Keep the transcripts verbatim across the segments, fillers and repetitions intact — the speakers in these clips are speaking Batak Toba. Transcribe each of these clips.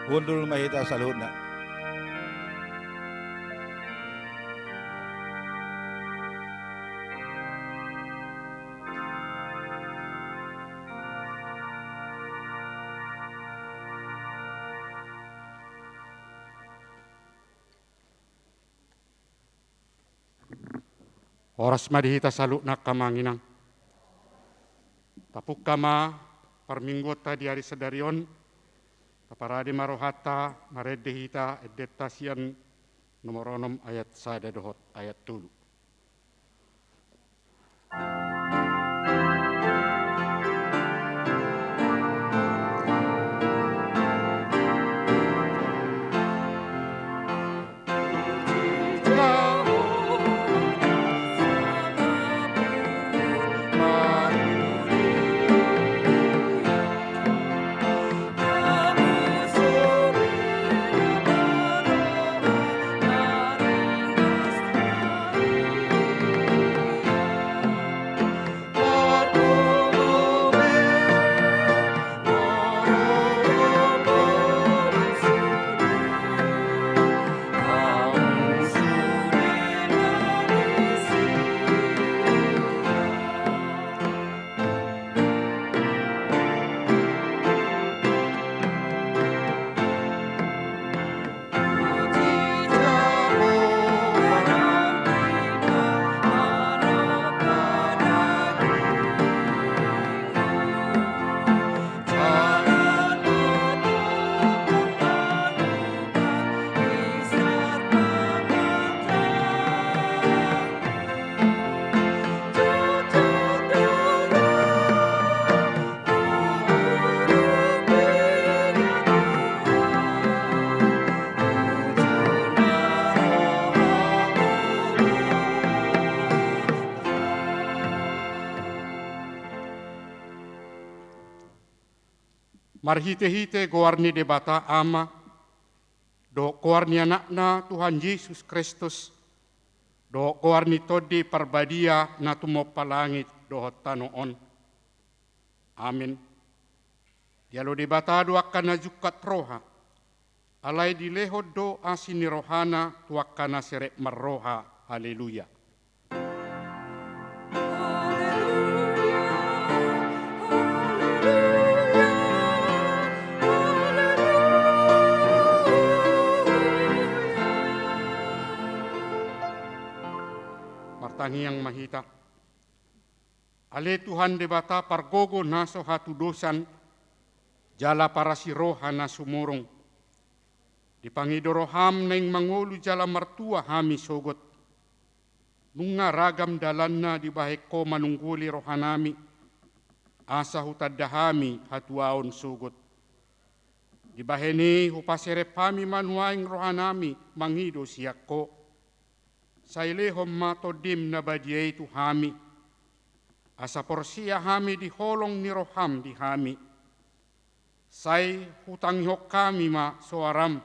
Hundul ma hita saluhutna. Horas ma di hita saluhutna angka amang inang. Tapungka ma parmingguonta di ari sadari on. Taparade ma rohanta marende hita endenta sian nomor onom ayat sada dohot ayat tolu. Marhite-hite goar ni Debata Ama, dohot goar ni Anakna Tuhan Jesus Kristus, dohot goar ni Tondi Parbadia na tumompa langit dohot tano on. Amen. Dialo Debata do angka na jungkat roha, alai dilehon do asi ni rohana tu angka na serep marroha. Haleluya. Martangiang ma hita. Ale Tuhan Debata pargogo na so hatudosan, jala parasi roha na sumurung. Dipangido roham naeng mangolu jala martua hami sogot. Nunga ragam dalanna dibahen Ho manungguli rohanami, asa hutanda hami hatuaon sogot. Dibahen i hupaserep hami ma nuaeng rohanami mangido sian Ho. Sai lehon ma Tondim na badia i tu hami, asa porsea hami di holong ni roham di hami. Sai hutangihon hami ma soaram,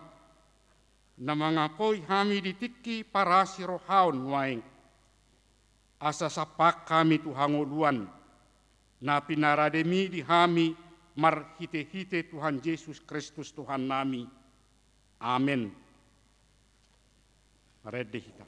na mangapoi hami di tingki parasi rohaon nuaeng. Asa sampahan hami tu hangoluan, na pinarademi di hami marhite-hite Tuhan Jesus Kristus Tuhannami. Amen. Marende hita.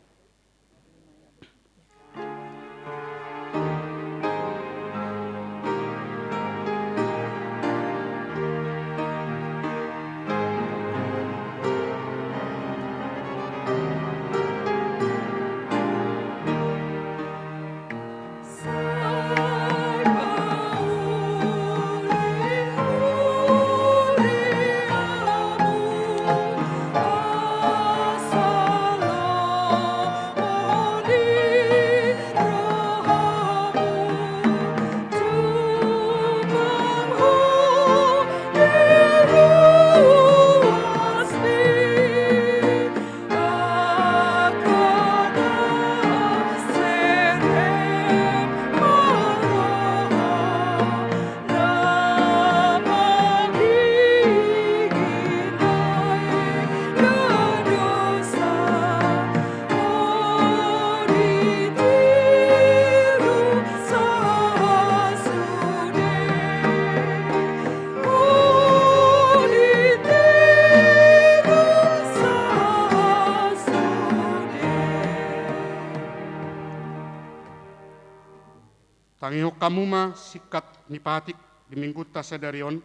Tangihon hamu ma singkat ni patik di Minggunta sadari on,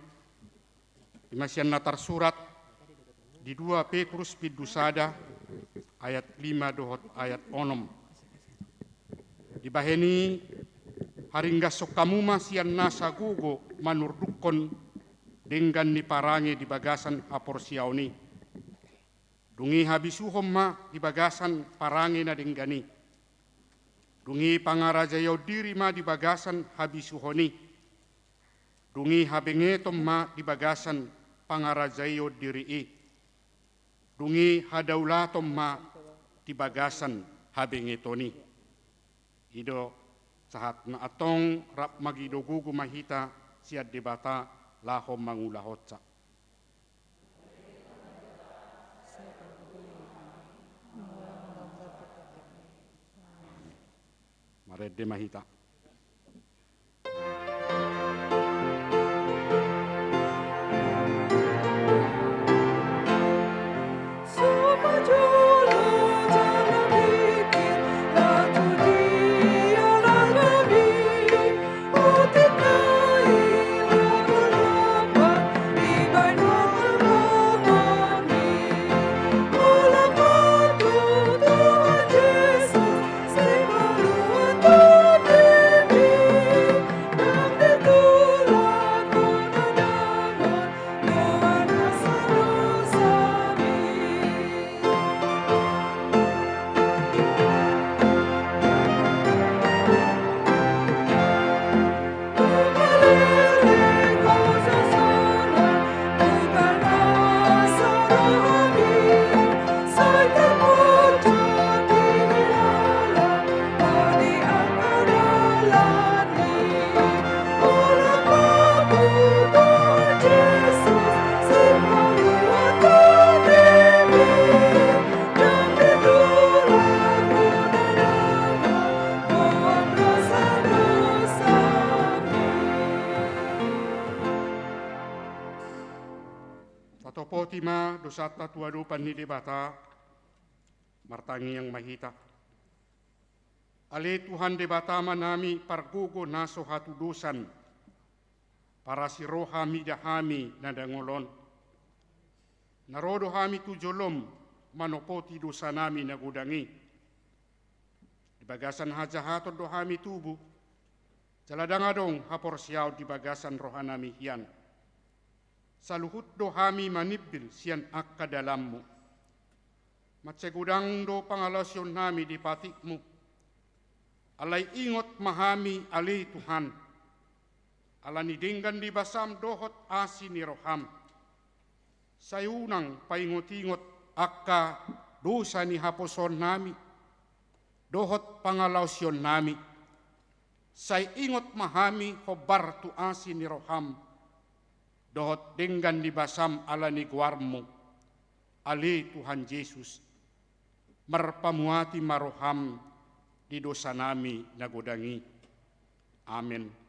i ma sian na tarsurat di dua Petrus bindu sada ayat lima dohot ayat onom. Dibahen i haringgashon hamu ma sian nasa gogo manurdukkon denggan ni parange di bagasan haporseaon i. Dung i habisuhon ma di bagasan parange na denggan i. Dung i pangarajaion diri ma di bagasan habisuhon i. Dung i habengeton ma di bagasan pangarajaion diri i. Dung i hadaulaton ma di bagasan habengeton i. I do sahatna, antong rap mangido gogo ma hita sian Debata laho mangulahonsa. Marende ma hita. dosanta tu adopan ni Debata. Martangiang ma hita. Ale Tuhan Debata Amanami, pargogo na so hatudosan, parasi roha mida hami na dangol on. Na ro do hami tu jolom manopoti dosanami na godang i. Di bagasan hajahaton do hami tubu, jala ndang adong haporseaon di bagasan rohanami hian. Saluhut do hami manimbil sian angka dalanmu. Mansai godang do pangalaosionnami di patikmu. Alai ingot ma hami ale Tuhan. Ala ni denggan ni basam dohot asi ni roham. Sai unang paingot-ingot angka dosa ni haposoonnami dohot pangalaosionnami. Sai ingot ma hami hombar tu asi ni roham dohot denggan ni basam ala ni goarmu, ale Tuhan Jesus. Marpamuati ma roham di dosanami na godang i. Amen.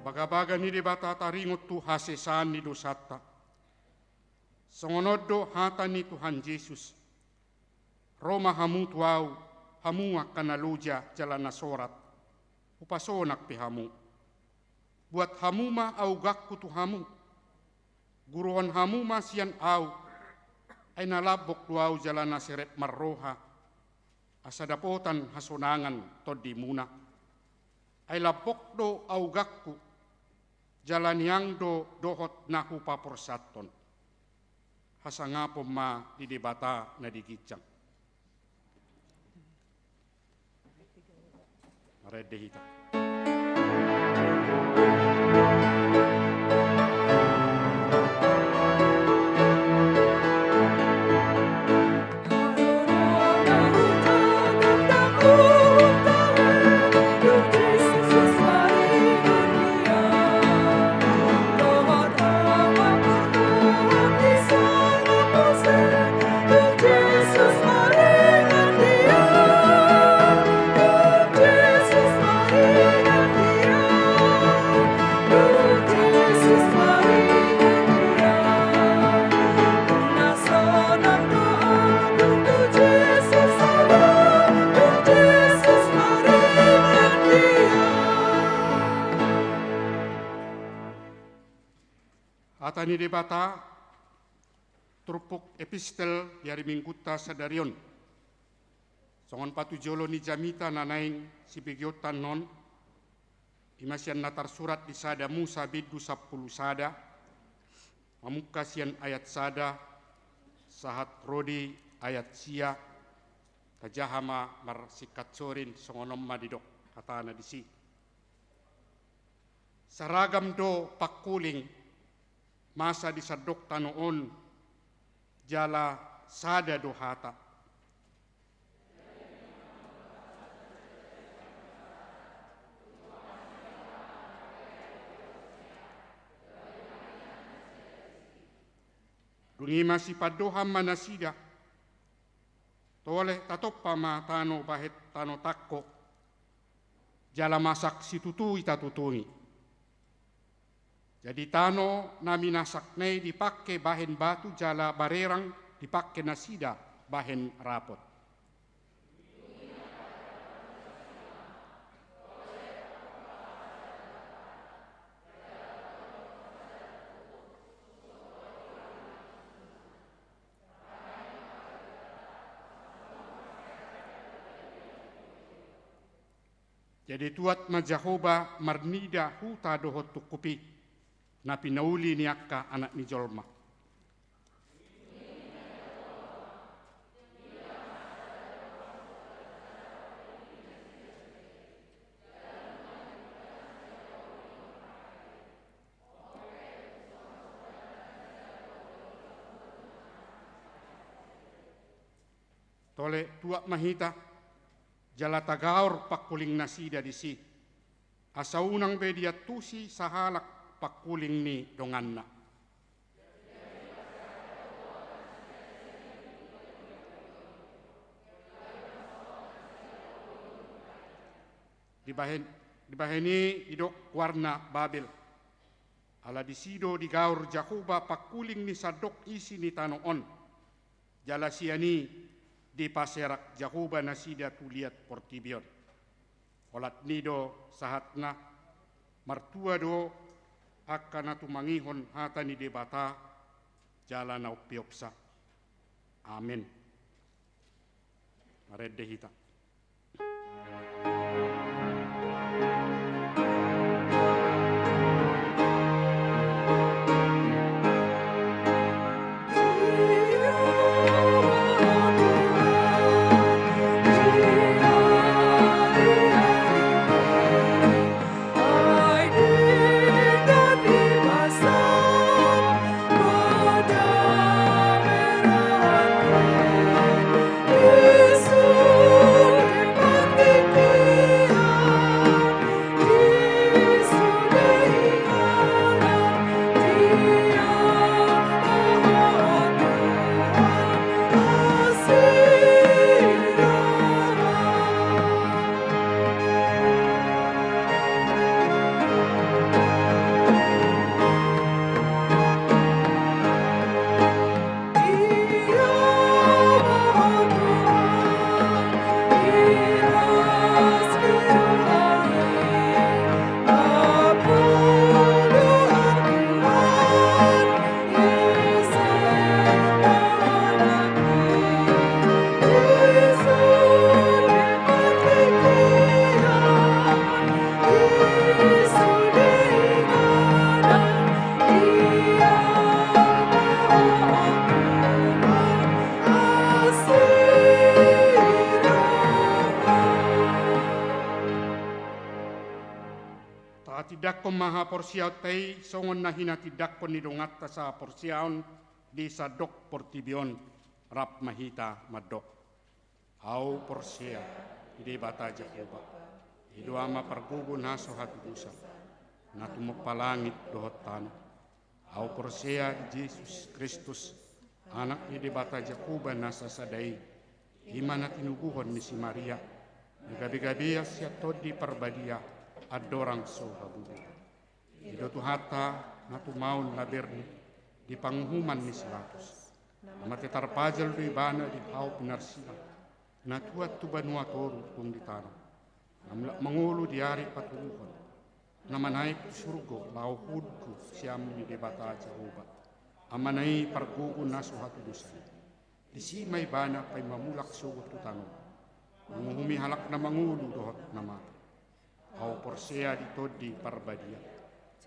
Bagabaga ni Debata taringot tu hasesaan ni dosanta. Songon on do hata ni Tuhan Jesus. Ro ma hamu tu ahu, hamu angka na loja jala na sorat. Hupasonang pe hamu. Buat hamu ma augangku tu hamu. Guruhon hamu ma sian ahu. Ai na lambok do ahu jala na serep marroha. Asa dapotan hasonangan tondimuna. Ai lambok do augangku. Jala niang do dohot na hupaporsathon. Hasangapon ma di Debata na di ginjang. Marende hita. Hata ni Debata, turpuk epistel di ari Minggunta sadari on. Songon patujolo ni jamita na naeng sibegeonta annon, i ma sian na tarsurat di sada Musa bindu sampulu sada, mamungka sian ayat sada, sahat ro di ayat sia, tajaha ma marsingkat sorin songon on ma didok hatana disi. Saragam do pangkuling masa di sandok tano on, jala sada do hata. Dung i masipandohan ma nasida, tole tatompa ma tano bahen tano tangko, jala masak situtu i tatutungi. Jadi tano na minasakna i dipangke bahen batu jala barerang dipangke nasida bahen rapot. Jadi tuat ma Jahowa marnida huta dohot tungkup i. na pinauli ni angka anak ni jolma. Tole tuak ma hita, jala tagaor pangkuling nasida disi, asa unang be diantusi sahalak pangkuling ni donganna. Dibahen, dibahen i didok goarna Babel. Ala disi do digaor Jahowa pangkuling ni sandok isi ni tano on. Jala sian i dipaserak Jahowa nasida tu liat portibi on. Holan i do sahatna, martua do angka na tumangihon hata ni Debata jala na umpeopsa. Amen. Marende hita. Tatindangkon ma haporseaonta i songon na hinatindangkon ni donganta sahaporseaon di sandok portibi on. Rap ma hita mandok. Ahu porsea di Debata Jahowa, i do Ama pargogo na so hatudosan, na tumompa langit dohot tano. Ahu porsea di Jesus Kristus, Anak ni Debata Jahowa na sasada i, i ma na tinubuhon ni si Maria, na gabegabean sian Tondi Parbadia, andorang so habubuhan. I do Tuhanta na tumaon na bernit di panguhuman ni si Pilatus. Na mate tarpajal do ibana di hau pinarsilang, na tuat tu banua toru tung di tano. Na mulak mangolu di ari patoluhon. Na manaek tu surgo laho hundul siamun ni Debata Jahowa, Amana i pargogo na so hatudosan i. Disi ma ibana paima mulak sogot tu tano, manguhumi halak na mangolu dohot na mate. Ahu porsea di Tondi Parbadia,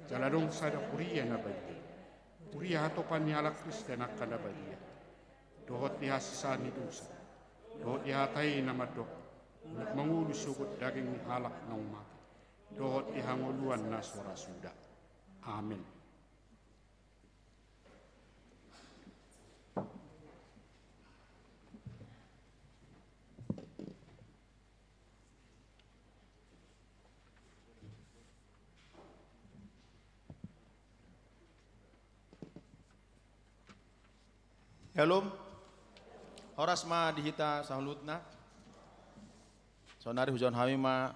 jala adong sada huria na badia, huria hatopan ni halak Kristen angka na badia, dohot di hasesaan ni dosa, dohot di hata i na mandok, mulak mangolu sogot daging ni halak naung mate, dohot di hangoluan na so ra suda. Amen. Syalom. Horas ma di hita saluhutna. Saonari hujaha hami ma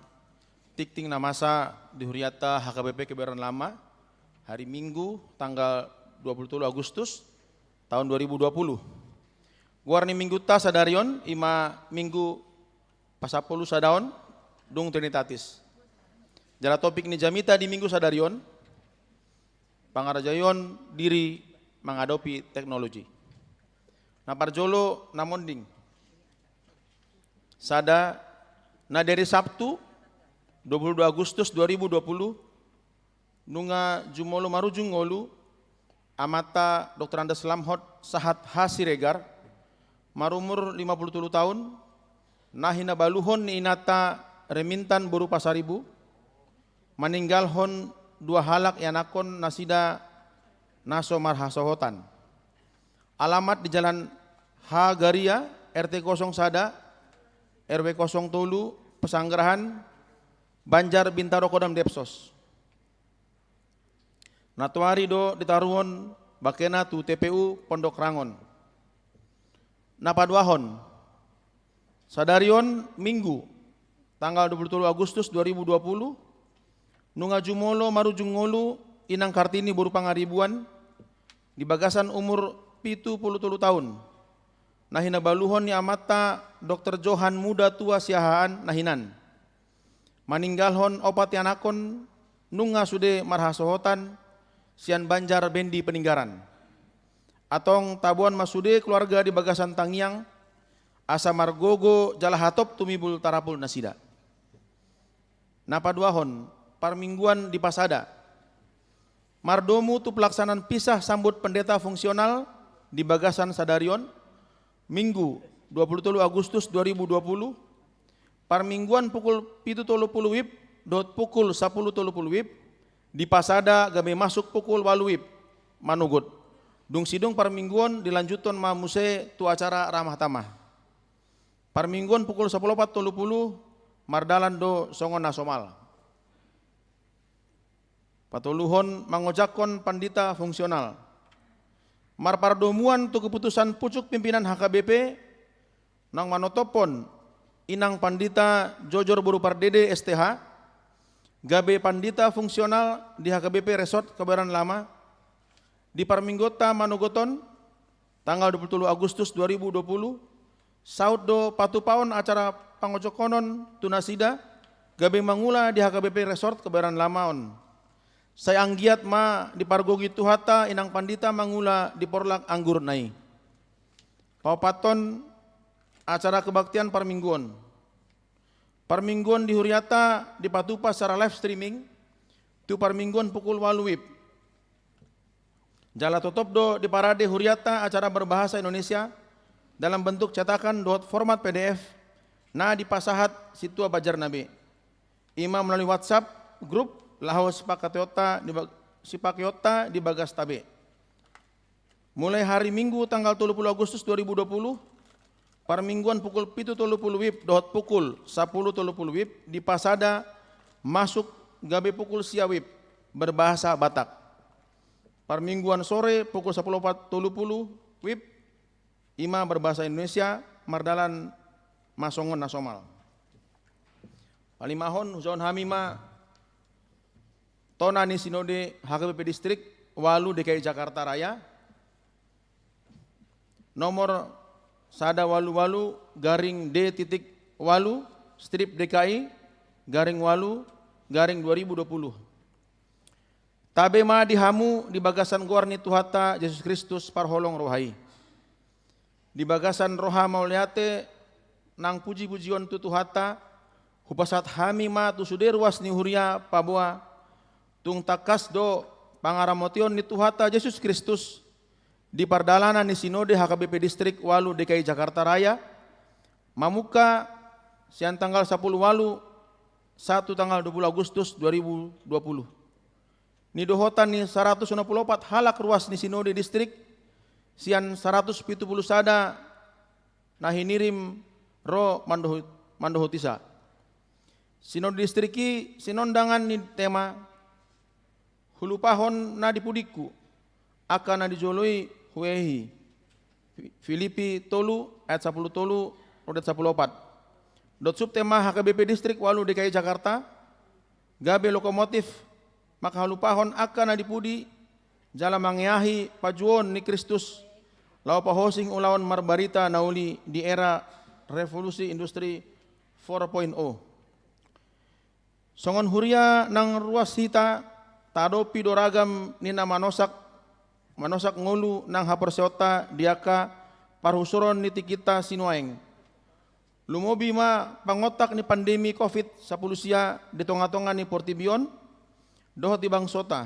tingting na masa di hurianta H K B P Kebayoran Lama, hari Minggu, tanggal dua puluh tolu Agustus, tahun dua ribu dua puluh. Goar ni minggunta sadari on, i ma Minggu pasampulu sada on, dung Trinitatis. Jala topik ni jamita di Minggu sadari on, pangarajaion diri mangadopi teknologi. Na parjolo na monding. Sada, na di ari Sabtu, dua puluh dua Agustus dua ribu dua puluh, Nunga jumolo marujung ngolu amanta Doktor Andes Lamhot sahat H Siregar, marumur lima puluh tolu taon, na hinabaluhon ni inanta Remintan boru Pasaribu, maninggalhon dua halak ianakhon nasida na so marhasohotan. Alamat di Jalan H Garia, R T kosong sada, R W kosong tolu, Pesanggerahan, Banjar Bintaro Kodam Depsos. Nantoari do ditaruhon bangkena tu T P U Pondok Rangon. Na paduahon, sadari on Minggu, tanggal dua puluh tolu Agustus dua ribu dua puluh, nunga jumolo marujung ngolu Inang Kartini boru Pangaribuan, di bagasan umur pitu puluh tolu taon, na hinabaluhon ni amanta Doktor Johan Muda Tua Siahaan na hinan. Maninggalhon opat ianakhon nunga sude marhasohotan sian Banjar Bendi Peninggaran. Antong taboan ma sude keluarga di bagasan tangiang, asa margogo jala hatop tumibul tarapul nasida. Na paduahon, parmingguan di Pasada. Mardomu tu pelaksanaan pisah sambut pendeta fungsional di bagasan sadari on, Minggu, dua puluh tolu Agustus dua ribu dua puluh, parmingguan pukul pitu tolu puluh WIB dohot pukul sapuluh tolu puluh WIB, di Pasada gabe masuk pukul ualu WIB manogot. Dung sidung parmingguan dilanjuthon ma muse tu acara ramah tamah. Parmingguan pukul sapuluh opat tolu puluh, mardalan do songon na somal. Patoluhon, mangojakhon pandita fungsional. Marpardomuan tu keputusan pucuk pimpinan H K B P, naung manotophon Inang Pandita Jojor boru Pardede S T H, gabe pandita fungsional di H K B P Resort Kebayoran Lama, di parmingguanta manogot on, tanggal dua puluh tolu Agustus dua ribu dua puluh, saut do patupaon acara pangojokhonon tu nasida, gabe mangula di H K B P Resort Kebayoran Lama on. Sai anggiat ma dipargogoi Tuhanta Inang Pandita mangula di porlak anggurna i. Paopathon, acara kebaktian parmingguon. Parmingguon di hurianta dipatupa secara live streaming, tu parmingguon pukul ualu WIB. Jala totop do diparade hurianta acara berbahasa Indonesia dalam bentuk cetakan dohot format P D F na dipasahat sintua Banjarna be. I ma melalui WhatsApp grup laho sipakateonta di ba-, sipakeonta di bagasta be. Mulai hari Minggu tanggal tolu puluh Agustus dua ribu dua puluh, parmingguan pukul pitu tolu puluh WIB dohot pukul sapuluh tolu puluh WIB di Pasada masuk gabe pukul sia WIB berbahasa Batak. Parmingguan sore pukul sapuluh opat tolu puluh WIB, i ma berbahasa Indonesia, mardalan ma songon na somal. Palimahon, hujahahon hami ma tona ni Sinode H K B P Distrik ualu D K I Jakarta Raya, nomor sada ualu ualu garing D titik ualu strip D K I garing ualu garing dua ribu dua puluh. Tabe ma di hamu di bagasan goar ni Tuhanta Jesus Kristus parholong roha i. Di bagasan roha mauliate nang pujipujion tu Tuhanta, hupasahat hami ma tu sude ruas ni huria paboa, tung tangkas do pangaramotion ni Tuhanta Jesus Kristus di pardalanan ni Sinode H K B P Distrik ualu D K I Jakarta Raya, mamungka sian tanggal sapuluh ualu sahat tu tanggal dua puluh Agustus dua ribu dua puluh. Nidohotan ni saratus onom puluh opat halak ruas ni Sinode Distrik sian saratus pitu puluh sada na hinirim ro mandohot, mandohotisa. Sinode Distrik i sinondangan ni tema Hulupahon na di pudingku, angka na di jolo i huhehe. Fi-, Filipi tolu ayat sapuluh tolu ro di ayat sapuluh opat. Dohot subtema H K B P Distrik ualu D K I Jakarta, gabe lokomotif mangkahalupahon angka na di pudi jala mangeahi pajuon ni Kristus laho pahosing ulaon marbarita na uli di era revolusi industri four point oh. Songon huria nang ruas hita, taadopi do ragam ni na manosak, manosak ngolu nang haporseaonta di angka parhusoron ni tingkinta sinuaeng. Lumobi ma pangontak ni pandemi covid sapuluh sia di tongatonga ni portibi on, dohot di bangsota.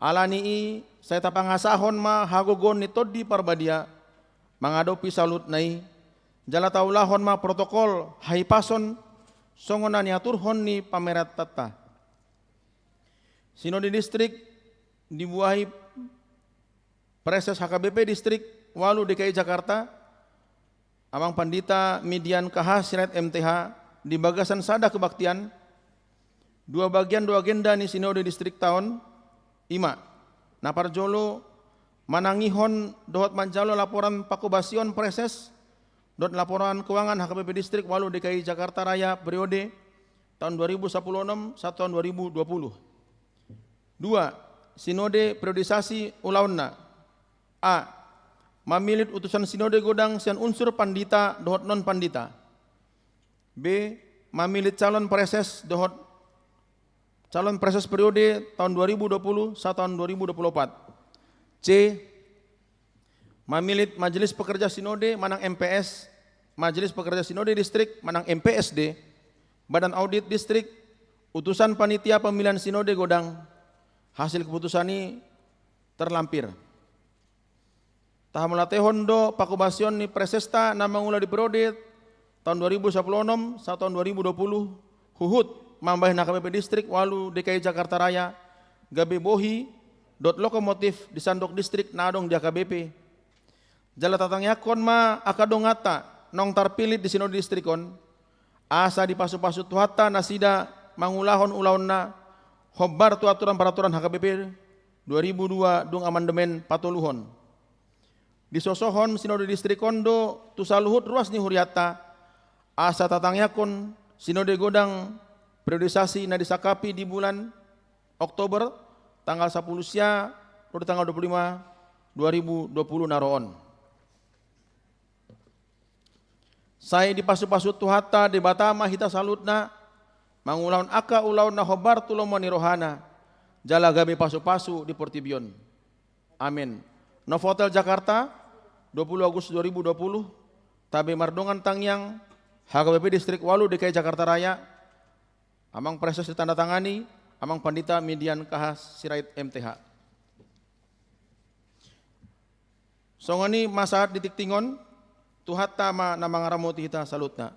Ala ni i sai tapangasahon ma hagogoon ni Tondi Parbadia mangadopi saluhutna i, jala taulahon ma protokol hahipason songon na niaturhon ni pamarentanta. Sinode Distrik dibuahi Praeses H K B P Distrik ualu D K I Jakarta, Amang Pandita Midian K H Sirait M T H, di bagasan sada kebaktian. Dua bagian do agenda ni Sinode Distrikta on, i ma: na parjolo, manangihon dohot manjalo laporan pangkobasion praeses dohot laporan keuangan H K B P Distrik ualu D K I Jakarta Raya periode taon dua ribu sapuluh onom sahat taon dua ribu dua puluh. Dua, sinode periodisasi ulaonna. A, mamillit utusan sinode godang sian unsur pandita dohot non pandita. B, mamillit calon praeses dohot calon praeses periode taon dua ribu dua puluh sahat taon dua ribu dua puluh opat. C, mamillit Majelis Pekerja Sinode manang M P S, Majelis Pekerja Sinode Distrik manang M P S D, Badan Audit Distrik, utusan panitia pemilihan sinode godang. Hasil keputusan i terlampir. Tahamauliatehon do pangkobasion ni praesesta na mangula di periode taon dua ribu sapuluh onom sahat taon dua ribu dua puluh, huhut mambahen H K B P Distrik ualu D K I Jakarta Raya gabe bohi dohot lokomotif di sandok distrik na adong di H K B P. Jala tatangiangkon ma angka donganta naung tarpillit di Sinode Distrik on, asa dipasupasu Tuhanta nasida mangulahon ulaonna hombar tu aturan paraturan H K B P dua ribu dua dung amandemen patoluhon. Disosohon Sinode Distrik on do tu saluhut ruas ni hurianta, asa tatangiangkon sinode godang periodisasi na disangkapi di bulan Oktober, tanggal sapuluh sia ro di tanggal dua puluh lima, dua ribu dua puluh na ro on. Sai dipasupasu Tuhanta Debata ma hita saluhutna mangulahon angka ulaon na hombar tu lomo ni rohana, jala gabe pasupasu di portibi on. Amen. Novotel Jakarta, dua puluh Agustus dua ribu dua puluh, tabe mardongan tangiang, H K B P Distrik ualu D K I Jakarta Raya, Amang Praeses ditandatangani Amang Pandita Midian K H Sirait M T H. Songon i ma sahat di tingting on, Tuhanta ma na mangaramoti hita saluhutna.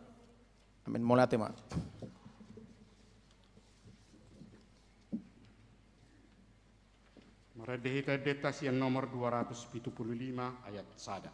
Amen. Mauliate ma. Marende hita endenta sian nomor dua ratus pitu puluh lima ayat sada.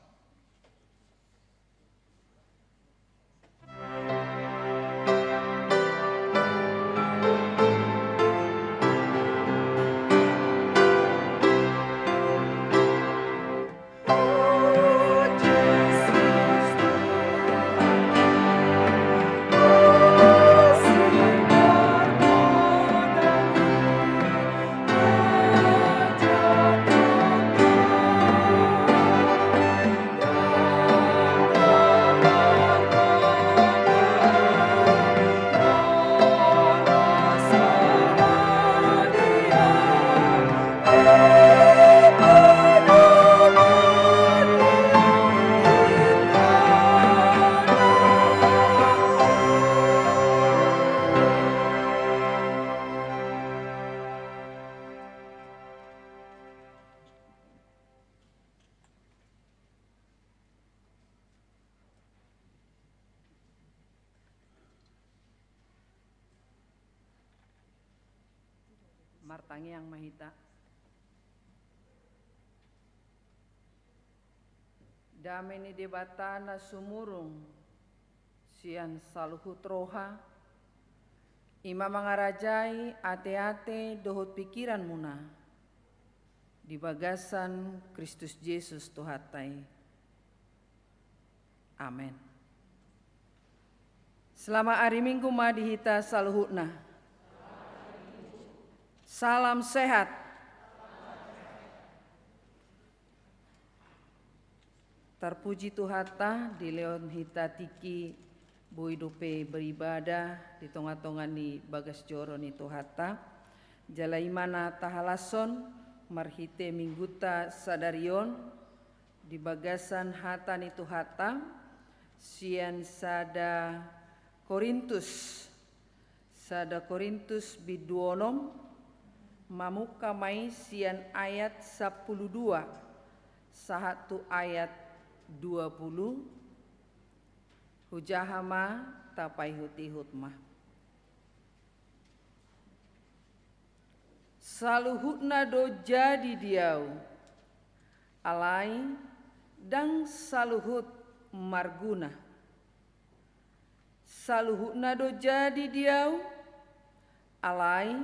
Martangiang ma hita. Dame ni Debata na sumurung sian saluhut roha, i ma mangarajai ateate dohot pingkiranmuna di bagasan Kristus Jesus Tuhanta i. Amen. Selamat ari Minggu ma di hita saluhutna. Salam sehat. Tarpuji Tuhanta, dilehon hita tingki boi dope beribadah di tongatonga ni bagas joro ni Tuhanta. Jala i ma na tahalashon marhite Minggunta sadari on, di bagasan hata ni Tuhanta, sian sada Korintus, sada Korintus bindu onom, Mamungka ma i sian ayat sampulu dua sahat tu ayat dua pulu. Hujaha ma, tapaihut-ihut ma. Saluhutna do jadi di ahu, alai ndang saluhut marguna. Saluhutna do jadi di ahu, alai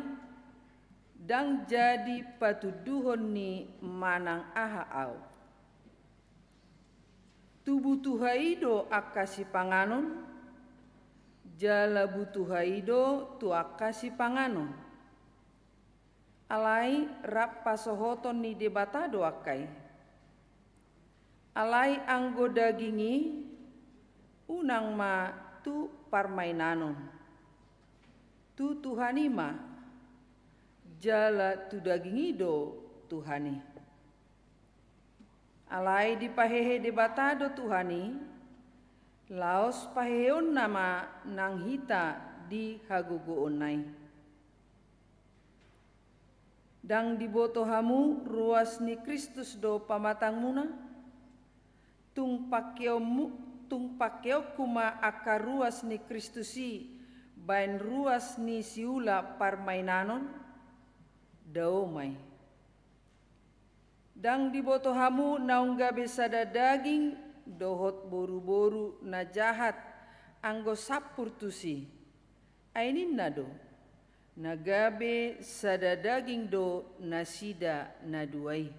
ndang jadi patunduhon ni manang aha ahu. Tu butuha i do angka sipanganon, jala butuha i do tu angka sipanganon. Alai rap pasohoton ni Debata do angka i. Alai anggo daging i, unang ma tu parmainanon. Tu Tuhan i ma, jala tu daging i do Tuhan i. Alai dipahehe Debata do Tuhan i, laos paheheonna ma nang hita di hagogoonna i. Ndang diboto hamu ruas ni Kristus do pamatangmuna? Tung pangkeonmu, tung pangkeonku ma angka ruas ni Kristus i baen ruas ni siula parmainanon? Dao ma i. Ndang diboto hamu naung gabe sada daging dohot boruboru na jahat anggo sampur tusi? Ai ninna do, na gabe sada daging do nasida na dua i.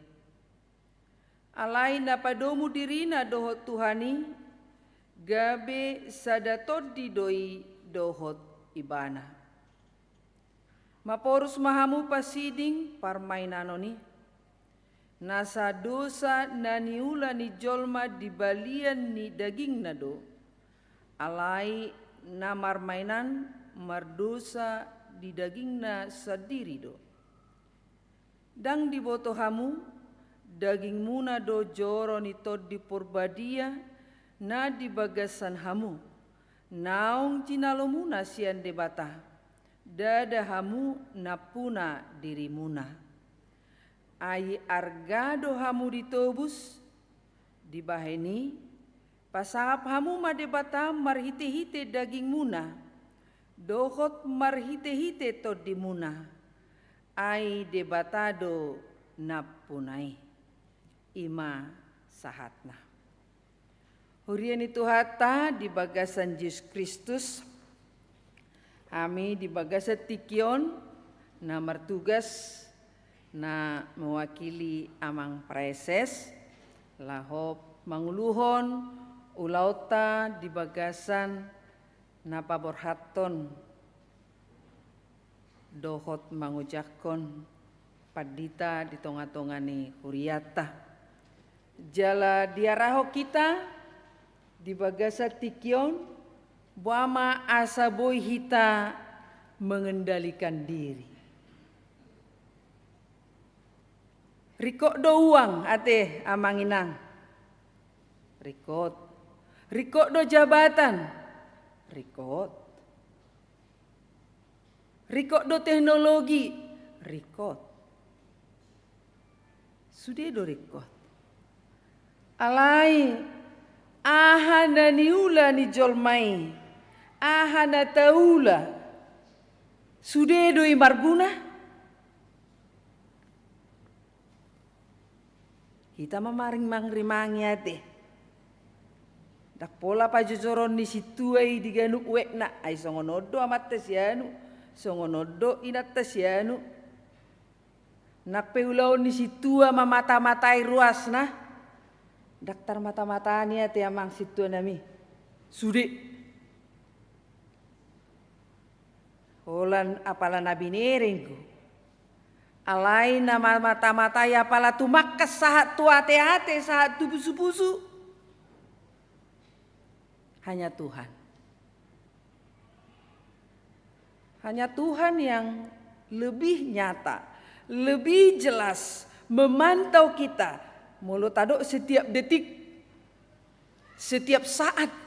Alai na padomu dirina dohot Tuhan i, gabe sada tondi do i dohot ibana. Maporus ma hamu pasiding parmainanon i. Nasa dosa na niula ni jolma di balian ni dagingna do, alai na marmainan mardosa di dagingna sandiri do. Ndang diboto hamu, dagingmuna do joro ni Tondi Porbadia na di bagasan hamu, naung jinalomuna sian Debata, ndada hamu nampuna dirimuna. Ai arga do hamu ditobus, dibahen i, pasangap hamu ma Debata marhitehite dagingmuna, dohot marhitehite tondimuna, ai Debata do nampuna i. I ma sahatna. Huria ni Tuhanta di bagasan Jesus Kristus, hami di bagasan tingki on na martugas, na mewakili amang praeses, laho manguluhon ulaonta di bagasan na paborhathon dohot mangojakhon pandita di tongatonga ni hurianta. Jala diarahon hita di bagasan tingki on, boha ma asa boi hita mengendalikan diri. Ringkot do uang ate amang inang? Ringkot. Ringkot do jabatan? Ringkot. Ringkot do teknologi? Ringkot. Sude do ringkot. Alai aha na niula ni jolma i, aha na taula, sude do i marguna? Hita ma marimangrimangi ate. Ndang pola pajojoron ni sintua i di ganup wetna, ai songon on do amanta sianu, songon on do inanta sianu. Nang pe ulaon ni sintua mamata-matai ruasna, ndang tarmata-matai ate amang sintuanami. Sude. Holan apala na binereng do. Alai na mamata-matai apala tumangkas sahat tu ate-ate, sahat tu pusu-pusu, hanya Tuhan. Hanya Tuhan yang lebih nyata, lebih jelas memantau kita, molo tadok setiap detik, setiap saat.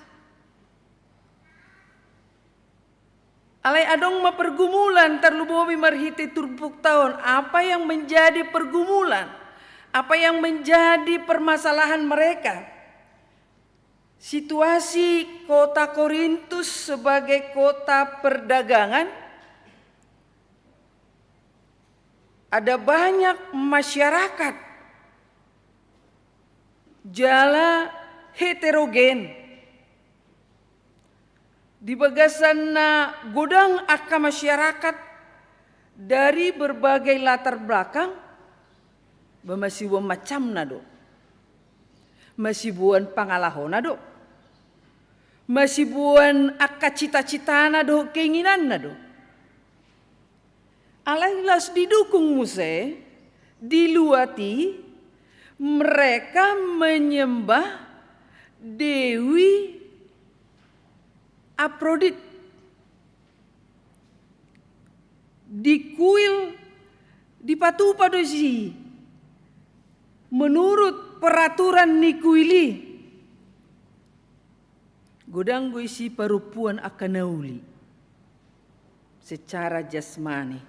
Alai adong ma pergumulan, tarlumobi marhite turpukta on. Apa yang menjadi pergumulan? Apa yang menjadi permasalahan mereka? Situasi kota Korintus sebagai kota perdagangan, ada banyak masyarakat jala heterogen. Di bagasan na godang angka masyarakat dari berbagai latar belakang, ba masiboan macamna do. Masiboan pangalahona do. Masiboan angka cita-citana dohot keinginanna do. Alai laos didukung muse, di luat i mereka menyembah Dewi Afrodit. Di kuil dipatupa do disi menurut peraturan ni kuil i. Godang do disi parompuan angka na uli secara jasmani.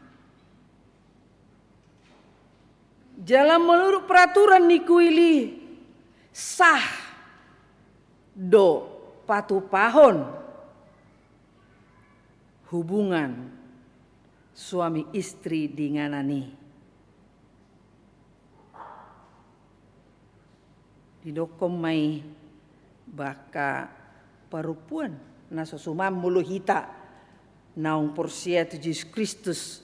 Jala menurut peraturan ni kuil i sah do patupahon hubungan suami istri di inganan i. Didokkon ma i angka parompuan na so suman molo hita naung porsea tu Jesus Kristus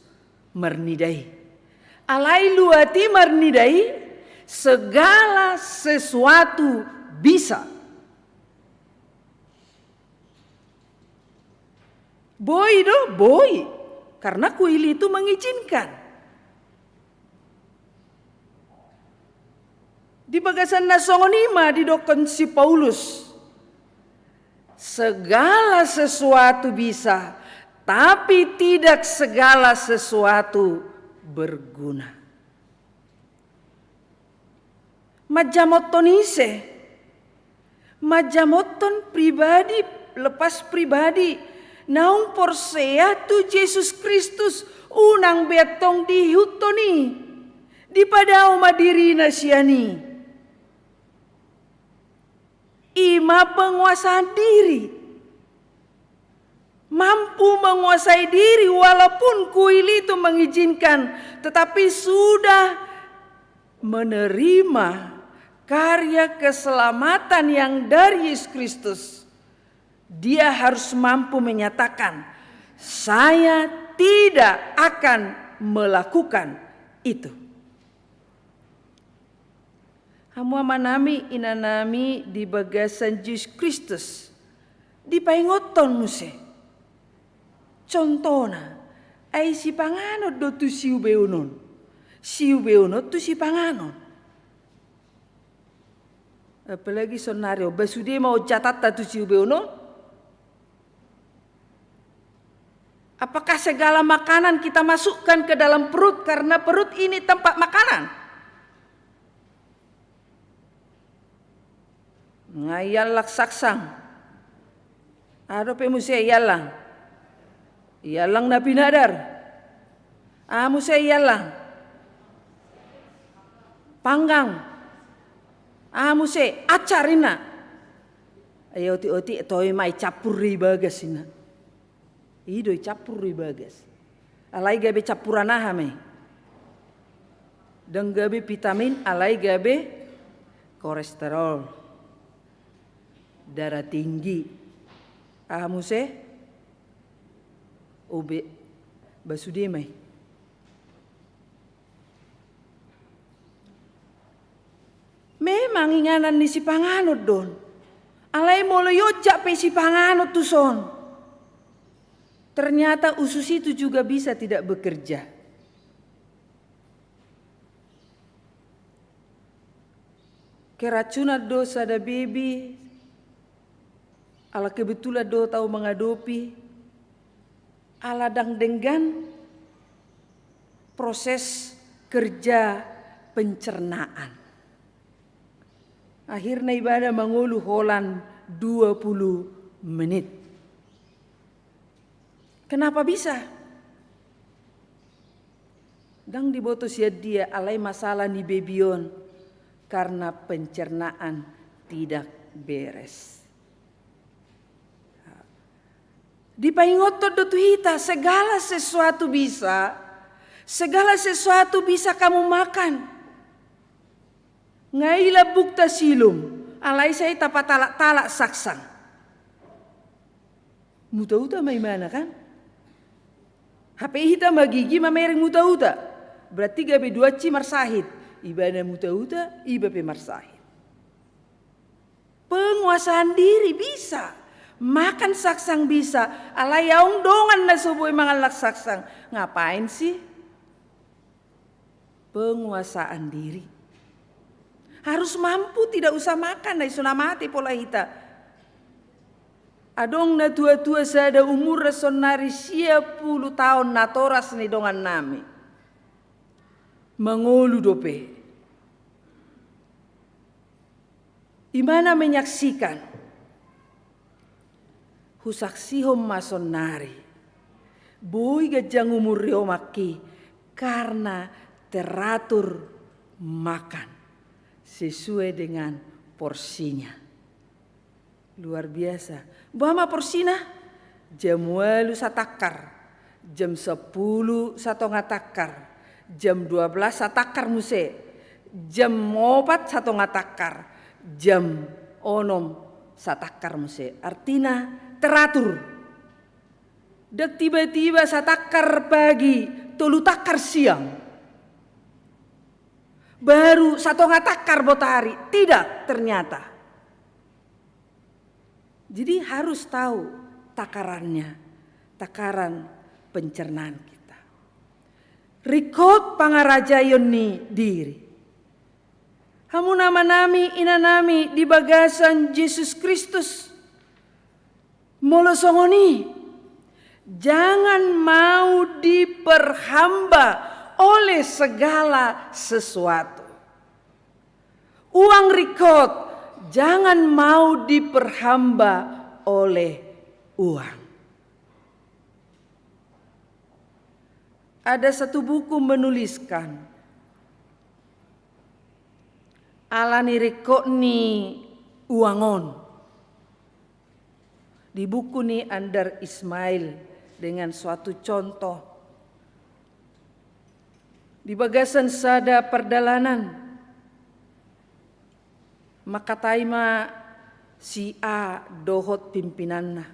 marnida i. Alai luat i marnida i, segala sesuatu bisa. Boi do, boi. Karena kuil itu mengizinkan. Di bagasan na songon i ma didokkon si Paulus, segala sesuatu bisa, tapi tidak segala sesuatu berguna. Manjamothon ise? Manjamothon pribadi lepas pribadi. Naung porsea tu Jesus Kristus, unang be antong diihuthon i. Dipadao ma dirina sian i. I ma penguasaan diri. Mampu menguasai diri walaupun kuil itu mengizinkan, tetapi sudah menerima karya keselamatan yang dari Yesus Kristus, dia harus mampu menyatakan, "Saya tidak akan melakukan itu." Hamu amanami, inanami di bagasan Jesus Kristus, dipaingothon muse. Contohna, ai sipanganon do tu siubeon on. Siubeon on tu sipanganon. Apalagi saonari on, ba sude ma on jatanta tu siubeon on. Apakah segala makanan kita masukkan ke dalam perut karena perut ini tempat makanan? Nga iallang saksang. Aha dope muse iallang? Iallang na pinadar. Aha muse iallang? Panggang. Aha muse? Acar inna. Ai otik-otik toe ma icampur do i bagas inna. I do icampur do i bagas. Alai gabe campuran aha ma i? Ndang gabe vitamin, alai gabe kolesterol, darah tinggi. Aha muse? Obe, ba sude ma i. Memang inganan ni sipanganon do on. Alai molo ionjak pe sipanganon tuson, ternyata usus itu juga bisa tidak bekerja. Keracunan do sada bebe, ala kebetulan do tau mangadopi, ala ndang denggan proses kerja pencernaan. Akhirna ibana mangolu holan dua puluh menit. Kenapa bisa? Ndang diboto sian dia, alai masalah ni bebi on karena pencernaan tidak beres. Dipaingothon do tu hita, segala sesuatu bisa, segala sesuatu bisa kamu makan. Nga i lambungta silum, alai sai tapatalak-talak saksang. Mutauta ma ibana kan? Hape hita magigi mamereng mutauta. Berarti gabe dua ci marsahit. Ibana mutauta, iba pe marsahit. Penguasaan diri bisa. Makan saksang bisa. Alai aung dongan na so boi mangallang saksang. Ngapain sih? Penguasaan diri. Harus mampu, tidak usah makan, ai so na mate pola hita. Adong na tua-tua sada umurna sonnari sia pulu taon natoras ni dongannami. Mangolu dope. Ibana menyaksikan. Husaksihon ma sonnari. Boi ganjang umur ni omakki karena teratur makan sesuai dengan porsinya. Luar biasa. Boha ma porsina? Jam ualu satangkar, jam sampulu satonga tangkar, jam dua belas satangkar muse, jam opat satonga tangkar, jam onom satangkar muse. Artina teratur. Ndang tiba-tiba satangkar pagi, tolu tangkar siang. Baru satonga tangkar botari. Tidak, ternyata. Jadi harus tahu takarannya, takaran pencernaan kita. Ringkot pangarajaion ni diri. Hamu amanami, inanami di bagasan Jesus Kristus. Molo songon i, jangan mau diperhamba oleh segala sesuatu. Uang ringkot, jangan mau diperhamba oleh uang. Ada satu buku menuliskan, ala ni ringkot ni uang on. Di buku ni Andar Ismail dengan suatu contoh. Di bagasan sada pardalanan, mangkatai ma si A dohot pimpinanna.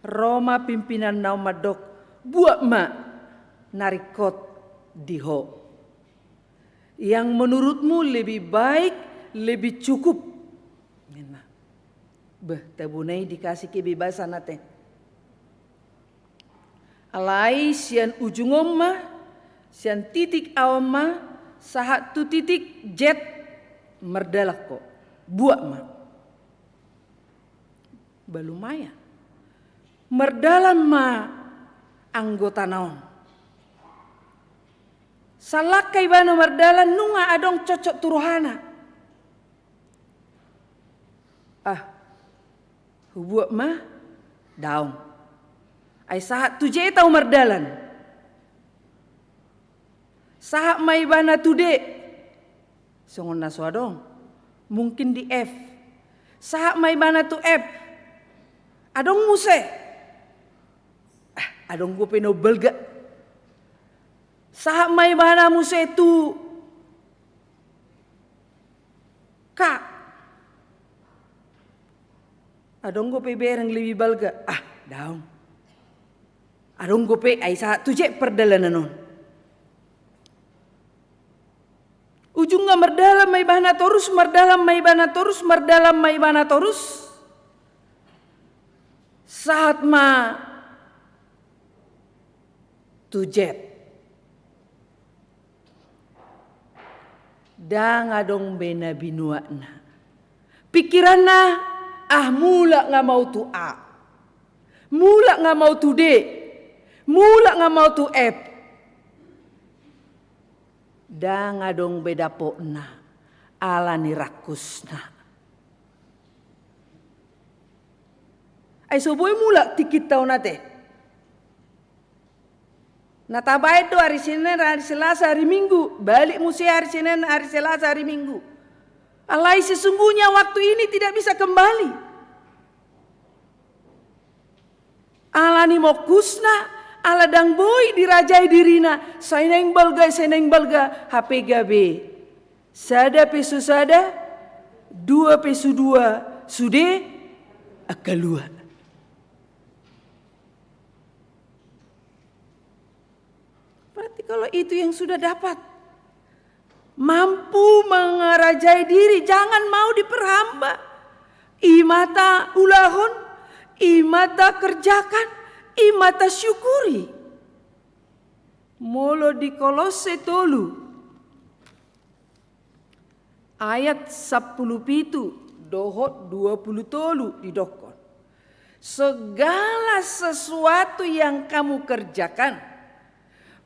Ro ma pimpinanna on mandok, buat ma na ringkot di ho. Yang menurutmu lebih baik, lebih cukup. Ninna. Beh, tabona i dikasih kebebasan ate. Alai sian ujung on ma, sian titik A on ma, sahat tu titik Z mardalan ho. Buat ma. Ba lumayan. Mardalan ma anggotana on. Salangka ibana mardalan nunga adong cocok tu rohana. Ah, hubuat ma, daong. Ai sahat tu Z ahu mardalan. Sahat ma ibana tu D. Songon na so adong. Mungkin di F. Sahat ma ibana tu F. Adong muse. Ah, adong dope na umbalga. Sahat ma ibana muse tu K. Adong dope ibereng lebih balga. Ah, daong. Adong dope, ai sahat tu Z pardalanan on. Ujungna mardalan ma ibana torus, mardalan ma ibana torus, mardalan ma ibana torus. Sahat ma tu Z. Ndang adong be na binuatna. Pikiranna, ah, mulak nga mau tu A. Mulak nga mau tu D. Mulak nga mau tu F. Ndang adong be dapotna, ala ni rangkusna. Ai so boi mulak tingkinta on ate. Na tabaen do ari Senin, ari Selasa, ari Minggu, balik muse ari Senin, ari Selasa, ari Minggu. Alai sesungguhnya waktu ini tidak bisa kembali. Alani mongkusna, ala ndang boi dirajai dirina, sai naeng balga, sai naeng balga, hape gabe. Sada pe so sada, dua pe so dua, sude angka lua. Berarti kalau itu yang sudah dapat, mampu mengerajai diri, jangan mau diperhamba. I ma taulahon, i ma takerjakan, i ma tasyukuri. Molo di Kolosse tolu, ayat sampulu pitu dohot dua pulu tolu didokkon, segala sesuatu yang kamu kerjakan,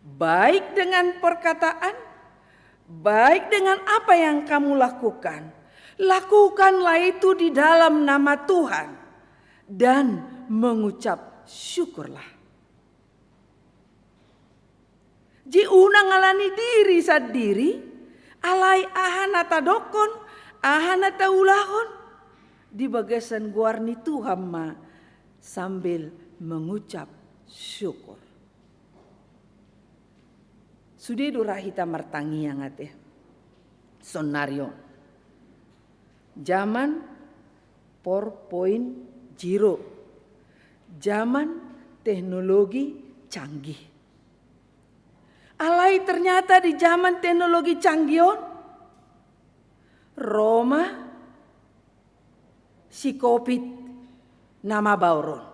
baik dengan perkataan, baik dengan apa yang kamu lakukan, lakukanlah itu di dalam nama Tuhan dan mengucap syukurlah. Jadi unang alani diri sandiri, alai aha na tadokkon, aha na taulahon, di bagasan goar ni Tuhan ma sambil mengucap syukur. Sude do ra hita martangiang ate. Sonari on. Zaman four point zero. Zaman teknologi canggih. Alai ternyata di zaman teknologi canggih on, ro ma si covid na mabaor on.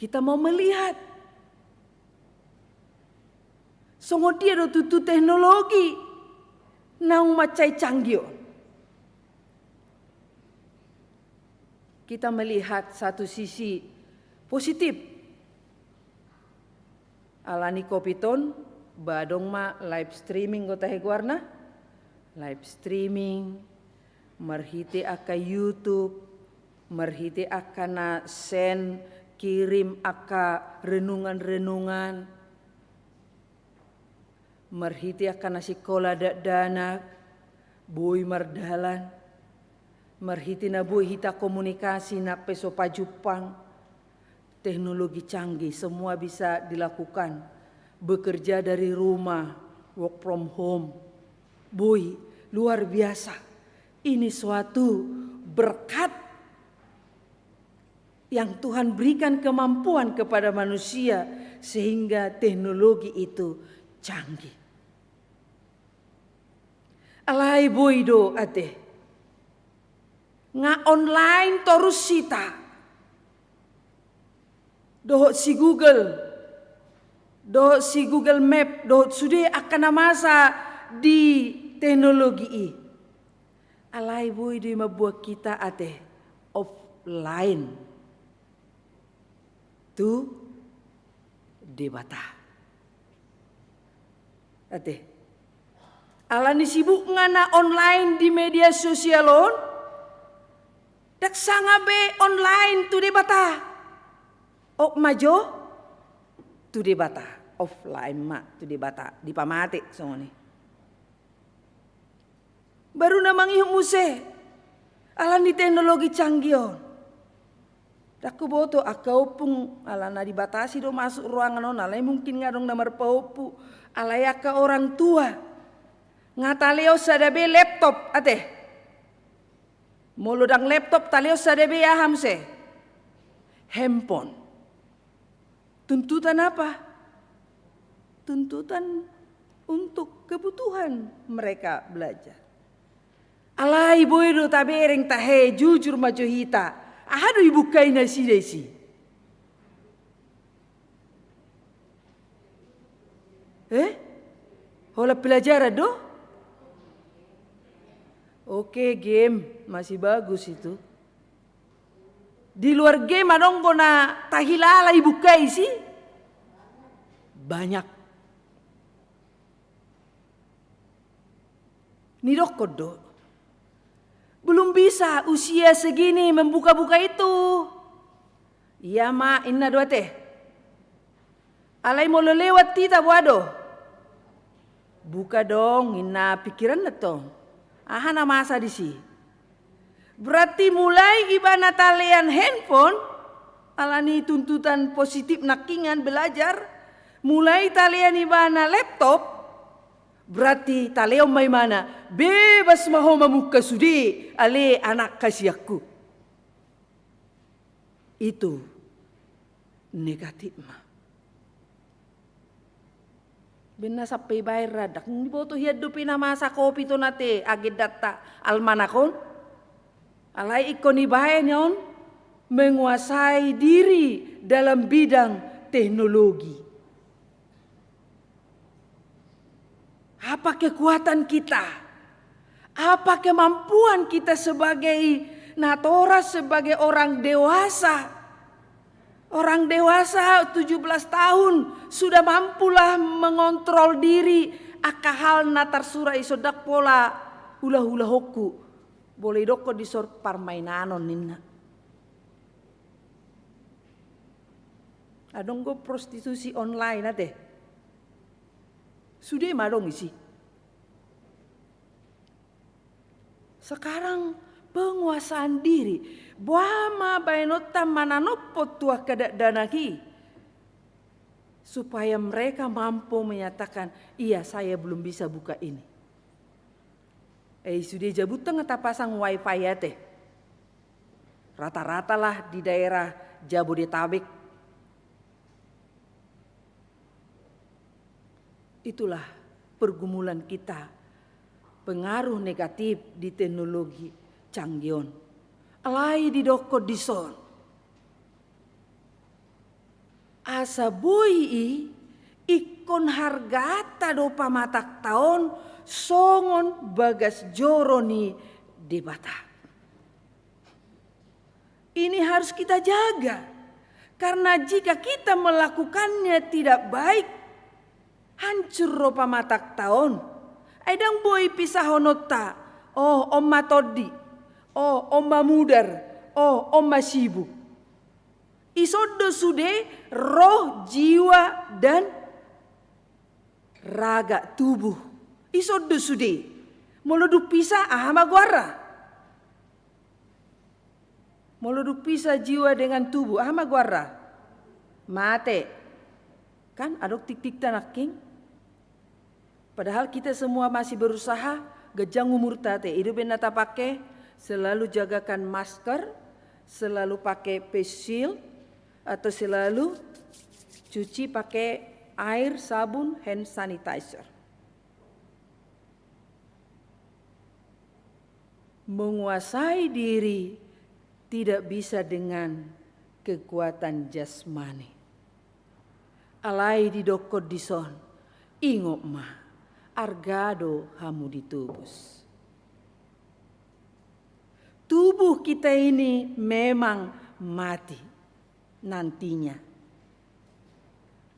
Kita mau melihat songon dia do tutu teknologi naung mansai canggih on. Kita melihat satu sisi positif. Alani covid on, ba adong ma live streaming do tahe goarna. Live streaming, marhite angka YouTube, marhite angka na send, kirim angka renungan-renungan. Marhite angka na sikola dakdanak, boi mardalan. Marhite na boi hita komunikasi na pe so pajumpang. Teknologi canggih, semua bisa dilakukan. Bekerja dari rumah, work from home. Boi, luar biasa. Ini suatu berkat yang Tuhan berikan kemampuan kepada manusia sehingga teknologi itu canggih. Alai boi do ate. Nga online torus hita. Dohot si Google. Dohot si Google Map. Dohot sude angka na masa di teknologi i. Alai boi do i mambuat hita ate offline tu Debata. Ate. Alani sibukna na online di media sosial on, ndang sanga be online tu Debata. Op ma jo tu Debata. Offline ma tu Debata. Dipamate songon i. Baru na mangihut muse, alani teknologi canggih on. Ndang huboto angka ompung, ala na dibatasi do masuk ruangan on, alai mungkin nga adong na marpaompu, alai angka orang tua. Nga talehon sada be laptop, ate. Molo ndang laptop, talehon sada be aha muse? Handphone. Tuntutan apa? Tuntutan untuk kebutuhan mereka belajar. Alai boi do tabereng tahe, jujur ma jo hita. Aha do dibuka nasida disi? Eh? Holan pelajaran do? Oke, game masih bagus itu. Di luar game adong do na tahilala dibuka disi? Banyak. Nidokkon do. Belum bisa usia segini membuka-buka itu. Ia ma inna do ate. Alai molo lewat hita boha do? Buka dong inna pikiranna tong. Aha na masa disi? Berarti mulai ibana talean handphone, alani tuntutan positif nangkiningan belajar, mulai talean ibana laptop, berarti talean ma ibana, bebas ma ho mamungka sude, ale anak hasianku. Itu negatif ma. Baen na sampe ibaen ra, ndang diboto hian dope na masa covid on ate, agendanta almanak on. Alai ingkon ibaen on menguasai diri dalam bidang teknologi. Apa kekuatan kita? Apa kemampuan kita sebagai natora, sebagai orang dewasa? Orang dewasa tujuh belas tahun sudah mampulah mengontrol diri, angka hal na tarsurat i, so ndang pola hulahulahonku. Boi didokkon dison parmainanon ninna. Adong do prostitusi online ate. Sude ma adong isi. Sekarang penguasaan diri. Boha ma baenonta mananophon tu angka dakdanak i? Supaya mereka mampu menyatakan, "Iya, saya belum bisa buka ini." Eh, sude jabunta nga tapasang wifi ate. Rata-rata lah di daerah Jabodetabek. Itulah pergumulan kita, pengaruh negatif di teknologi canggih on. Alai didokkon dison, asa boi i ingkon hargata do pamatangta on songon bagas joro ni Debata. Ini harus kita jaga. Karena jika kita melakukannya tidak baik, hancur do pamatangta on. Ai ndang boi pisahononta, oh, on ma tondi, oh, on ma mudar, oh, on ma sibuk. Ison do sude roh, jiwa, dan raga, tubuh. Ison do sude. Molo dung pisah, aha ma goarna? Molo dung pisah jiwa dengan tubuh, aha ma goarna? Mate. Kan adong tiktikta nangkin. Padahal kita semua masih berusaha, ganjang umurta ate. I do baen na tapake, selalu jagakan masker, selalu pakai face shield, atau selalu cuci pakai air, sabun, hand sanitizer. Menguasai diri tidak bisa dengan kekuatan jasmani. Alai didokkon dison, ingot ma, arga do hamu ditobus. Tubuh kita ini memang mati nantinya.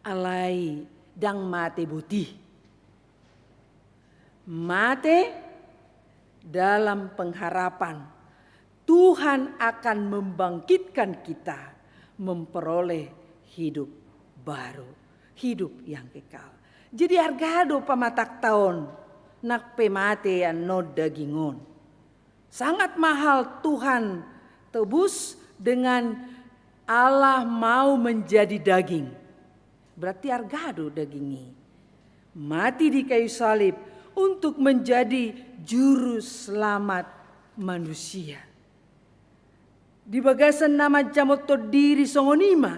Alai ndang mate boti. Mate dalam pengharapan Tuhan akan membangkitkan kita memperoleh hidup baru, hidup yang kekal. Jadi arga do pamatangta on, nang pe mate annon daging on. Sangat mahal Tuhan tebus dengan Allah mau menjadi daging. Berarti arga do daging i. Mati di kayu salib untuk menjadi juru selamat manusia. Di bagasan na manjamothon diri songon i ma,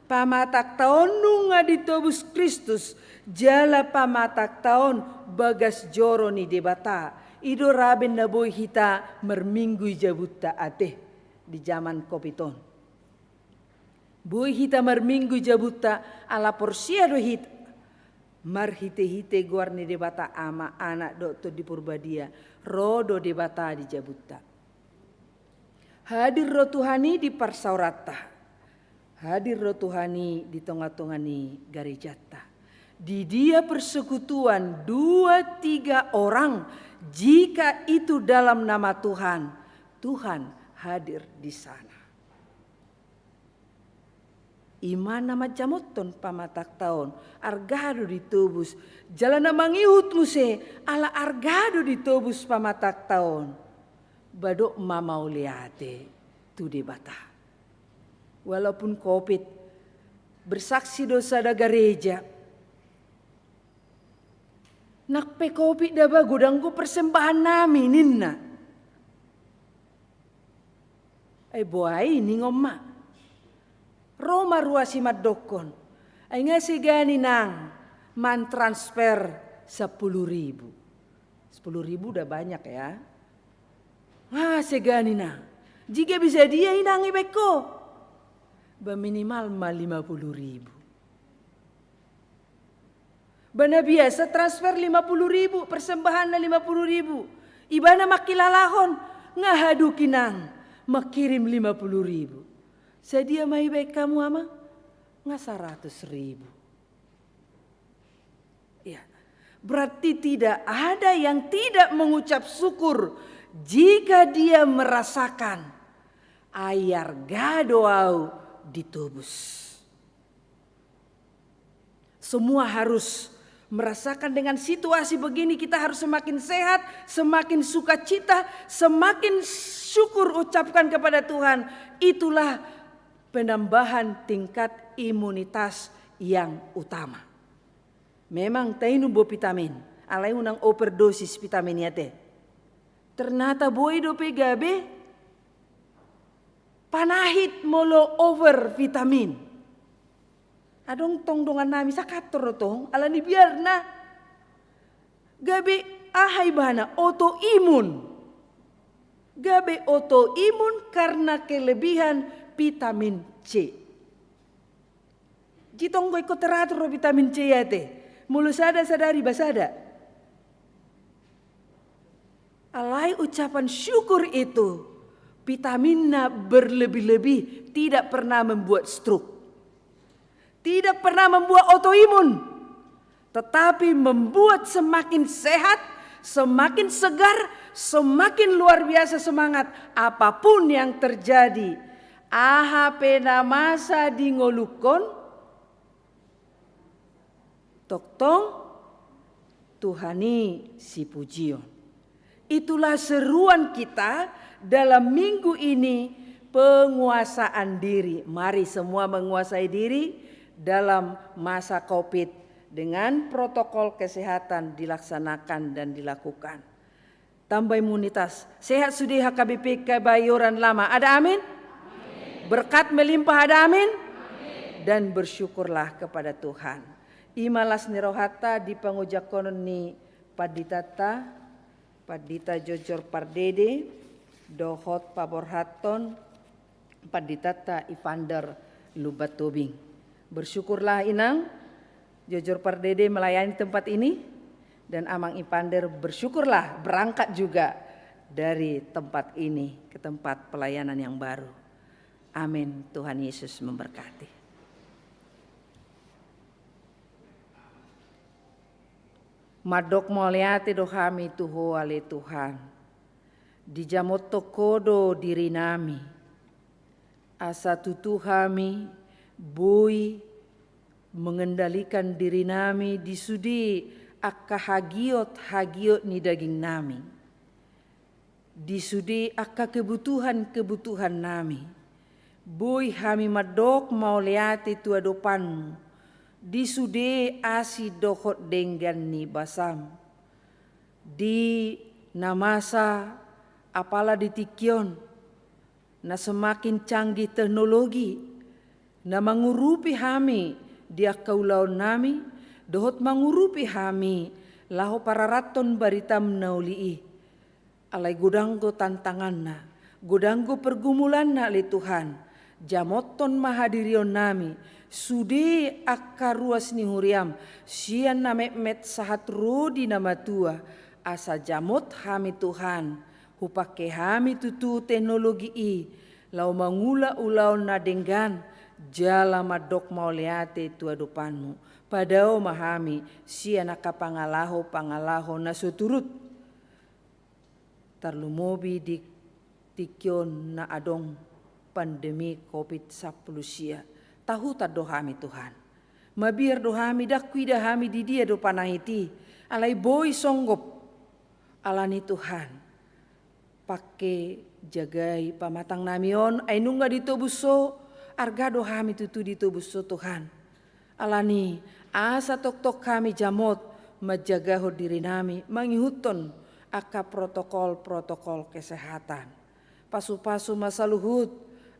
pamatangta on nunga ditobus Kristus, jala pamatangta on bagas joro ni Debata. I do raben na boi hita marminggu i jabunta ate di jaman covid on. Boi hita marminggu i jabunta ala porsea do hita. Marhitehite goar ni Debata Ama, Anak dohot Tondi Porbadia, ro do Debata di jabunta. Hadir do Tuhan i di parsaoranta. Hadir do Tuhan i di tongatonga ni garejanta. Di dia persekutuan dua tiga orang, jika itu dalam nama Tuhan, Tuhan hadir di sana. I ma na manjamothon pamatangta on, arga do ditobus, jala na mangihut muse ala arga do ditobus pamatangta on. Ba dok ma mauliate tu Debata. Walaupun covid, bersaksi do sada gareja. Nang pe covid da ba godang do persembahan nami ninna. Ai boa i ningon ma. Ro ma ruas i mandokkon. Ai nga sega ni nang mantransfer sepuluh ribu. Sepuluh ribu udah banyak ya. Nga sega ni nang. Jika bisa dia inang ibaen ho. Ba minimal ma lima puluh ribu. Ba na biasa transfer lima puluh ribu, persembahanna lima puluh ribu. Ibana mangkilalahon, nga haduk inang mangkirim lima puluh ribu. Sadia ma ibaen hamu ama? Nga saratus ribu. Ya. Berarti tidak ada yang tidak mengucap syukur jika dia merasakan ai arga do au ditobus. Semua harus merasakan dengan situasi begini, kita harus semakin sehat, semakin sukacita, semakin syukur ucapkan kepada Tuhan. Itulah penambahan tingkat imunitas yang utama. Memang tainum bo vitamin, alai unang overdosis vitamin i ate. Ternyata boi dope gabe panahit molo over vitamin. Adong tong dongan nami sakator do tong, ala ni biarna. Gabe aha ibana, autoimun. Gabe autoimun karena kelebihan vitamin C. Jitong go ingkon teratur do vitamin C i ate. Molo sada sadari ba sada. Alai ucapan syukur itu vitaminnya berlebih-lebih, tidak pernah membuat stroke. Tidak pernah membuat autoimun. Tetapi membuat semakin sehat, semakin segar, semakin luar biasa semangat. Apapun yang terjadi, aha pe na masa di ngolungkon, tongtong Tuhan i sipujion. Itulah seruan kita dalam minggu ini, penguasaan diri. Mari semua menguasai diri dalam masa covid dengan protokol kesehatan dilaksanakan dan dilakukan. Tambah imunitas. Sehat sude H K B P Kebayoran Lama. Ada amin? Berkat melimpah, ada amin? Dan bersyukurlah kepada Tuhan. I ma las ni rohanta di pangojangkonon ni panditanta, Pandita Jojor Pardede, dohot paborhathon panditanta Ivander Lumban Tobing. Bersyukurlah Inang Jojor Pardede melayani tempat ini, dan Amang Ivander bersyukurlah berangkat juga dari tempat ini ke tempat pelayanan yang baru. Amin. Tuhan Yesus memberkati. Mandok mauliate do hami tu Ho ale Tuhan. Dijamothon Ho do diri nami. Asa tutu hami boi mengendalikan diri nami di sude angka hagiot-hagiot ni daging nami. Di sude angka kebutuhan-kebutuhan nami. Boi hami mandok mauliate tu adopanmu. Di sude asi dohot denggan ni basam. Di na masa apala di tingki on. Na semakin canggih teknologi. Na mangurupi hami di angka ulaon nami. Dohot mangurupi hami laho pararathon baritam na uli i. Alai godang do tantanganna, godang do pergumulanna ale Tuhan. Jamothon ma hadirion nami, sude angka ruas ni huriam, sian na metmet sahat ro di na matua, asa jamot hami Tuhan, hupangke hami tutu teknologi i, laho mangula ulaon na denggan, jala mandok mauliate tu adopanmu. Padao ma hami, sian angka pangalaho-pangalaho na so turut. Tarlumobi di tingki on na adong pandemi covid sampulu sia. Tahutan do hami, Tuhan. Mabiar do hami, ndang huida hami di dia do panahit i, alai boi songgop. Alani, Tuhan, pangke jagai pamatangnami on, ai nunga ditobus Ho, arga do hami tutu ditobus Ho, Tuhan. Alani, asa tongtong hami jamot manjagahon dirinami, mangihuthon angka protokol-protokol kesehatan. Pasupasu ma saluhut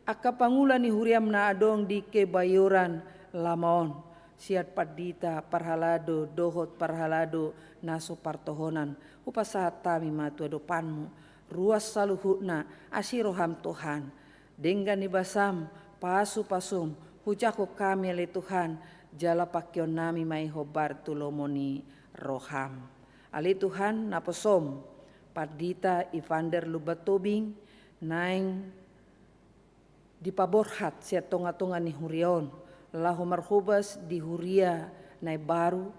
angka pangula ni huriaM na adong di Kebayoran Lama on, sian pandita, parhalado dohot parhalado na so partohonan. Hupasahat hami ma tu adopanMu ruas saluhutna, asi rohaM, Tuhan. Denggan ni basaM, pasupasuM, hujalo hami ale Tuhan, jala pangkeonnami ma i hombar tu lomo ni rohaM. Ale Tuhan, naposoM Pandita Ivander Lumban Tobing, naeng dipaborhat sian tongatonga ni huria on, laho marhobas di huria na imbaru,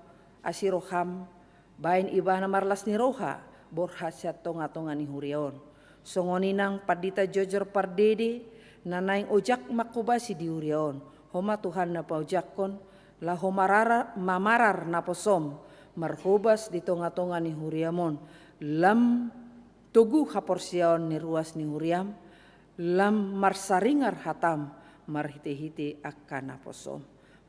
asi rohaM, baen ibana marlas ni roha, borhat sian tongatonga ni huria on. Songon i nang Pandita Jojor Pardede, na naeng ojak manghobasi di huria on. Ho ma Tuhan na paojakhon, laho marara-, mamarar naposoM, marhobas di tongatonga ni huriaM on, lam togu haporseaon ni ruas ni huriaM, lam marsaringar hataM marhitehite angka naposoM.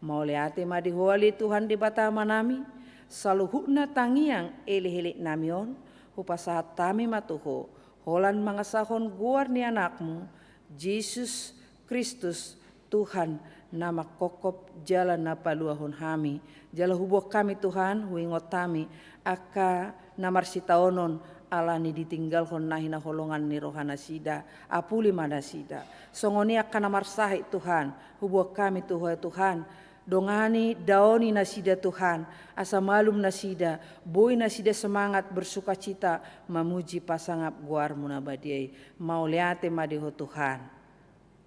Mauliate ma di Ho ale Tuhan Debata Amanami, saluhutna tangiang elekeleknami on, hupasahat hami ma tu Ho, holan mangasahon goar ni AnakMu, Jesus Kristus, Tuhan na manghophop jala na paluahon hami. Jala huboan hami, Tuhan, huingot hami angka na marsitaonon, alani ditinggalhon na hinaholongan ni rohanasida, apuli ma nasida. Songon i angka na marsahit, Tuhan, huboan hami tu Ho, Tuhan, dongani, daoni nasida, Tuhan, asa malum nasida, boi nasida semangat bersukacita mamuji pasangap goarMu na badia i. Mauliate ma di Ho, Tuhan.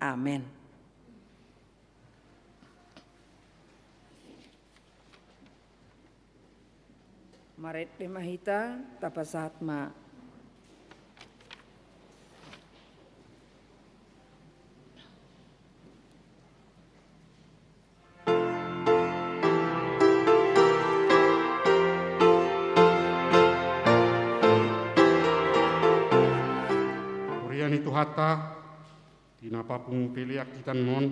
Amen. Marende ma hita, tapasahat ma. Huria ni Tuhanta, di na papungu pelean hita on,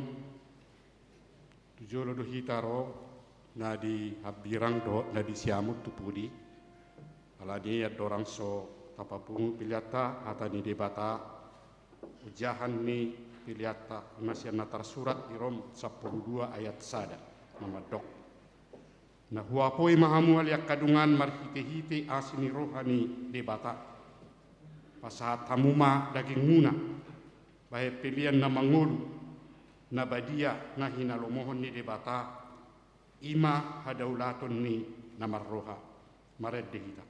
tu jolo do hita ro, na di hambirang dohot na di siamun tu pudi. Alani i andorang so tapapungu peleanta, hata ni Debata, ojahan ni peleanta, i ma sian na tarsurat di Rom sampulu dua ayat sada, na mandok: Na huapoi ma hamu ale angka dongan marhitehite asi ni roha ni Debata. Pasahat hamu ma dagingmuna bahen pelean na mangolu, na badia, na hinalomohon ni Debata, i ma hadaulaton ni na marroha. Marende hita.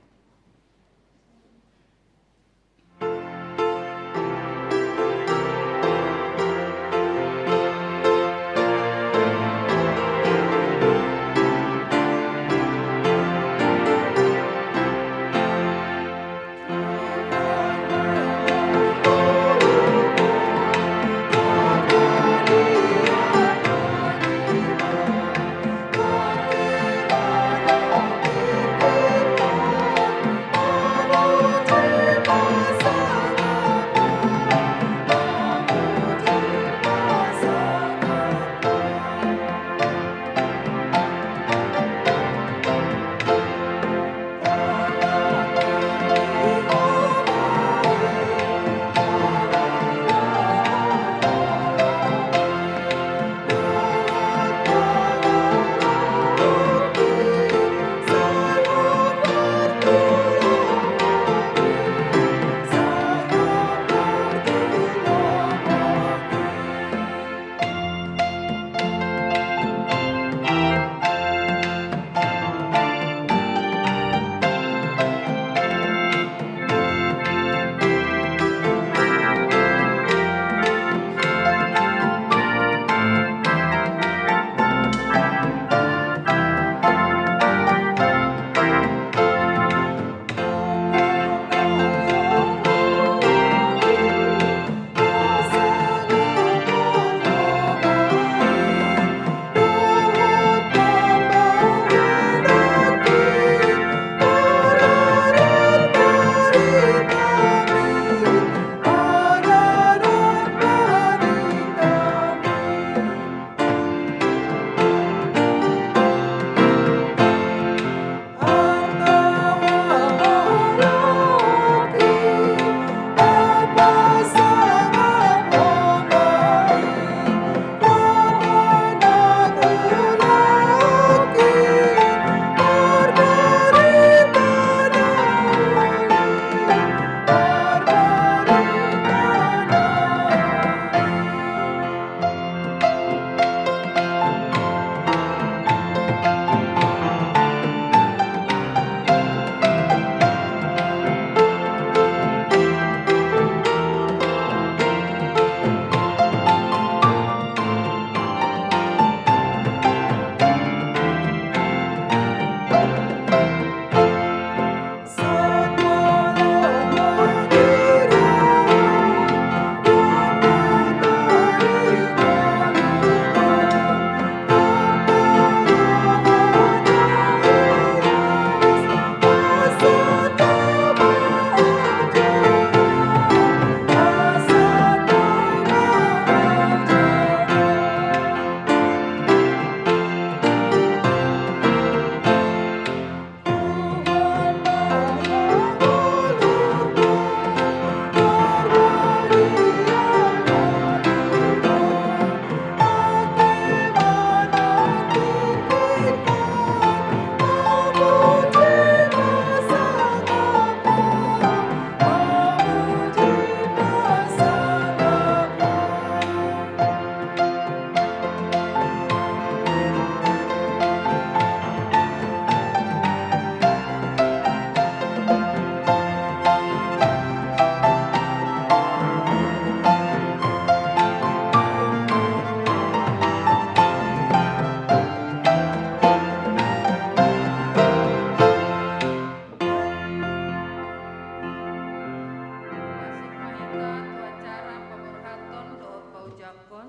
Acara paborhaton dohot paojakhon.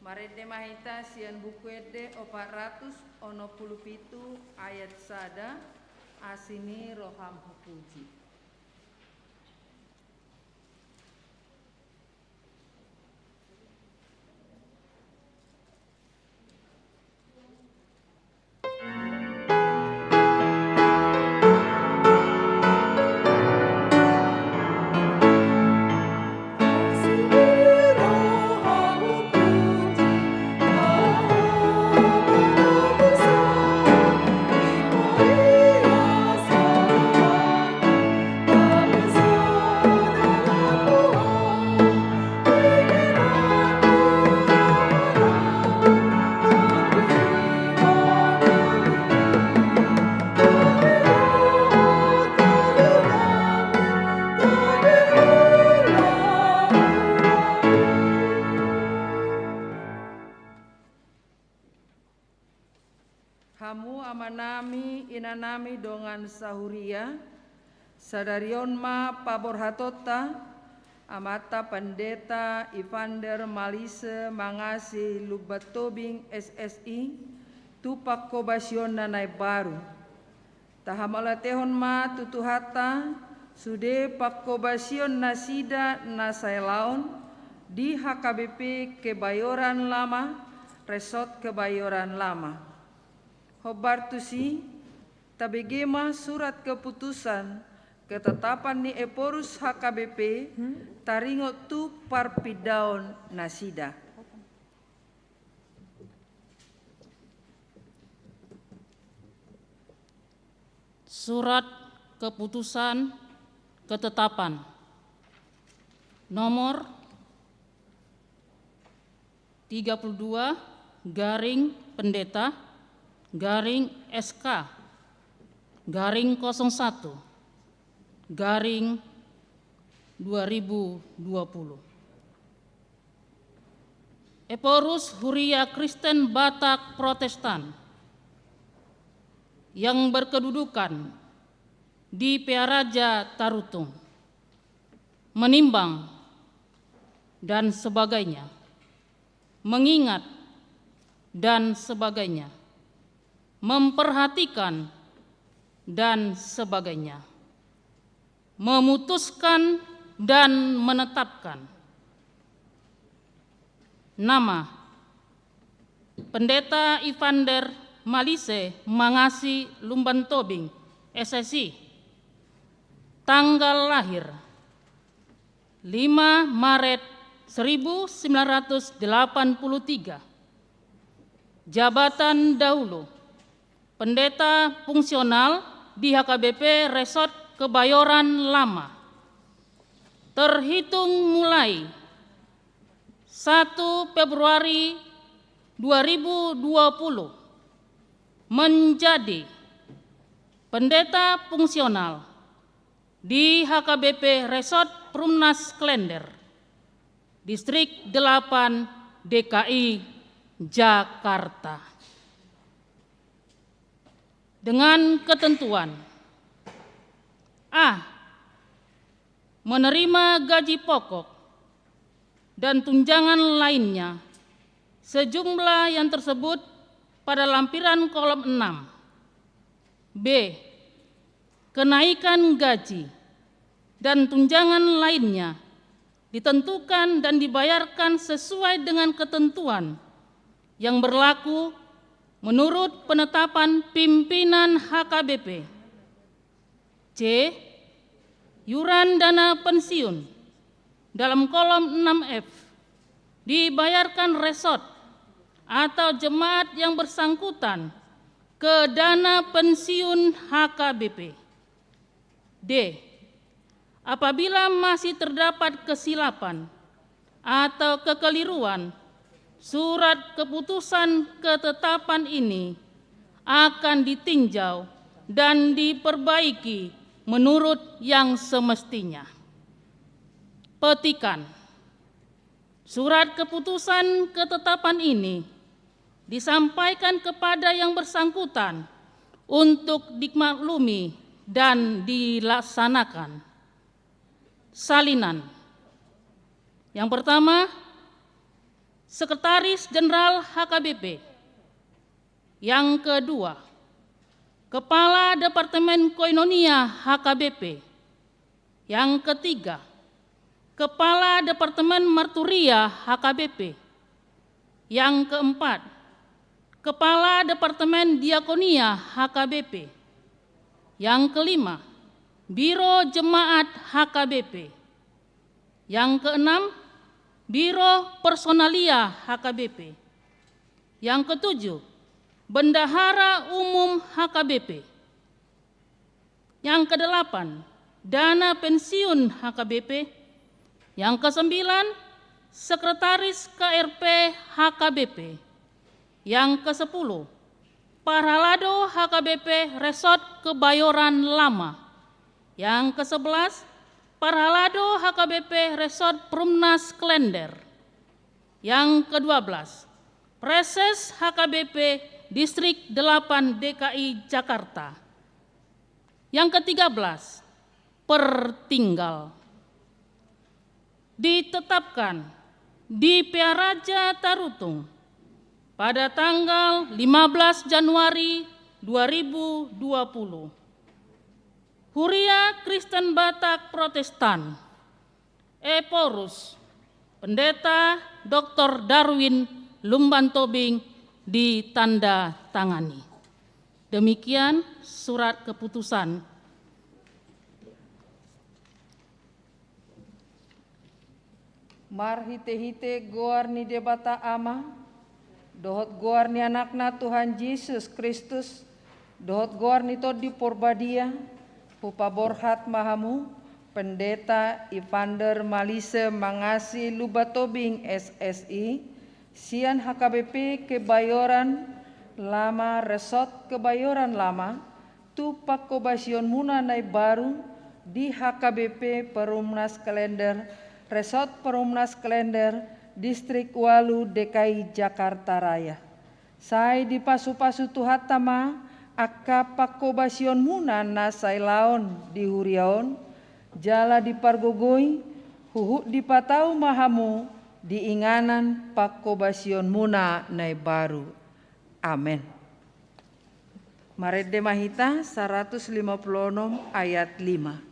Marende ma hita sian Buku Ende opat ratus onom pulu pitu ayat sada, Asi ni roham hupuji. Hamu amanami, inanami dongan sahuria, sadari on ma paborhatonta, Amanta Pandita Ivander Malise Mangasi Lumban Tobing, S S I, tu pangkobasionna na imbaru. Tahamauliatehon ma tu Tuhanta, sude pangkobasion nasida na sai laon di H K B P Kebayoran Lama, Resort Kebayoran Lama. Hombar tusi, tabege ma surat keputusan ketetapan ni Ephorus H K B P taringot tu parpindaon nasida. Surat keputusan ketetapan nomor tiga puluh dua garing pendeta garing S K garing kosong satu garing dua ribu dua puluh. Ephorus Huria Kristen Batak Protestan yang berkedudukan di Pearaja Tarutung, menimbang dan sebagainya, mengingat dan sebagainya, memperhatikan dan sebagainya, memutuskan dan menetapkan. Nama: Pendeta Ivander Malise Mangasi Lumban Tobing, S S I. Tanggal lahir: lima Maret seribu sembilan ratus delapan puluh tiga. Jabatan dahulu: pendeta fungsional di H K B P Resort Kebayoran Lama. Terhitung mulai satu Februari dua ribu dua puluh, menjadi pendeta fungsional di H K B P Resort Perumnas Klender, Distrik delapan, D K I Jakarta. Dengan ketentuan: A, menerima gaji pokok dan tunjangan lainnya sejumlah yang tersebut pada lampiran kolom enam. B, kenaikan gaji dan tunjangan lainnya ditentukan dan dibayarkan sesuai dengan ketentuan yang berlaku menurut penetapan pimpinan H K B P. C, iuran dana pensiun dalam kolom enam F dibayarkan resort atau jemaat yang bersangkutan ke dana pensiun H K B P. D, apabila masih terdapat kesilapan atau kekeliruan, surat keputusan ketetapan ini akan ditinjau dan diperbaiki menurut yang semestinya. Petikan: surat keputusan ketetapan ini disampaikan kepada yang bersangkutan untuk dimaklumi dan dilaksanakan. Salinan: Yang pertama, Sekretaris Jenderal H K B P. Yang kedua, Kepala Departemen Koinonia H K B P. Yang ketiga, Kepala Departemen Marturia H K B P. Yang keempat, Kepala Departemen Diakonia H K B P. Yang kelima, Biro Jemaat H K B P. Yang keenam, Biro Personalia H K B P. Yang ketujuh, Bendahara Umum H K B P. Yang kedelapan, Dana Pensiun H K B P. Yang kesembilan, Sekretaris K R P H K B P. Yang kesepuluh, Parhalado H K B P Resort Kebayoran Lama. Yang kesebelas, Parhalado H K B P Resort Perumnas Klender. Yang kedua belas, Praeses H K B P Distrik delapan D K I Jakarta. Yang ketiga belas, Pertinggal. Ditetapkan di Pearaja Tarutung pada tanggal lima belas Januari dua ribu dua puluh. Huria Kristen Batak Protestan, Ephorus, Pendeta Doktor Darwin Lumban Tobing, ditandatangani. Demikian surat keputusan. Marhitehite goar ni Debata Ama, dohot goar ni Anakna Tuhan Jesus Kristus, dohot goar ni Tondi Porbadia, hupaborhat ma hamu, Pendeta Ivander Malise Mangasi Lumban Tobing, S S I, sian H K B P Kebayoran Lama, Resort Kebayoran Lama, tu pangkobasionmuna na imbaru di H K B P Perumnas Klender, Resort Perumnas Klender, Distrik ualu D K I Jakarta Raya. Sai dipasupasu Tuhanta ma angka pangkobasionmuna na sailaon di huria on, jala dipargogoi, huhut dipatau ma hamu di inganan pangkobasionmuna na imbaru. Amen. Marende ma hita saratus lima pulu onom ayat lima.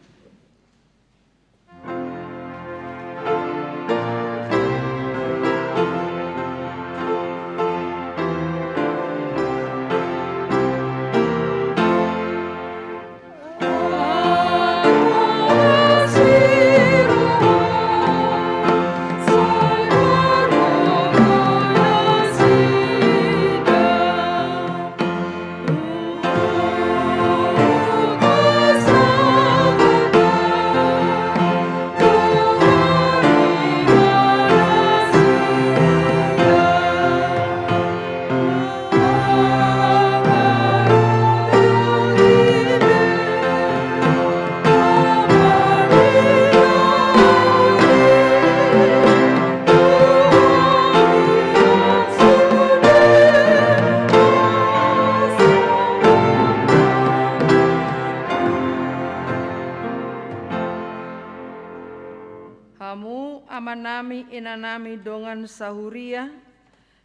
Hamu amanami, inanami, dongan sahuria,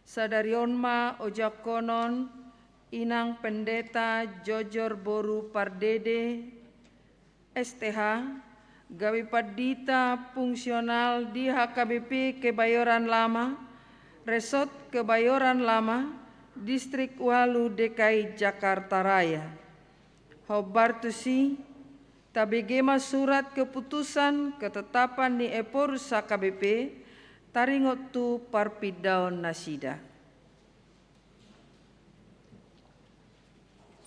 sadari on ma ojangkonon inang pendeta Jojor boru Pardede, S T H, gabe pandita fungsional di H K B P Kebayoran Lama, Resort Kebayoran Lama, Distrik ualu D K I Jakarta Raya. Hombar tusi, tabege ma surat keputusan ketetapan ni Ephorus H K B P, taringot tu parpindaon nasida.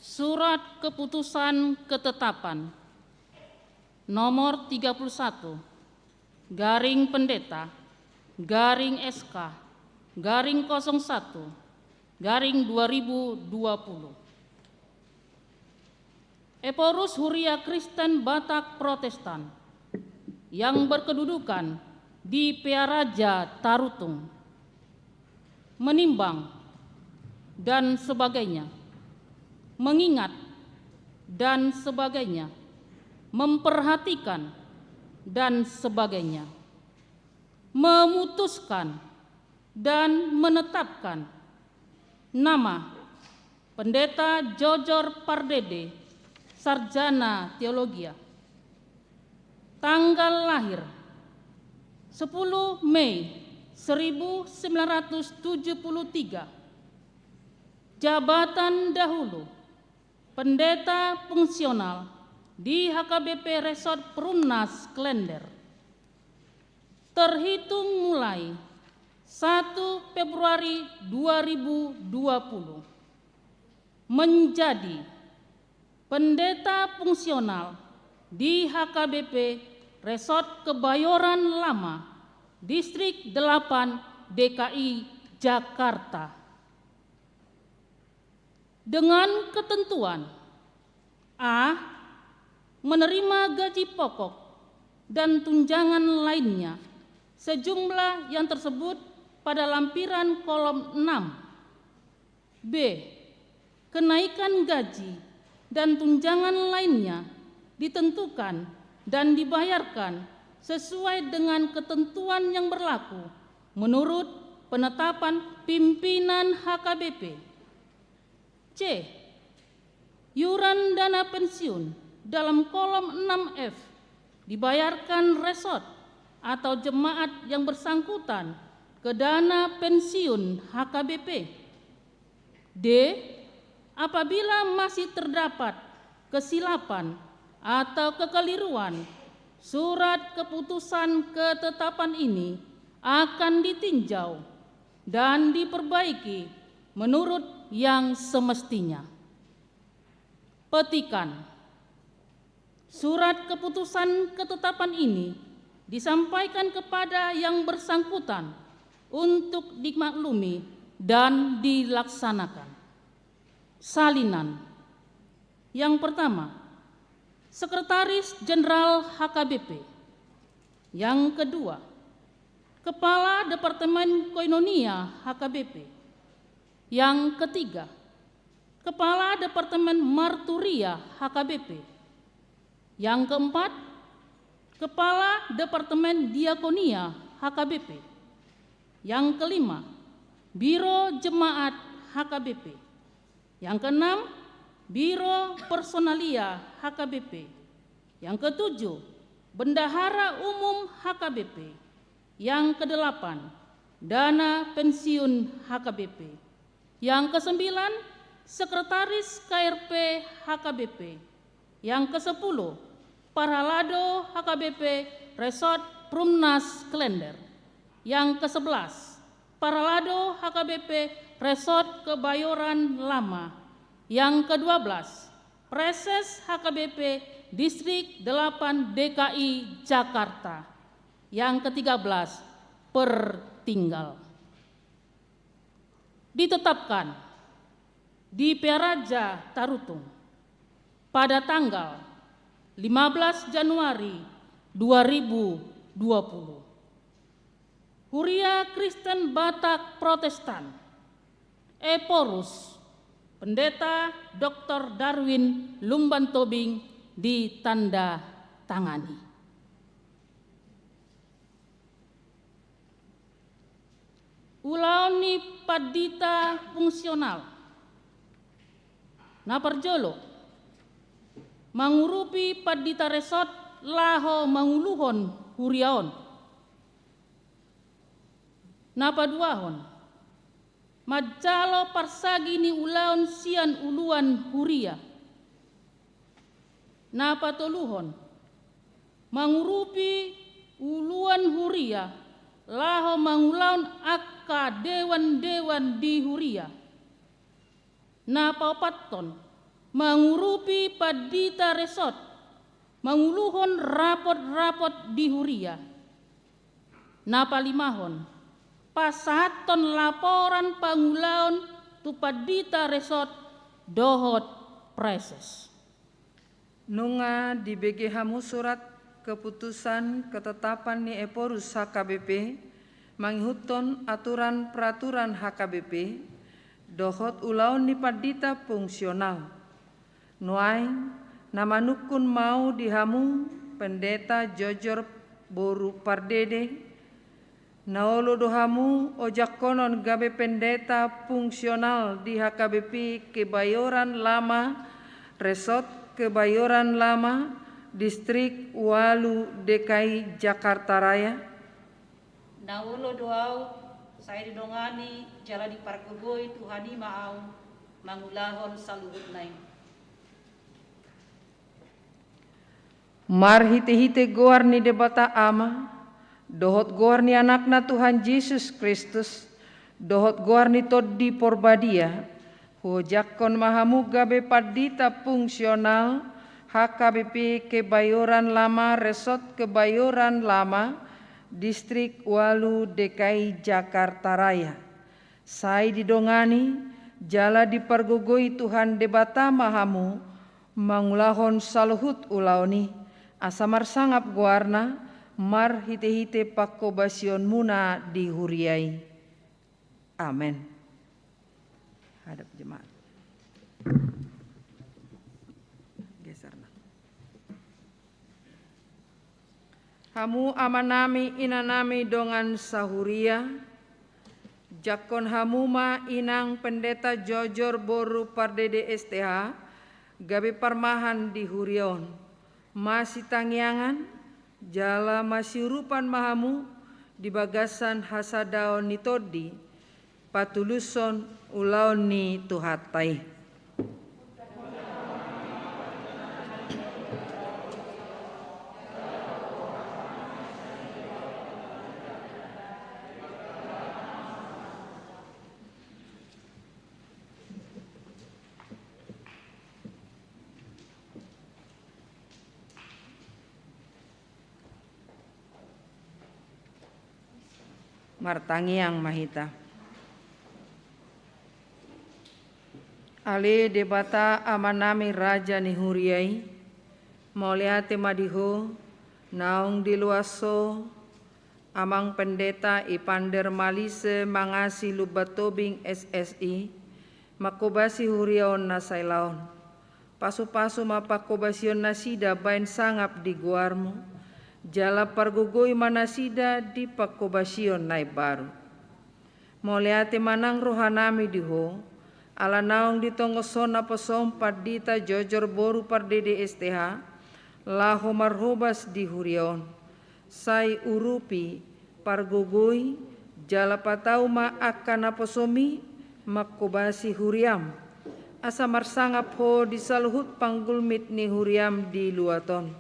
Surat keputusan ketetapan nomor tiga puluh satu, garing pendeta, garing S K, garing kosong satu, garing dua ribu dua puluh. Ephorus Huria Kristen Batak Protestan yang berkedudukan di Pearaja Tarutung, menimbang dan sebagainya, mengingat dan sebagainya, memperhatikan dan sebagainya. Memutuskan dan menetapkan nama Pendeta Jojor Pardede, Sarjana Teologia. Tanggal lahir: sepuluh Mei seribu sembilan ratus tujuh puluh tiga. Jabatan dahulu: Pendeta fungsional di H K B P Resort Perumnas Klender. Terhitung mulai satu Februari dua ribu dua puluh, menjadi Pendeta fungsional di H K B P Resort Kebayoran Lama, Distrik delapan, D K I Jakarta. Dengan ketentuan: A. Menerima gaji pokok dan tunjangan lainnya sejumlah yang tersebut pada lampiran kolom enam. B. Kenaikan gaji dan tunjangan lainnya ditentukan dan dibayarkan sesuai dengan ketentuan yang berlaku menurut penetapan pimpinan H K B P. C. Iuran dana pensiun dalam kolom enam F dibayarkan resort atau jemaat yang bersangkutan ke dana pensiun H K B P. D. Apabila masih terdapat kesilapan atau kekeliruan, surat keputusan ketetapan ini akan ditinjau dan diperbaiki menurut yang semestinya. Petikan: surat keputusan ketetapan ini disampaikan kepada yang bersangkutan untuk dimaklumi dan dilaksanakan. Salinan: yang pertama, Sekretaris Jenderal H K B P. Yang kedua, Kepala Departemen Koinonia H K B P. Yang ketiga, Kepala Departemen Marturia H K B P. Yang keempat, Kepala Departemen Diakonia H K B P. Yang kelima, Biro Jemaat H K B P. Yang keenam, Biro Personalia H K B P. Yang ketujuh, Bendahara Umum H K B P. Yang kedelapan, Dana Pensiun H K B P. Yang kesembilan, Sekretaris K R P H K B P. Yang kesepuluh, Parhalado H K B P Resort Perumnas Klender. Yang kesebelas, Parhalado H K B P Resort Kebayoran Lama. Yang kedua belas, Praeses H K B P Distrik delapan D K I Jakarta. Yang ketiga belas, Pertinggal. Ditetapkan di Pearaja Tarutung pada tanggal lima belas Januari dua ribu dua puluh, Huria Kristen Batak Protestan, Ephorus, Pendeta Doktor Darwin Lumban Tobing, ditandatangani. Ulaon ni pandita fungsional. Na parjolo, mangurupi pandita resort laho manguluhon huria on. Na paduahon, manjalo parsagi ni ulaon sian uluan huria. Na patoluhon, mangurupi uluan huria laho mangulahon angka dewan-dewan di huria. Na paopathon, mangurupi pandita resort manguluhon rapot-rapot di huria. Na palimahon, pasahathon laporan pangulaon tu pandita resort dohot praeses. Nunga dibege hamu surat keputusan ketetapan ni Ephorus H K B P mangihuthon aturan peraturan H K B P dohot ulaon ni pandita fungsional. Nuaeng na manungkun ma au di hamu Pendeta Jojor boru Pardede, Na olo do hamu ojakkonon gabe pendeta fungsional di H K B P Kebayoran Lama, Resort Kebayoran Lama, Distrik ualu D K I Jakarta Raya? Na olo do au, sai didongani jala dipargogoi Tuhan i ma au mangulahon saluhutna i. Marhitehite goar ni Debata Ama, dohot goar ni Anakna Tuhan Jesus Kristus, dohot goar ni Tondi Porbadia, huojakkon ma hamu gabe pandita fungsional H K B P Kebayoran Lama, Resort Kebayoran Lama, Distrik ualu D K I Jakarta Raya. Sai didongani jala dipargogoi Tuhan Debata ma hamu mangulahon saluhut ulaon i, asa marsangap goarna marhitehite pangkobasionmuna di huria i. Amen. Hadap jemaat. Geser, nah. Hamu amanami, inanami, dongan sahuria, jangkon hamu ma inang pendeta jojor boru pardede S T H, gabe parmahan di huria on, masitangiangan jala masiurupan ma hamu di bagasan hasadaon ni Tondi, patulushon ulaon ni Tuhanta i. Martangiang ma hita. Ale Debata Amanami, Raja ni huria i, mauliate ma di Ho, naung diloas Ho Amang Pendeta Ivander Malise Mangasi Lumban Tobing, S S I, mangkobasi huria on na sai laon. Pasupasu ma pangkobasion nasida baen sangap di goarmu, jala pargogoi ma nasida di pangkobasion na imbaru. Mauliate ma nang rohanami di Ho, ala naung ditonggos Ho naposom pandita jojor boru pardede S T H, laho marhobas di huria on. Sai urupi, pargogoi, jala patau ma angka naposom i mangkobasi huriam, asa marsangap Ho di saluhut panggulmit ni huriam di luat on.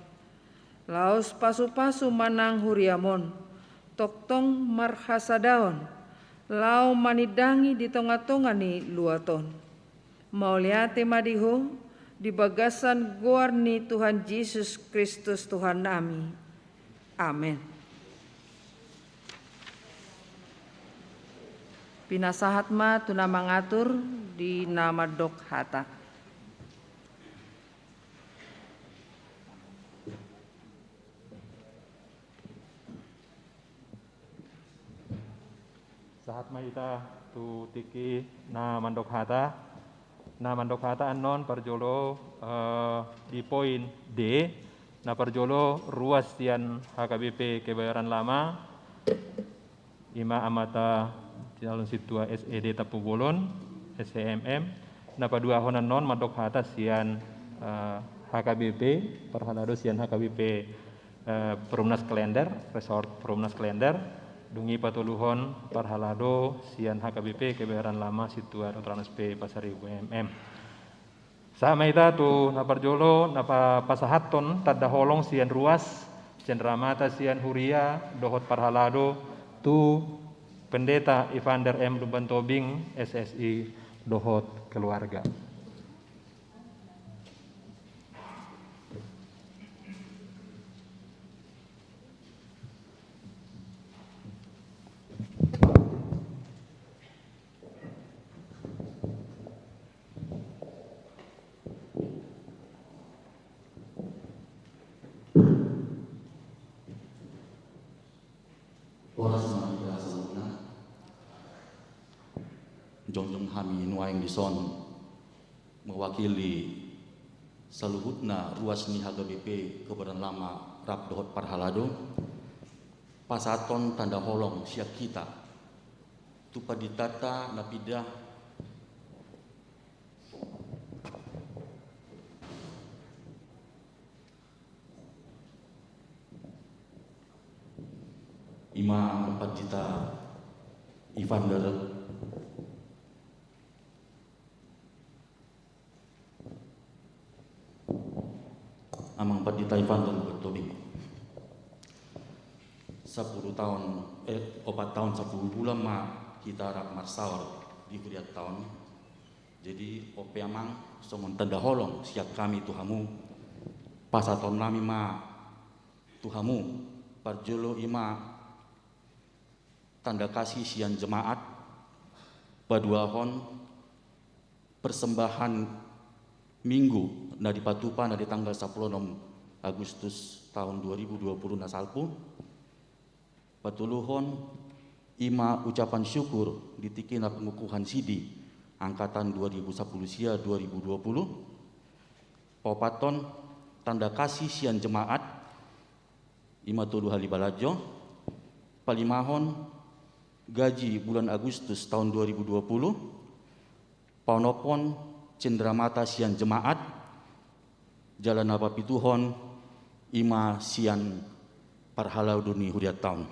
Laos pasupasu ma nang huriam on, tongtong marhasadaon, laho manindangi di tongatonga ni luat on. Mauliate ma di Ho, di bagasan goar ni Tuhan Jesus Kristus Tuhannami. Amen. Pinasahat ma tu na mangatur di na mandok hata. Sahat ma hita tu tingki na mandok hata. Na mandok hata annon parjolo, eh, di poin D, na parjolo ruas sian H K B P Kebayoran Lama, i ma amanta calon sintua S E D Tampubolon, S E M M. Na paduahon annon mandok hata sian, eh, H K B P, parhalado sian H K B P, eh, Perumnas Klender, Resort Perumnas Klender, dung i patoluhon parhalado sian H K B P Kebayoran Lama sintua Doktor Anas P Pasaribu M M. Sahat ma hita tu na parjolo, na pa-, pasahathon tanda holong sian ruas, sian amanta sian huria dohot parhalado tu Pendeta Ivander M Lumban Tobing, S S I, dohot keluarga. Horas ma di hita saluhutna. Jongjong hami nuaeng dison mewakili saluhutna ruas ni H K B P Kebayoran Lama rap dohot parhalado. Pasahathon tanda holong sian hita tu panditanta na pinda. Ima Pandita Ivander. Amang Pandita Ivander Lubantobing. Sapuluh taon, eh, opat taon sapuluh bulan ma hita rap marsaor di hurianta on. Jadi on pe Amang, songon tanda holong sian hami tu hamu, pasahatonnami ma tu hamu, parjolo ima tanda kasih sian jemaat, paduahon persembahan Minggu na dipatupa na di tanggal sapuluh onom Agustus tahun dua ribu dua puluh na salpu, patoluhon ima ucapan syukur di tingki na pengukuhan sidi angkatan dua ribu sapuluh sia dua ribu dua puluh, paopathon tanda kasih sian jemaat, ima tolu hali balajo, palimahon gaji bulan Agustus tahun dua ribu dua puluh, paonomhon cendramata sian jemaat, jala na papituhon ima sian parhalado ni hurianta on.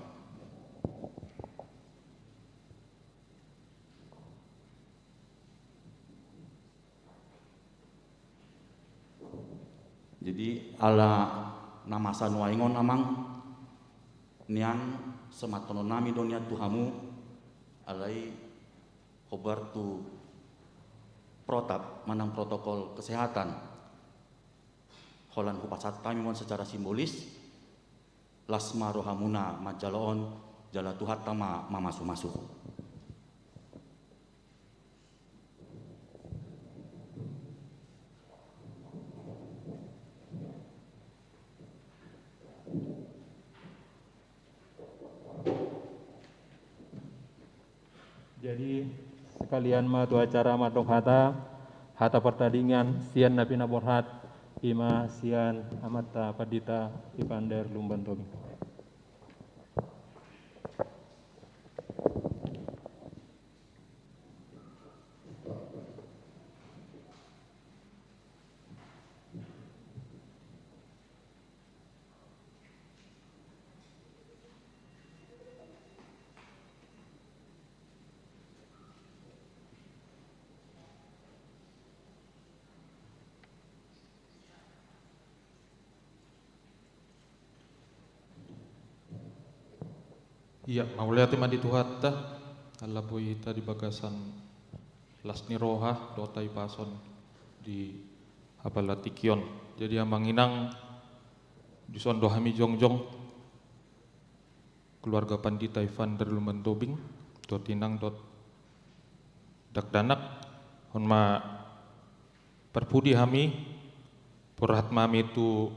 Jadi ala na masa nuaeng on Amang, nian sematonnami do nian tu hamu, alai hombar tu protap manang protokol kesehatan, holan hupasahat hami ma on secara simbolis, las ma rohamuna manjalo on, jala Tuhanta ma mamasumasu. Jadi sekalian ma tu acara mandok hata, hata partaringotan sian na pinaborhat, ima sian Amanta Pandita Ivander Lubantobing. Ia, mauliate ma di Tuhanta, ala boi hita di bagasan las ni roha dohot hahipason di apala tingki on. Jadi Amang Inang, dison do hami jongjong, keluarga Pandita Ivander Lubantobing, dohot Inang dohot dakdanak, on ma parpudi hami, borhat ma hami tu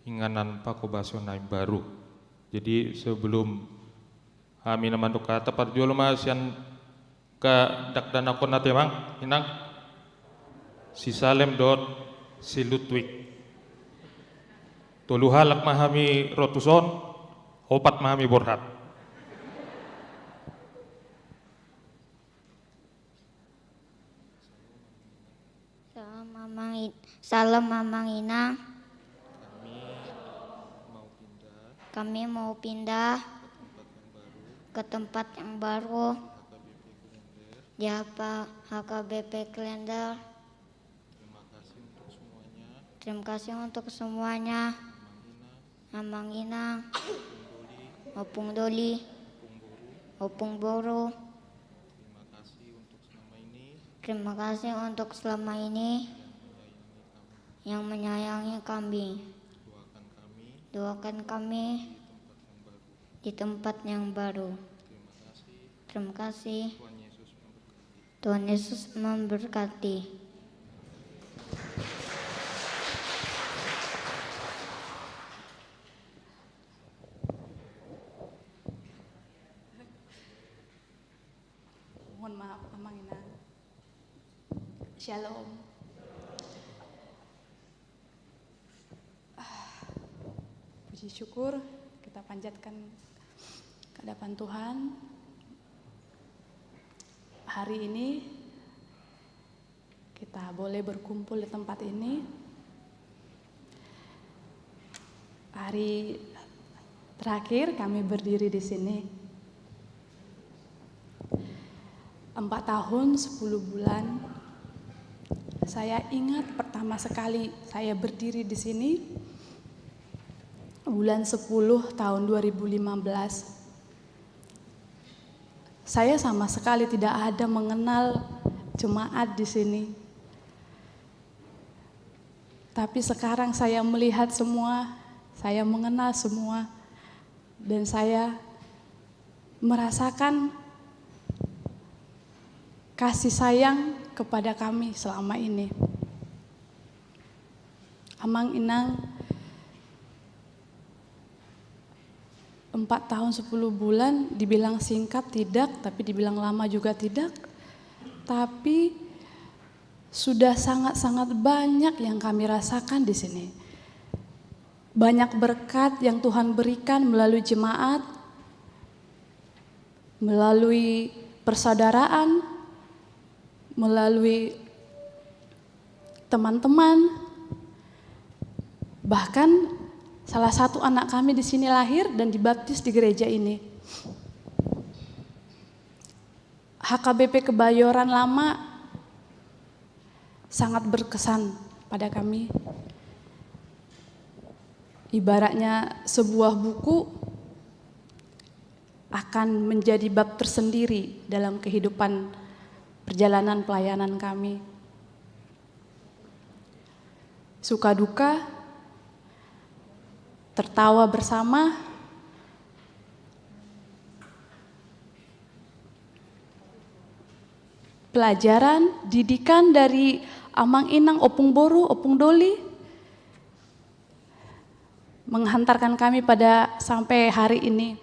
inganan pangkobasion na imbaru. Jadi sebelum hami na mandok hata, parjolo ma sian angka dakdanak on ate Amang Inang, si Salem dohot si Ludwig. Tolu halak ma hami ro tuson, opat ma hami borhat. Salam Amang I-, salam Amang Inang. Kami mau pindah. Kami mau pindah ke tempat yang baru. Ke tempat yang baru. H K B P Klender. Di apa, H K B P Klender. Terima kasih untuk semuanya. Terima kasih untuk semuanya. Amang Inang. Amang Inang. Opung Doli. Opung Doli. Opung Boru. Opung Boru. Terima kasih untuk selama ini. Terima kasih untuk selama ini. Yang menyayangi kami. Yang menyayangi kami. Doakan kami. Doakan kami. Di tempat yang baru. Di tempat yang baru. Terima kasih. Terima kasih. Tuhan Yesus memberkati. Tuhan Yesus memberkati. Mohon maaf, Amang Inang. Shalom. Ah, puji syukur kita panjatkan Hadapan Tuhan, hari ini kita boleh berkumpul di tempat ini. Hari terakhir kami berdiri di sini. Empat tahun, sepuluh bulan. Saya ingat pertama sekali saya berdiri di sini, bulan sepuluh tahun dua ribu lima belas. Saya sama sekali tidak ada mengenal jemaat di sini. Tapi sekarang saya melihat semua, saya mengenal semua, dan saya merasakan kasih sayang kepada kami selama ini. Amang Inang, empat tahun sepuluh bulan, dibilang singkat tidak, tapi dibilang lama juga tidak. Tapi sudah sangat-sangat banyak yang kami rasakan di sini. Banyak berkat yang Tuhan berikan melalui jemaat, melalui persaudaraan, melalui teman-teman. Bahkan salah satu anak kami di sini lahir dan dibaptis di gereja ini. H K B P Kebayoran Lama sangat berkesan pada kami. Ibaratnya sebuah buku akan menjadi bab tersendiri dalam kehidupan perjalanan pelayanan kami. Suka duka, tertawa bersama, pelajaran, didikan dari Amang Inang, Opung Boru, Opung Doli, menghantarkan kami pada sampai hari ini.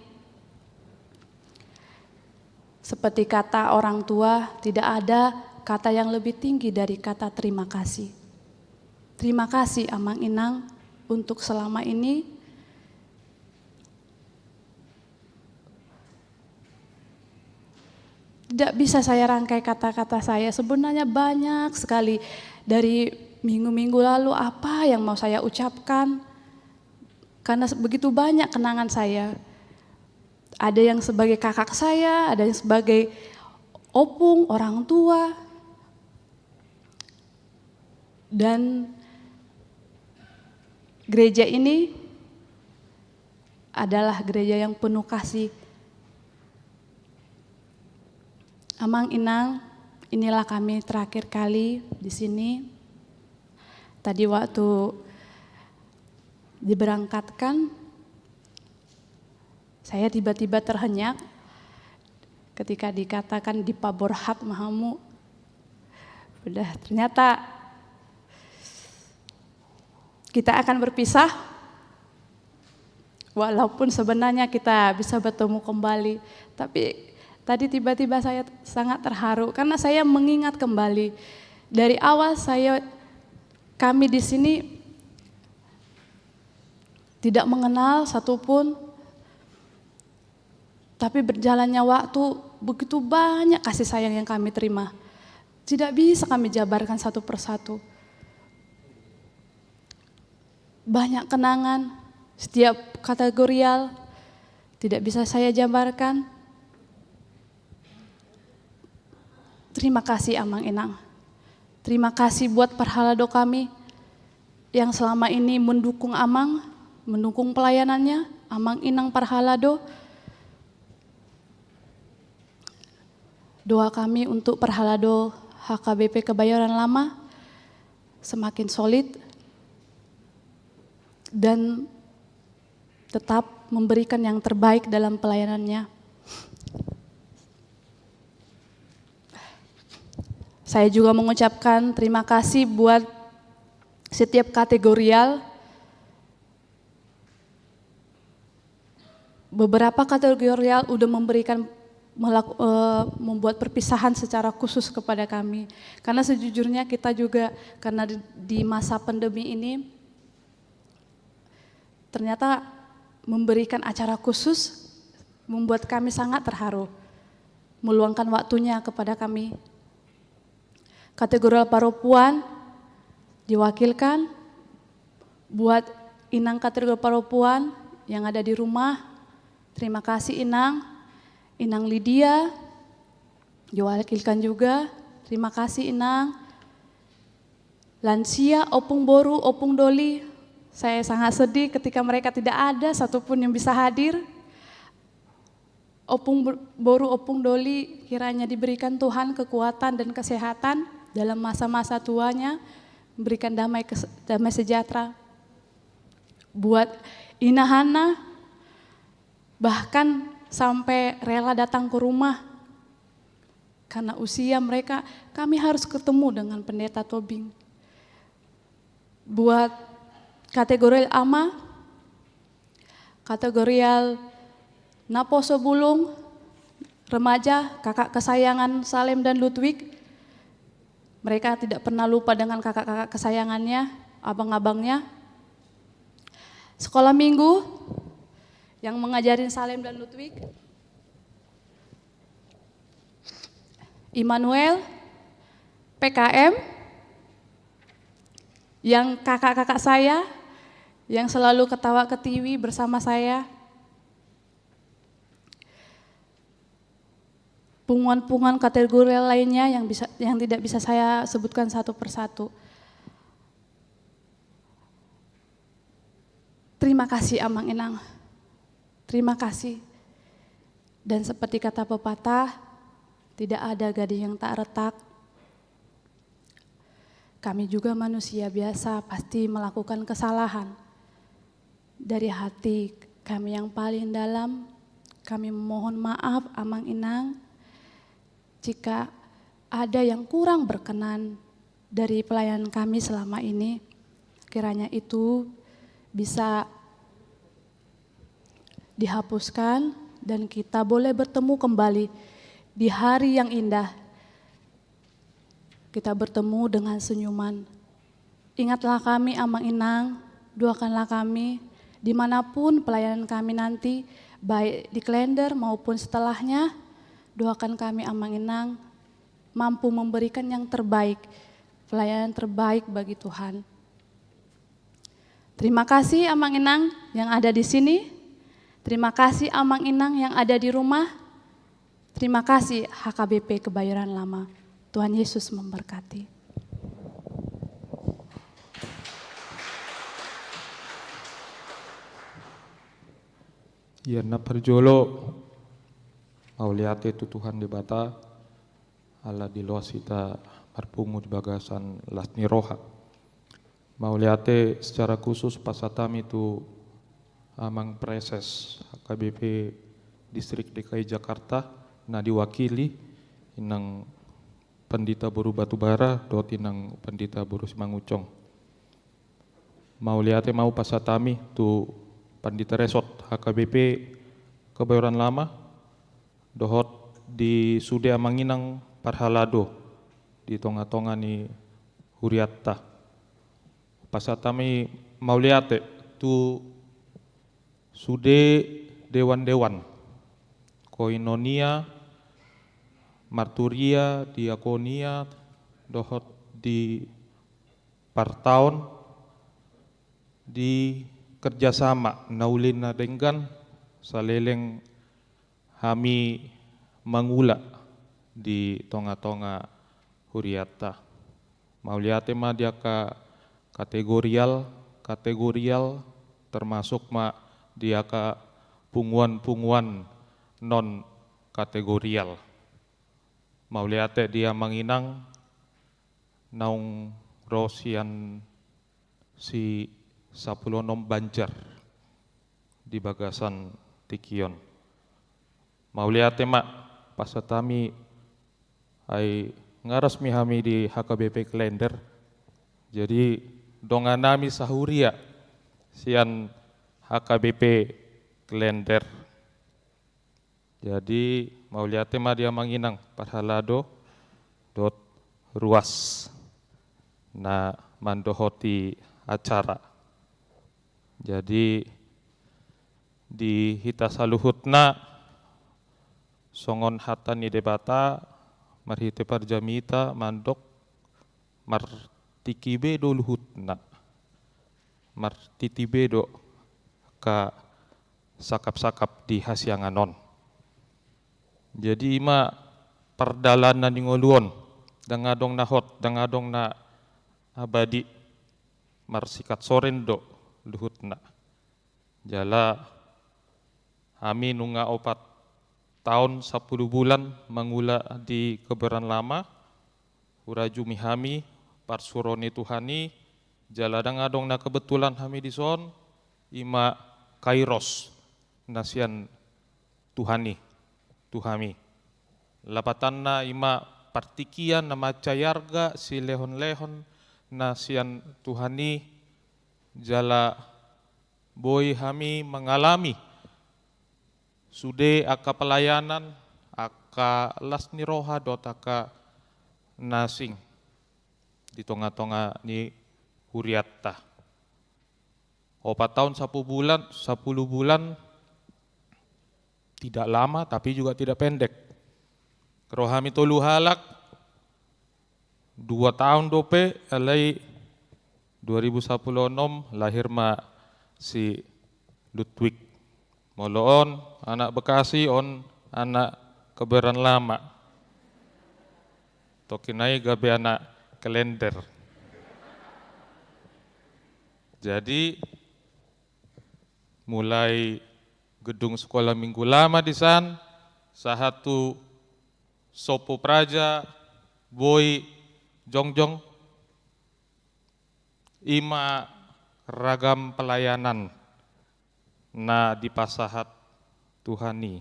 Seperti kata orang tua, tidak ada kata yang lebih tinggi dari kata terima kasih. Terima kasih, Amang Inang, untuk selama ini. Tidak bisa saya rangkai kata-kata saya. Sebenarnya banyak sekali dari minggu-minggu lalu apa yang mau saya ucapkan. Karena se-, begitu banyak kenangan saya. Ada yang sebagai kakak saya, ada yang sebagai opung, orang tua. Dan gereja ini adalah gereja yang penuh kasih. Amang Inang, inilah kami terakhir kali di sini. Tadi waktu diberangkatkan, saya tiba-tiba terhenyak ketika dikatakan dipaborhat ma hamu. Udah, ternyata kita akan berpisah. Walaupun sebenarnya kita bisa bertemu kembali, tapi tadi tiba-tiba saya sangat terharu karena saya mengingat kembali dari awal saya, kami di sini tidak mengenal satupun, tapi berjalannya waktu begitu banyak kasih sayang yang kami terima. Tidak bisa kami jabarkan satu persatu. Banyak kenangan, setiap kategorial tidak bisa saya jabarkan. Terima kasih, Amang Inang. Terima kasih buat parhalado kami yang selama ini mendukung Amang, mendukung pelayanannya, Amang Inang parhalado. Doa kami untuk parhalado H K B P Kebayoran Lama semakin solid dan tetap memberikan yang terbaik dalam pelayanannya. Saya juga mengucapkan terima kasih buat setiap kategorial. Beberapa kategorial udah memberikan melaku-, eh, membuat perpisahan secara khusus kepada kami. Karena sejujurnya kita juga, karena di, di masa pandemi ini, ternyata memberikan acara khusus membuat kami sangat terharu meluangkan waktunya kepada kami. Kategorial Paropuan diwakilkan. Buat Inang Kategorial Paropuan yang ada di rumah, terima kasih Inang. Inang Lydia diwakilkan juga, terima kasih Inang. Lansia, Opung Boru, Opung Doli, saya sangat sedih ketika mereka tidak ada satupun yang bisa hadir. Opung Ber-, Boru, Opung Doli, kiranya diberikan Tuhan kekuatan dan kesehatan dalam masa-masa tuanya, memberikan damai kes-, damai sejahtera. Buat Ina Hana, bahkan sampai rela datang ke rumah karena usia mereka, kami harus ketemu dengan Pendeta Tobing. Buat Kategorial Ama, Kategorial Naposo Bulung, remaja, kakak kesayangan Salem dan Ludwig. Mereka tidak pernah lupa dengan kakak-kakak kesayangannya, abang-abangnya. Sekolah minggu yang mengajarin Salem dan Ludwig. Immanuel, P K M, yang kakak-kakak saya, yang selalu ketawa ketiwi bersama saya. Punguan-punguan kategorial lainnya yang bisa, yang tidak bisa saya sebutkan satu persatu. Terima kasih, Amang Inang. Terima kasih. Dan seperti kata pepatah, tidak ada gading yang tak retak. Kami juga manusia biasa, pasti melakukan kesalahan. Dari hati kami yang paling dalam, kami memohon maaf, Amang Inang, jika ada yang kurang berkenan dari pelayanan kami selama ini. Kiranya itu bisa dihapuskan dan kita boleh bertemu kembali di hari yang indah. Kita bertemu dengan senyuman. Ingatlah kami, Amang Inang, doakanlah kami, dimanapun pelayanan kami nanti, baik di kalender maupun setelahnya, doakan kami, Amang Inang, mampu memberikan yang terbaik, pelayanan terbaik bagi Tuhan. Terima kasih Amang Inang yang ada di sini. Terima kasih Amang Inang yang ada di rumah. Terima kasih H K B P Kebayoran Lama. Tuhan Yesus memberkati. Ia na parjolo, mauliate tu Tuhan Debata, ala diloas hita marpungu di bagasan las ni roha. Mauliate secara khusus pasahat hami tu Amang Praeses H K B P Distrik D K I Jakarta na diwakili Inang Pandita boru Batubara dohot Inang Pandita boru Simangunsong. Mauliate ma hupasahat hami tu Pandita Resort H K B P Kebayoran Lama dohot di sude amang inang parhalado di tonga-tonga ni hurianta. Pasahat hami mauliate tu sude dewan-dewan, koinonia, marturia, diakonia, dohot di partaon, di kerjasama na uli na denggan saleleng hami mangula di tonga-tonga hurianta. Mauliate ma di angka kategorial, kategorial, termasuk ma di angka punguan-punguan non kategorial. Mauliate di amang inang naung ro sian si sampulu onom Banjar di bagasan tingki on. Mauliate ma, pasahat hami, ai nga resmi hami di H K B P Klender. Jadi dongan nami sahuria sian H K B P Klender. Jadi mauliate ma di amang inang parhalado dohot ruas na mandohoti acara. Jadi di hita saluhutna songon hata ni Debata marhite parjamita mandok, martingki be do luhutna, martiti be do angka sangkap-sangkap di hasiangan on. Jadi ima pardalanan ni ngolu on, ndang adong na hot, ndang adong na abadi, marsikat soren do luhutna. Jala hami nunga opat taon sampulu bulan mangula di Kebayoran Lama, hurajumi hami parsuro ni Tuhan i, jala ndang adong na kebetulan hami dison, ima kairos na sian Tuhan i tu hami. Lapatanna ima partingkian na mansai arga, silehon-lehon na sian Tuhan i, jala boi hami mangalami sude angka pelayanan, angka las ni roha dohot angka na asing di tonga-tonga ni hurianta. Opat taon sampulu bulan, sampulu bulan tidak lama tapi juga tidak pendek. Ro hami tolu halak, dua taon dope, alai dua ribu sampulu onom lahir ma si Ludwig. Molo on anak Bekasi, on anak Kebayoran Lama. Tokinai gabe anak kalender. Jadi mulai gedung sekolah minggu lama disan, sahat tu sompo praja, boi jongjong, ima ragam pelayanan na dipasahat Tuhan i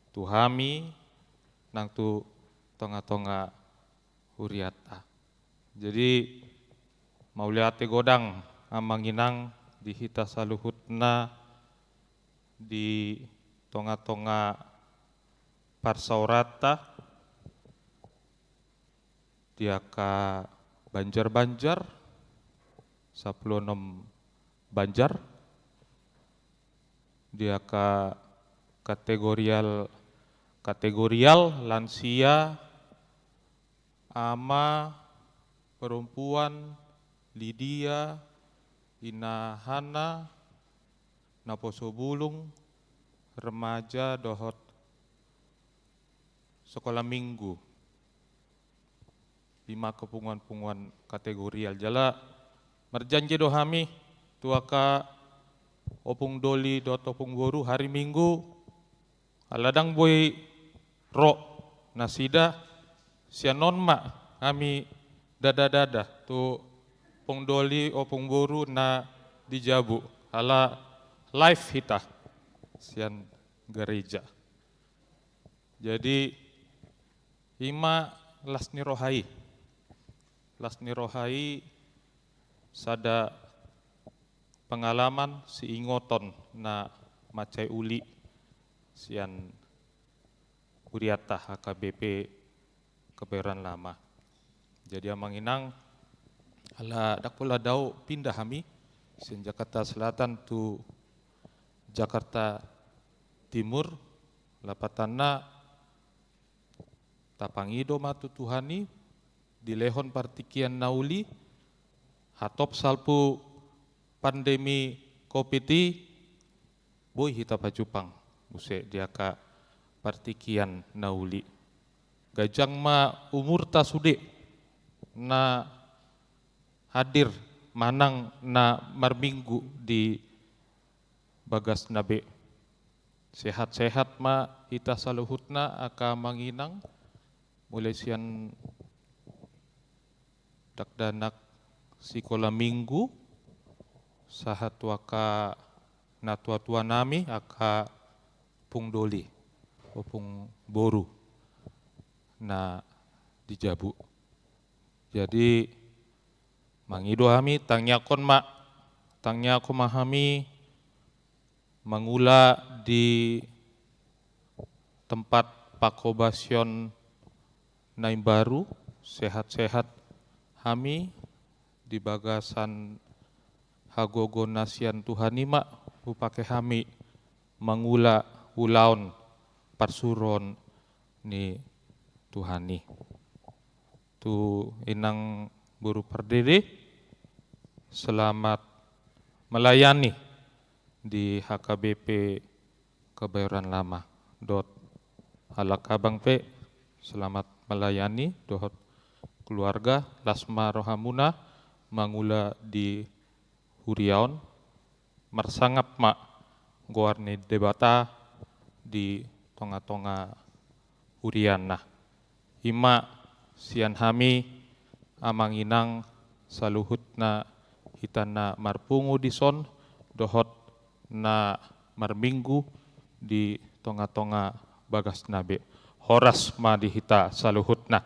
tu hami nang tu tonga-tonga hurianta. Jadi mauliate godang amang inang di hita saluhutna di tonga-tonga parsaoranta, di angka banjar-banjar, sampulu onom banjar, di angka kategorial, kategorial lansia, ama, perempuan, Lydia, ina Hana, naposo bulung, remaja dohot sekolah minggu. Ima angka punguan-punguan kategorial. Jala marjanji do hami tu angka opung doli dohot opung boru, hari Minggu ala ndang boi ro nasida, sian on ma hami dada-dada tu opung doli opung boru na di jabu, ala live hita sian gareja. Jadi ima las ni roha i. Las ni roha i sada pengalaman, siingoton na mansai uli sian hurianta H K B P Kebayoran Lama. Jadi amang inang, ala ndang pola dao pindah hami sian Jakarta Selatan tu Jakarta Timur, lapatanna tapangido ma tu Tuhan i, dilehon partingkian na uli, hatop salpu pandemi covid i, boi hita pajumpang muse di angka partingkian na uli. Ganjang ma umurta sude na hadir manang na marminggu di bagasna be. Sehat-sehat ma hita saluhutna angka amang inang, mulai sian dakdanak sikola minggu, sahat tu angka natua-tua nami, angka opung doli, opung boru na di jabu. Jadi mangido hami, tangiangkon ma, tangiangkon ma hami mangula di tempat pangkobasion na imbaru, sehat-sehat hami di bagasan hagogoon na sian Tuhan i ma hupake hami mangula ulaon, parsuruon ni Tuhan i. Tu inang boru pardede, selamat melayani di H K B P Kebayoran Lama. Dohot halak abang pe, selamat melayani, dohot keluarga, las ma rohamuna mangula di huria on, marsangap ma goar ni Debata di tonga-tonga huriana. I ma sian hami amang inang saluhutna hita na marpungu dison dohot na marminggu di tonga-tonga bagasna be. Horas ma di hita saluhutna.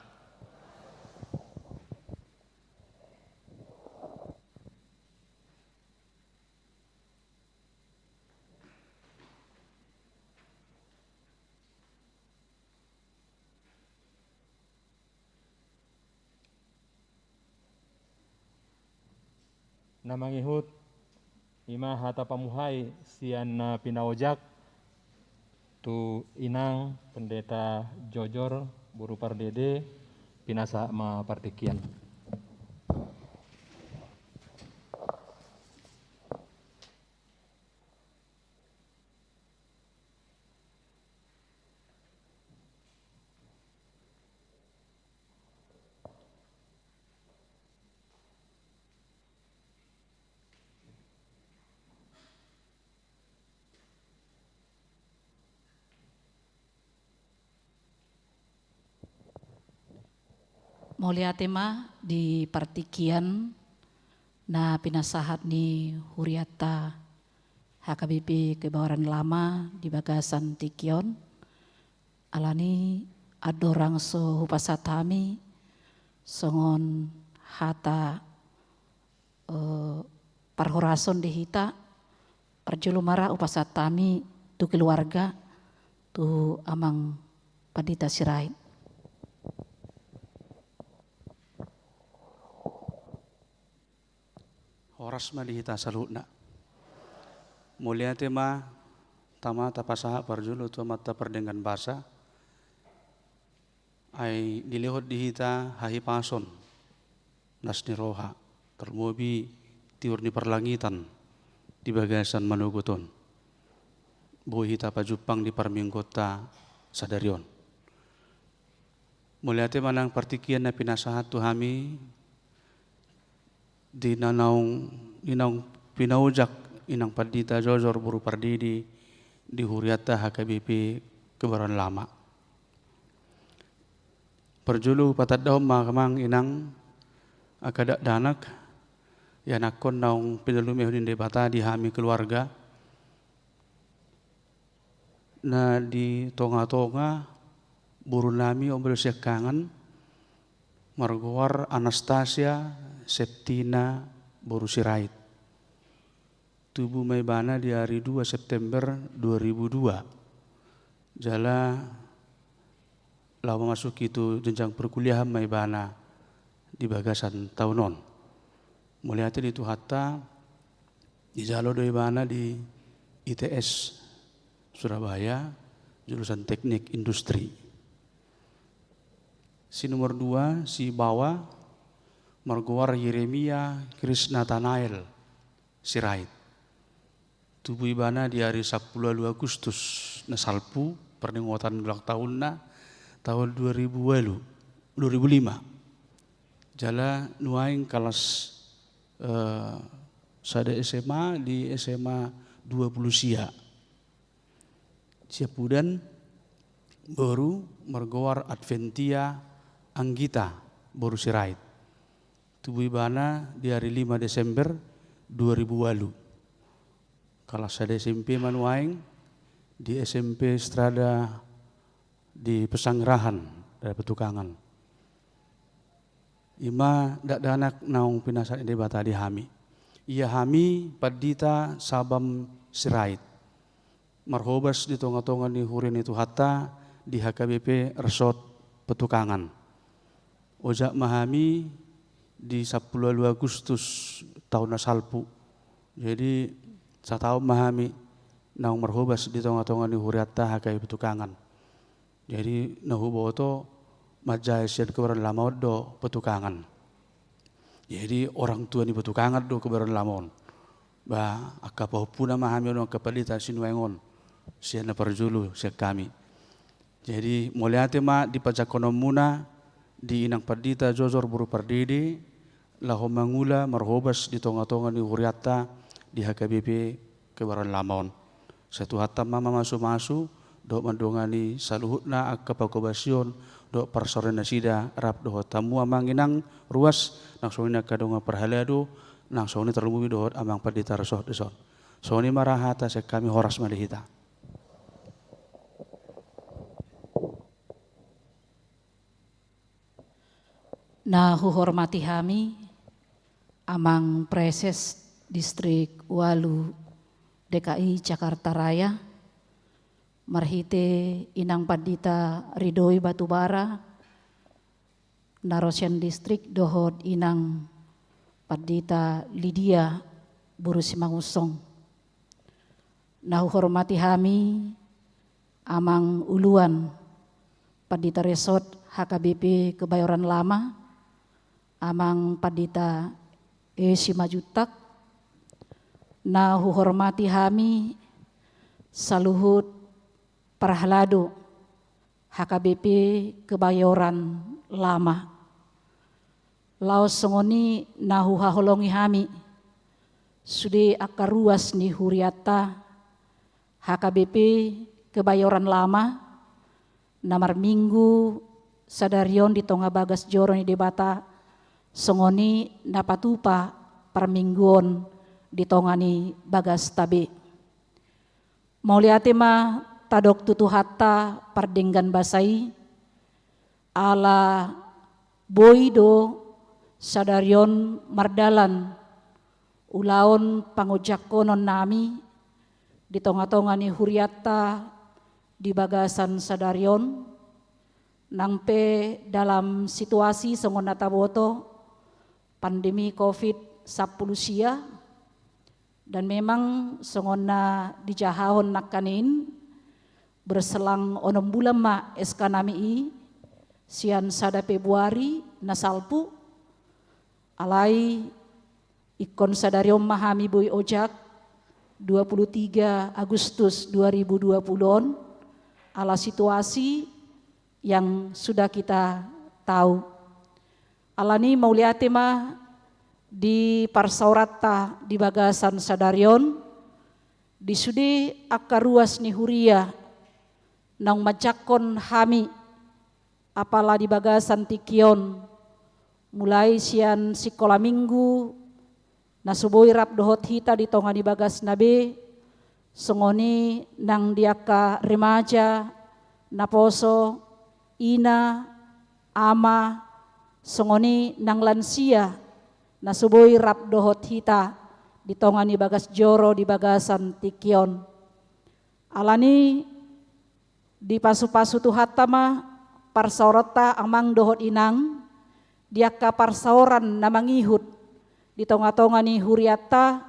Na mangihut i ma hata pamuhai sian na pinaojak tu inang Pendeta Jojor boru pardede, pinasahat ma partingkian. Mauliate ma di partingkian na pinasahat ni hurianta H K B P Kebayoran Lama di bagasan tingki on. Alani andorang so hupasahat hami songon hata eh, parhorason di hita, parjolo ma ra hupasahat hami tu keluarga, tu amang Pandita Sirait. Horas ma di hita saluhutna. Mauliate ma tama tapasahat parjolo tu Amanta Pardenggan Basa. Ai dilehon di hita hahipason, las ni roha, tarlumobi tiur ni parlangitan di bagasan manogot on. Boi hita pajumpang di parmingguonta sadari on. Mauliate ma nang partingkian na pinasahat tu hami di na naung, di naung pinaojak inang Pandita Jojor boru pardede di hurianta H K B P Kebayoran Lama. Parjolo patandahon ma amang inang angka dakdanak, ianakhon naung pinalumehon ni Debata di hami keluarga, na di tonga-tonga boru nami on molo siangkangan, margoar Anastasia Septina boru Sirait. Tubu ma ibana di ari dua September dua ribu dua. Jala laho mamasuki tu jenjang perkuliahan ma ibana di bagasan taon on. Mauliate di Tuhanta, dijalo do ibana di I T S Surabaya, jurusan Teknik Industri. Si nomor dua, si baoa, margoar Yeremia Krisnatanael Sirait. Tubu ibana di ari sampulu ualu Agustus na salpu, parningotan ulang taonna, taon dua ribu ualu, dua ribu lima. Jala nuaeng kalas, eh, sada S M A di S M A dua pulu sia. Siapudan, boru margoar Adventia Anggita boru Sirait. Tubu ibana di ari lima Desember dua ribu ualu. Kalas sada S M P ma nuaeng di S M P Strada di Pesanggerahan, daerah Petukangan. I ma dakdanak naung pinasahat ni Debata di hami. Ia hami pandita Sabam Sirait, marhobas di tonga-tonga ni huria ni Tuhanta di H K B P Resort Petukangan. Ojak ma hami di sampulu ualu Agustus taon na salpu. Jadi, sataon ma hami naung marhobas di tonga-tonga ni hurianta H K B P Petukangan. Jadi na huboto manjae sian kebayoran lama on do petukangan. Jadi orang tua ni petukangan do kebayoran lama on. Ba angka pahompuna ma hami on, angka pandita sinuaeng on, sian na parjolo sian hami. Jadi mauliate ma di panjangkononmuna di inang pandita jojor boru pardede, laho mangula marhobas di tongatonga ni hurianta di H K B P kebayoran lama on. Sai Tuhanta ma mamasumasu dohot mandongani saluhutna angka panghobasion dohot parsaoran nasida rap dohot hamu amang inang ruas, nang songon i angka dongan parhalado, nang songon i tarlumobi dohot amang pandita resort dison. Songon i ma ra hata sian hami, horas ma di hita. Na huhormati hami, Amang Praeses Distrik Ualu D K I Jakarta Raya, marhite Inang Pandita Ridhoi Batubara, na ro sian distrik, dohot Inang Pandita Lydia boru Simangunsong. Na huhormati hami, Amang Uluan Pandita Resort H K B P Kebayoran Lama, Amang Pandita E Simanjuntak. Na huhormati hami, saluhut parhalado H K B P Kebayoran Lama. Laos songon i na huhaholongi hami sude angka ruas ni hurianta H K B P Kebayoran Lama, na marminggu sadari on di tonga bagas joro ni Debata, songon i na patupa parmingguon di tonga ni bagasta be. Mauliate ma tadok tu Tuhanta pardenggan basa i, ala boi do sadari on mardalan ulaon pangonjangkonon nami di tongatonga ni hurianta di bagasan sadari on, nang pe dalam situasi songon na taboto, pandemi covid sampulu sia. Dan memang songon na dijahahon nangkaning, berselang onom bulan ma S K nami i, sian sada Februari na salpu. Alai ingkon sadari on ma hami boi ojak, dua puluh tiga Agustus dua ribu dua puluh on, ala situasi yang sudah kita tahu. Alani mauliate ma di parsaoranta di bagasan sadari on, di sude angka ruas ni huria naung manjangkon hami, apala di bagasan tingki on, mulai sian sikola minggu, na so boi rap dohot hita di tonga ni bagasna be, songon i nang di angka remaja, naposo, ina, ama, songon i nang lansia, na so boi rap dohot hita di tonga ni bagas joro di bagasan tingki on. Alani dipasupasu Tuhanta ma parsaoranta amang dohot inang, di angka parsaoran na mangihut di tongatonga ni hurianta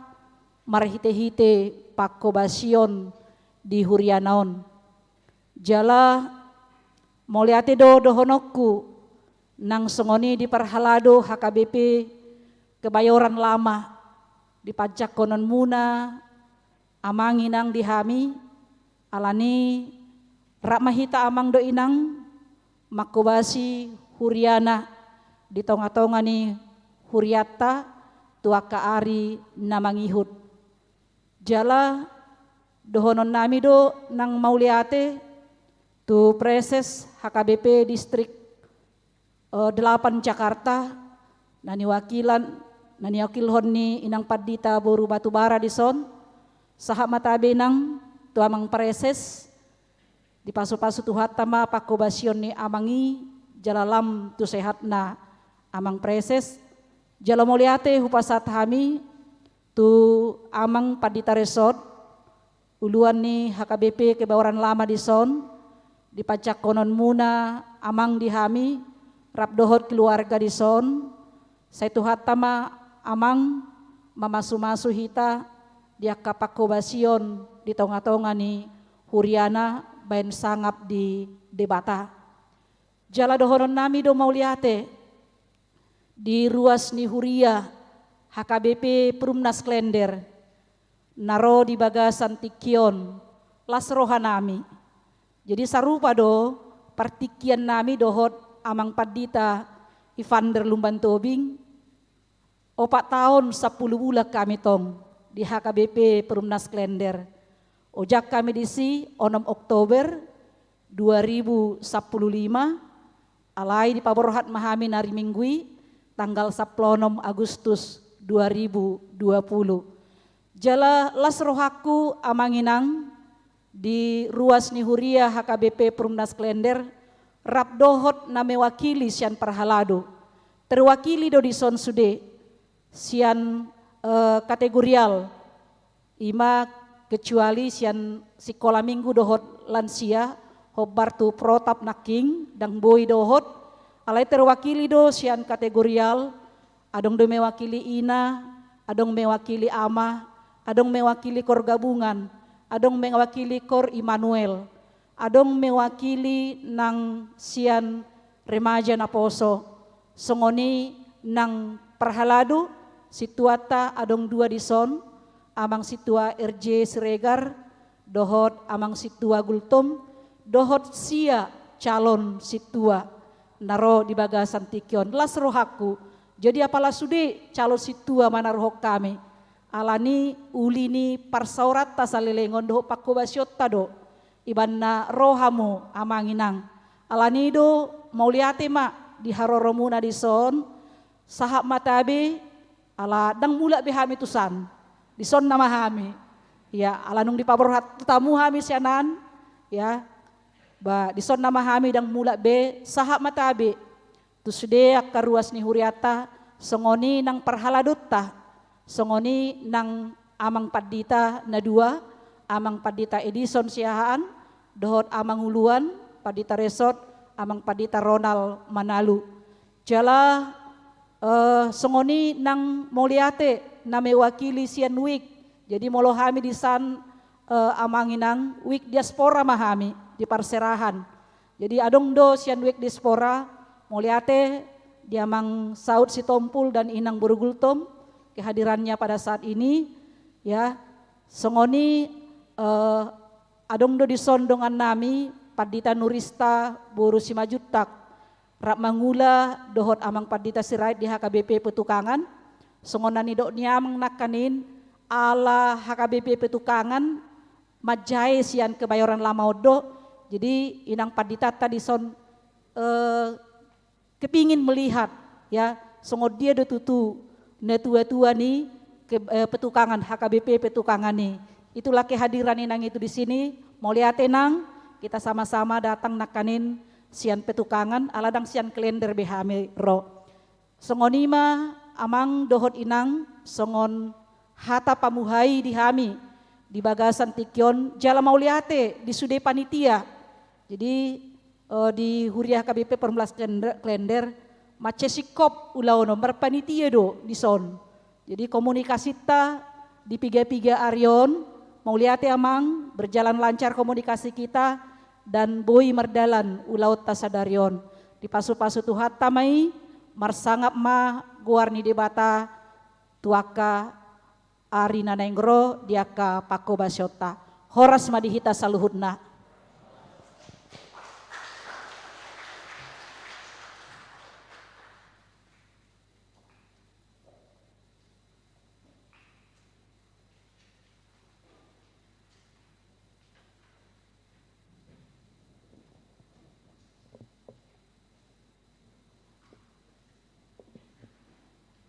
marhitehite panghobasion di huriana on. Jala mauliate do dohononku, nang songon i di parhalado H K B P Kebayoran Lama, di panjangkononmuna amang inang di hami, alani rap ma hita amang dohot inang, manghobasi huriana di tongatonga ni hurianta tu angka ari na mangihut. Jala dohonon nami do nang mauliate tu Praeses H K B P Distrik eh, delapan Jakarta, na niwakilan, na niwakilhon ni Inang Pandita boru Batubara dison, sahat ma tabe nang tu amang Praeses, dipasupasu Tuhanta ma panghobasion ni amang i, jala lam tu sehatna amang Praeses. Jala mauliate hupasahat hami tu amang Pandita Resort, uluan ni H K B P Kebayoran Lama dison, di panjangkononmuna amang di hami, rap dohot keluarga dison, sai Tuhanta ma amang mamasumasu hita di angka panghobasion di tongatonga ni huriana baen sangap di Debata. Jala dohonon nami do mauliate di ruas ni huria H K B P Perumnas Klender na ro di bagasan tingki on, las roha nami. Jadi sarupa do partingkian nami dohot Amang Pandita Ivander Lumban Tobing, opat taon sampulu bulan hami tong di H K B P Perumnas Klender. Ojak hami disi onom Oktober dua ribu sampulu lima, alai dipaborhat ma hami na ari Minggu i tanggal sampulu onom Agustus dua ribu dua puluh. Jala las rohangku amang inang di ruas ni huria H K B P Perumnas Klender, rap dohot na mewakili sian parhalado. Terwakili do dison sude sian, eh, kategorial, ima kecuali sian sikola minggu dohot lansia, hombar tu protap nangkin, ndang boi dohot, alai terwakili do sian kategorial, adong do mewakili ina, adong mewakili ama, adong mewakili kor gabungan, adong mewakili kor Immanuel, adong mewakili nang sian remaja naposo, songon i nang parhalado, sintuanta adong dua dison, Amang Sintua R J Siregar, dohot Amang Sintua Gultom, dohot sia calon sintua na ro di bagasan tingki on, las rohangku. Jadi apala sude calon sintua ma na rohon hami, alani uli ni parsaoranta saleleng on dohot panghobasionta do, ibaen na ro hamu amang inang. Alani do mauliate ma di haroromuna dison, sahat ma tabe, ala ndang mulak be hami tusan. Dison nama hami. Ya, ala nunga dipaborhat tu tamu hami sian an, ya. Ba, dison nama hami ndang mulak be, sahat ma tabe tu sude angka ruas ni hurianta, songon i nang parhaladonta, songon i nang Amang Pandita na dua, Amang Pandita Edison Siahaan, dohot Amang Uluan, Pandita Resort, Amang Pandita Ronald Manalu. Jala, eh, songon i nang mauliate na mewakili sian wik. Jadi molo hami disan, eh, amang inang, wik diaspora ma hami di parserahan. Jadi adong do sian wik diaspora, mauliate di Amang Saud Sitompul dan Inang boru Gultom, kehadirannya pada saat ini, ya. Songon i, eh, adong do dison dongan nami, Pandita Nurista boru Simanjuntak, rap mangula dohot Amang Pandita Sirait di H K B P Petukangan. Songon na nidok ni amang nangkaning, ala H K B P Petukangan manjae sian Kebayoran Lama on do. Jadi inang panditanta dison, eh, kepingin melihat, ya, songon dia do tutu natua-tua ni ke, eh, Petukangan, H K B P Petukangan i. Itulah kehadiran inang itu di sini. Mauliate nang, kita sama-sama datang nangkaning sian Petukangan, ala ndang sian Klender be hami ro. Songon i ma amang dohot inang, songon hata pamuhai di hami di bagasan tingki on, jala mauliate di sude panitia. Jadi, eh, di huria H K B P Perumnas Klender, Klender, mansai singkop ulaon on, marpanitia do dison. Jadi komunikasinta di piga-piga ari on, mauliate amang, berjalan lancar komunikasi kita, dan boi mardalan ulaonta sadari on. Dipasu-pasu Tuhanta ma i, marsangap ma goar ni Debata tu angka ari na naeng ro di angka panghobasionta. Horas ma di hita saluhutna.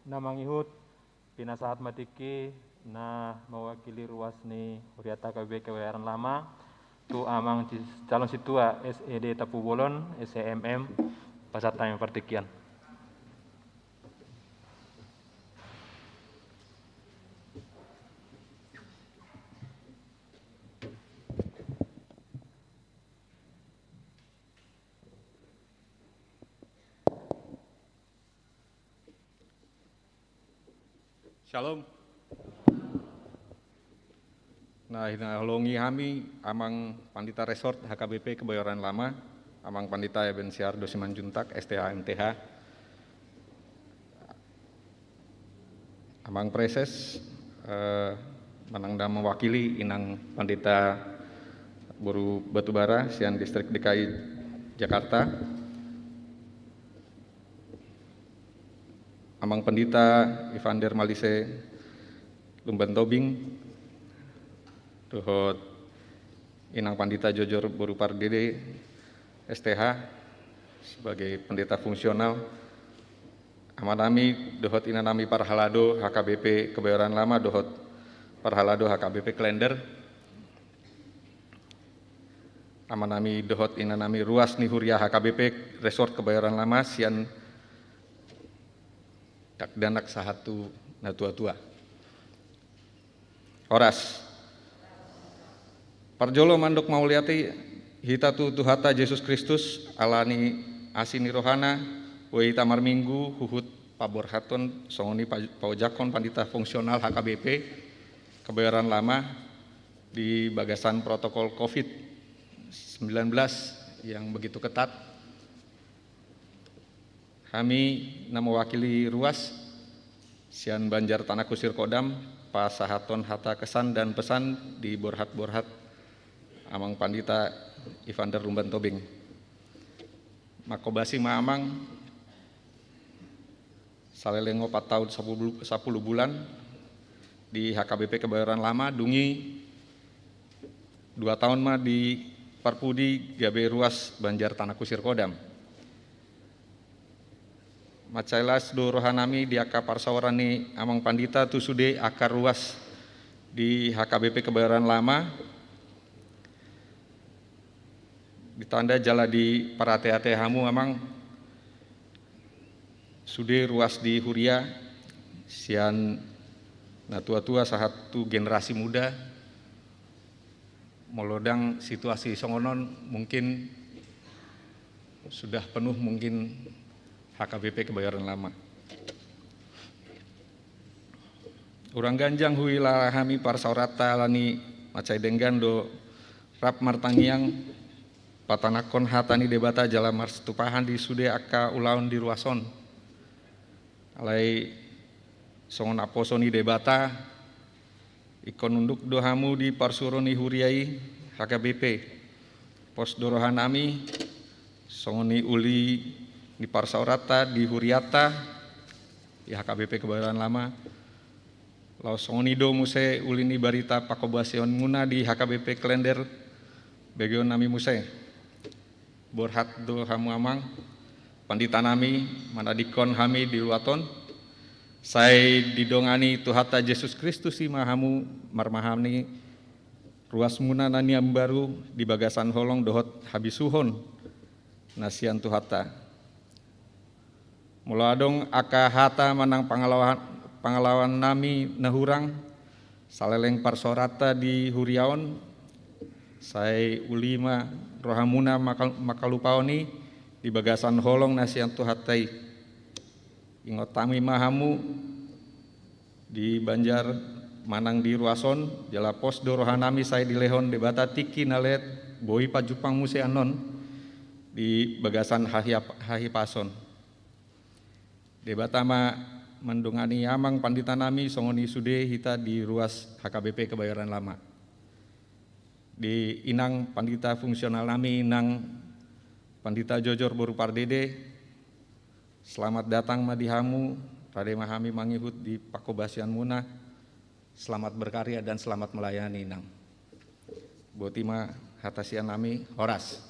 Na mangihut, pinasahat ma tingki na mewakili ruas ni hurianta H K B P Kebayoran Lama tu amang ci-, calon sintua S E D Tampubolon, S E M M, pasahat hami partingkian. Shalom. Nah, hinaholongi hami amang Pandita Resort H K B P Kebayoran Lama, Amang Pandita Eben Siardo Simanjuntak, S T H, M T H. Amang Praeses, eh, manang na mewakili Inang Pandita boru Batubara sian Distrik D K I Jakarta. Amang Pandita Ivander Malise Lumban Tobing, dohot Inang Pandita Jojor boru Pardede, S T H, sebagai pendeta fungsional. Amanami dohot inanami parhalado H K B P Kebayoran Lama dohot parhalado H K B P Klender. Amanami dohot inanami ruas ni huria H K B P Resort Kebayoran Lama sian dakdanak sahat tu natuatua. Horas. Parjolo mandok mauliate hita tu Tuhanta Jesus Kristus, ala ni asi ni rohana, boi hita marminggu huhut paborhathon songon i pa-, paojakhon pandita fungsional H K B P Kebayoran Lama di bagasan protokol covid sembilan belas yang begitu ketat. Hami na mewakili ruas sian Banjar Tanah Kusir Kodam pasahathon hata kesan dan pesan di borhat-borhat Amang Pandita Ivander Lumban Tobing. Mangkobasi ma Amang, saleleng opat taon sapulu, sapulu bulan di H K B P Kebayoran Lama, dung i dua taon ma di parpudi gabe ruas Banjar Tanah Kusir Kodam. Mansai las do rohanami di angka parsaoran ni Amang Pandita tu sude angka ruas di H K B P Kebayoran Lama. Ditanda jala diparate-ate hamu Amang, sude ruas di huria sian natuatua sahat tu generasi muda. Molo ndang situasi songon on, mungkin sudah penuh mungkin H K B P Kebayoran Lama. Hurang ganjang huhilala hami parsaoranta, ala ni mansai denggan do rap martangiang patanakhon hata ni Debata jala marsitupahan di sude angka ulaon di ruas on. Alai songon naposo ni Debata, ingkon unduk do hamu di parsuruon ni huria i, H K B P. Pos do rohanami, songon i uli ni parsaoranta di hurianta, di H K B P Kebayoran Lama. Laos songon i do muse uli ni barita pangkobasionmuna di H K B P Klender, begeonnami muse. Borhat do hamu Amang, panditanami, manadingkon hami di luat on. Sai didongani Tuhanta Jesus Kristus i ma hamu marmahani ruasmuna na nian baru di bagasan holong dohot habisuhon na sian Tuhanta. Molo adong angka hata manang pangalaoan, pangalaoannami na hurang, saleleng parsaoranta di huria on, sai uli ma rohamuna maka-, mangkalupaon i di bagasan holong na sian Tuhanta i. Ingot hami ma hamu di Banjar manang di ruas on, jala pos do rohanami sai dilehon Debata tingki na let boi pajumpang muse annon di bagasan hahia-, hahipason. Debata ma mandongani Amang panditanami songon i sude hita di ruas H K B P Kebayoran Lama. Di Inang pandita fungsionalnami, Inang Pandita Jojor boru Pardede, selamat datang ma di hamu, rade ma hami mangihut di pangkobasionmuna. Selamat berkarya dan selamat melayani, Inang. Boti ma hata sian hami, horas.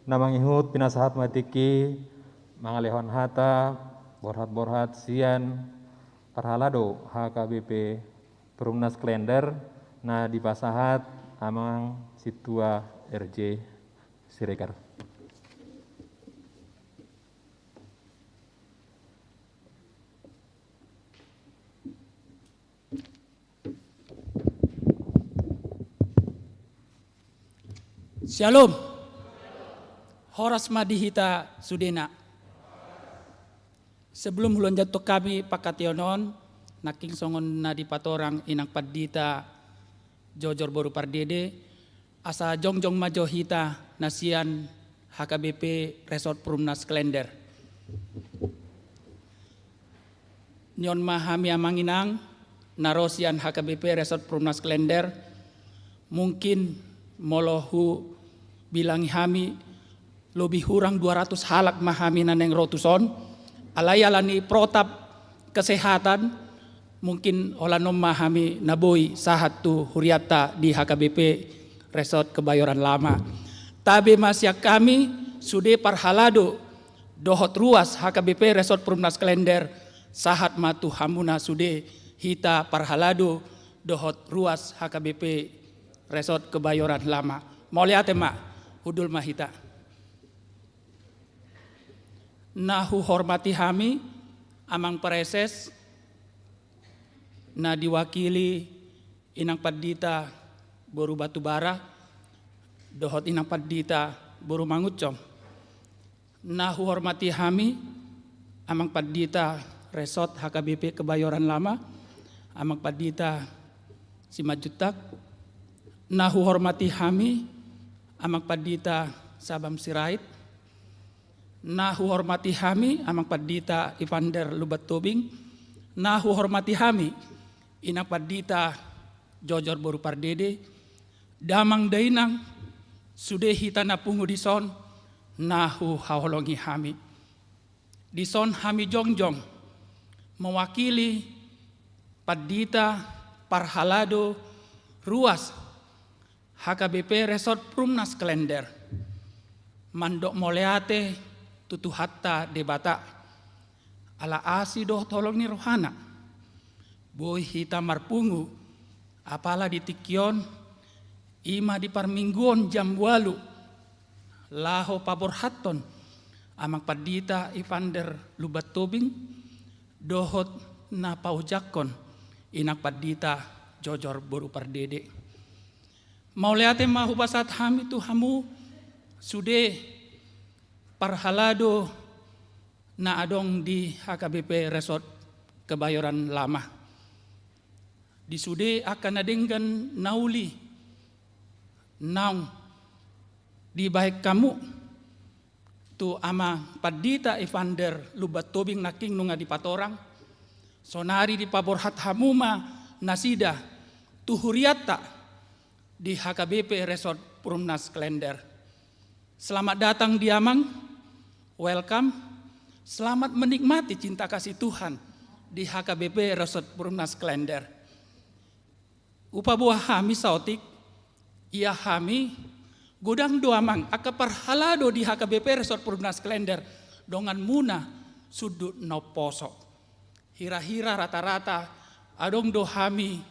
Na mangihut pinasahat ma tingki mangalehon hata borhat-borhat sian parhalado H K B P Perumnas Klender na dipasahat Amang Sintua R J Siregar. Syalom. Horas ma di hita sudena. Sebelum hulonjangkon hami panghataion on, nangkin songon na dipatorang inang pandita Jojor boru Pardede, asa jongjong ma jo hita na sian H K B P Resort Perumnas Klender. Nion ma hami amang inang, na ro sian H K B P Resort Perumnas Klender, mungkin molo hubilangi hami, lebih kurang dua ratus halak ma hami na naeng ro tuson. Alai ala ni protap kesehatan, mungkin holan on ma hami na boi sahat tu hurianta di H K B P Resort Kebayoran Lama. Tabe ma sian hami, sude parhalado dohot ruas H K B P Resort Perumnas Klender, sahat ma tu hamuna sude hita parhalado dohot ruas H K B P Resort Kebayoran Lama. Mauliate ma, hundul ma hita. Na huhormati hami, Amang Praeses, na diwakili Inang Pandita boru Batubara, dohot Inang Pandita boru Mangunsong. Na huhormati hami, Amang Pandita Resort H K B P Kebayoran Lama, Amang Pandita Simanjuntak. Na huhormati hami, Amang Pandita Sabam Sirait. Na huhormati hami, Amang Pandita Evander Lumban Tobing. Na huhormati hami, Inang Pandita Jojor boru Pardede. Damang dainang, sude hita na pungu dison, na huhaholongi hami. Dison hami jongjong mewakili pandita, parhalado, ruas H K B P Resort Perumnas Klender, mandok mauliate tu Tuhanta Debata. Ala asi dohot holong ni rohana, boi hita marpungu, apala di tingki on, i ma di parmingguon jam ualu, laho paborhathon Amang Pandita Evander Lumban Tobing, dohot na paojakhon Inang Pandita Jojor boru Pardede. Mauliate ma hupasahat hami tu hamu sude parhalado na adong di H K B P Resort Kebayoran Lama. Di sude angka na denggan na uli naung dibahen hamu tu Amang Pandita Evander Lumban Tobing nangkin nunga dipatorang, sonari dipaborhat hamu ma nasida tu hurianta di H K B P Resort Perumnas Klender. Selamat datang di Amang, welcome. Selamat menikmati cinta kasih Tuhan di H K B P Resort Perumnas Klender. Hupaboa hami saotik, ia hami, godang do Amang angka parhalado di H K B P Resort Perumnas Klender, donganmuna sundut na umposo. Hira-hira rata-rata adong do hami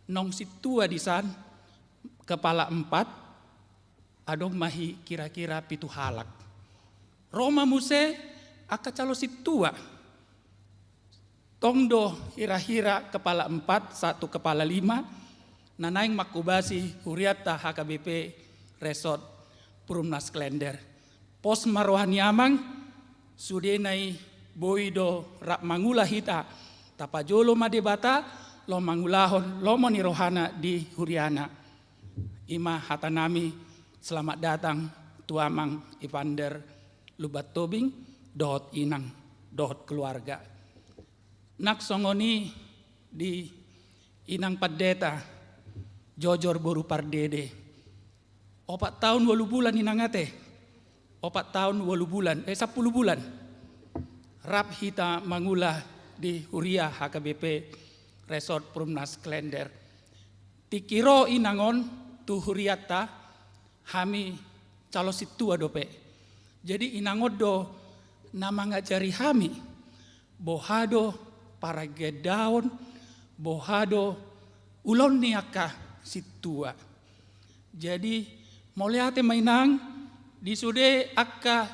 naung sintua disan, kepala empat, adong ma i kira-kira pitu halak. Ro ma muse angka calo sintua. Tong do hira-hira kepala empat sahat tu kepala lima na naeng manghobasi hurianta H K B P Resort Perumnas Klender. Pos ma roha ni Amang, sudena i boi do rap mangula hita, tapajolo ma Debata laho mangulahon lomo ni rohana di huriana. I ma hata nami, selamat datang tu Amang Evander Lumban Tobing dohot Inang dohot keluarga. Nang songon i di Inang Pandita Jojor boru Pardede. Opat taon ualu bulan inang ate. Opat taon ualu bulan, eh, sampulu bulan. Rap hita mangula di huria H K B P Resort Perumnas Klender. Tingki ro inang on tu hurianta, hami calo sintua dope. Jadi inang on do na mangajari hami boha do paragandaon, boha do ulaon ni angka sintua. Jadi mauliate ma inang, di sude angka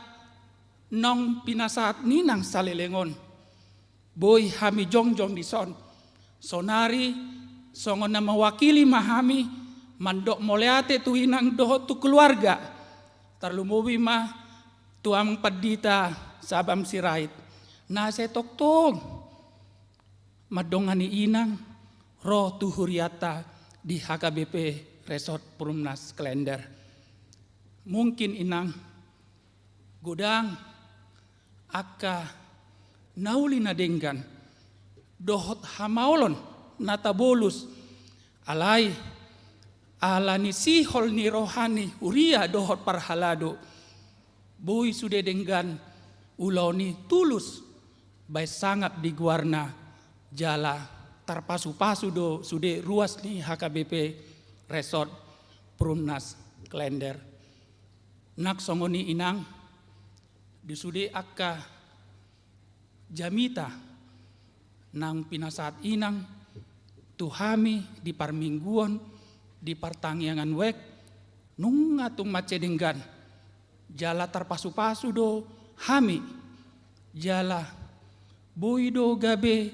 naung pinasahat ni inang saleleng on, boi hami jongjong dison. Sonari songon na mewakili ma hami mandok mauliate tu inang dohot tu keluarga. Tarlumobi ma tu Amang Pandita Sabam Sirait. Na sai tongtong mandongani inang ro tu hurianta di H K B P Resort Perumnas Klender. Mungkin inang godang angka na uli na denggan dohot hamaolon na tabolus, alai ala ni sihol ni roha ni huria dohot parhalado, boi sude denggan ulaon i tulus baen sangap di goarna, jala tarpasupasu do sude ruas ni H K B P Resort Perumnas Klender. Nang songon i inang, di sude angka jamita naung pinasahat inang tu hami di parmingguon, di partangiangan wijk, nunga tung mansai denggan, jala tarpasupasu do hami, jala boi do gabe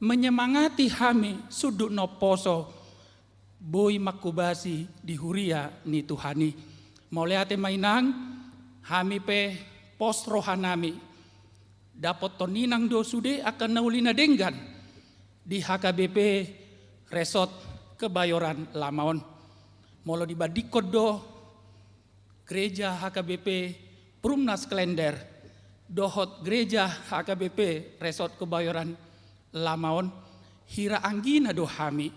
menyemangati hami sundut na umposo, boi manghobasi di huria ni Tuhan i. Mauliate ma inang, hami pe pos rohanami, dapothon inang do sude angka na uli na denggan di H K B P Resort Kebayoran Lama on. Molo dibandingkon do gereja H K B P Perumnas Klender dohot gereja H K B P Resort Kebayoran Lama on, hira anggina do hami.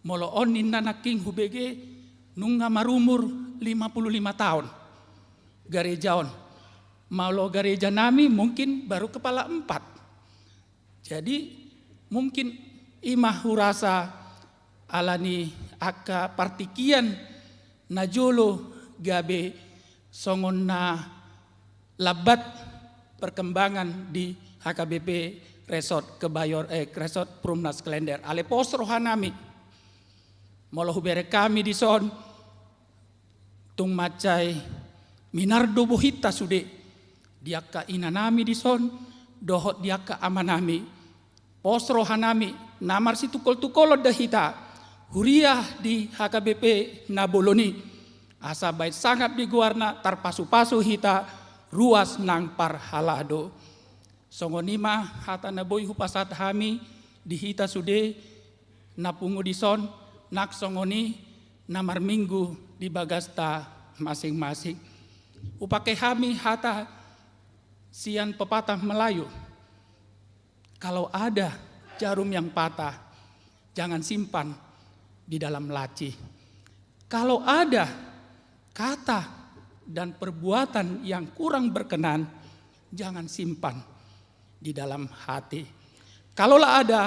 Molo on ninna nangkin hubege nunga marumur lima puluh lima taon gareja on. Molo gareja nami mungkin baru kepala empat. Jadi, mungkin i ma hurasa ala ni angka partingkian na jolo gabe songon na lambat perkembangan di H K B P Resort Kebayor-, eh, Resort Perumnas Klender. Alai pos rohanami. Molo hubereng hami dison, tung mansai minar do bohinta sude di angka inanami dison dohot di angka amanami. Pos rohanami, na marsitungkol-tungkolon da hita huria di H K B P na bolon i, asa baen sangap di goarna, tarpasupasu hita ruas nang parhalado. Songon i ma hata na boi hupasahat hami di hita sude na pungu dison, nang songon i na marminggu di bagasta masing-masing. Hupangke hami hata sian pepatah Melayu, kalau ada jarum yang patah, jangan simpan di dalam laci. Kalau ada kata dan perbuatan yang kurang berkenan, jangan simpan di dalam hati. Kalau lah ada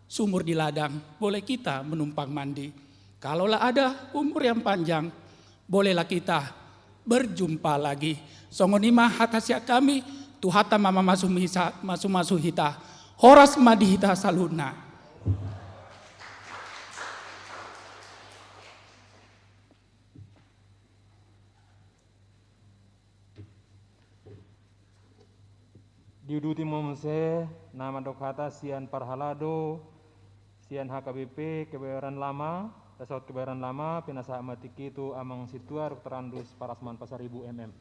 sumur di ladang, boleh kita menumpang mandi. Kalau lah ada umur yang panjang, bolehlah kita berjumpa lagi. Songon i ma hata sian hami, Tuhanta ma mamasu-misa-, masu-masu hita. Horas ma di hita saluhutna. Diuduti ma muse na mandok hata sian parhalado, sian H K B P Kebayoran Lama, Resort Kebayoran Lama, pinasahat ma tingki tu Amang Sintua Doktor Andus Parasman Pasaribu M M.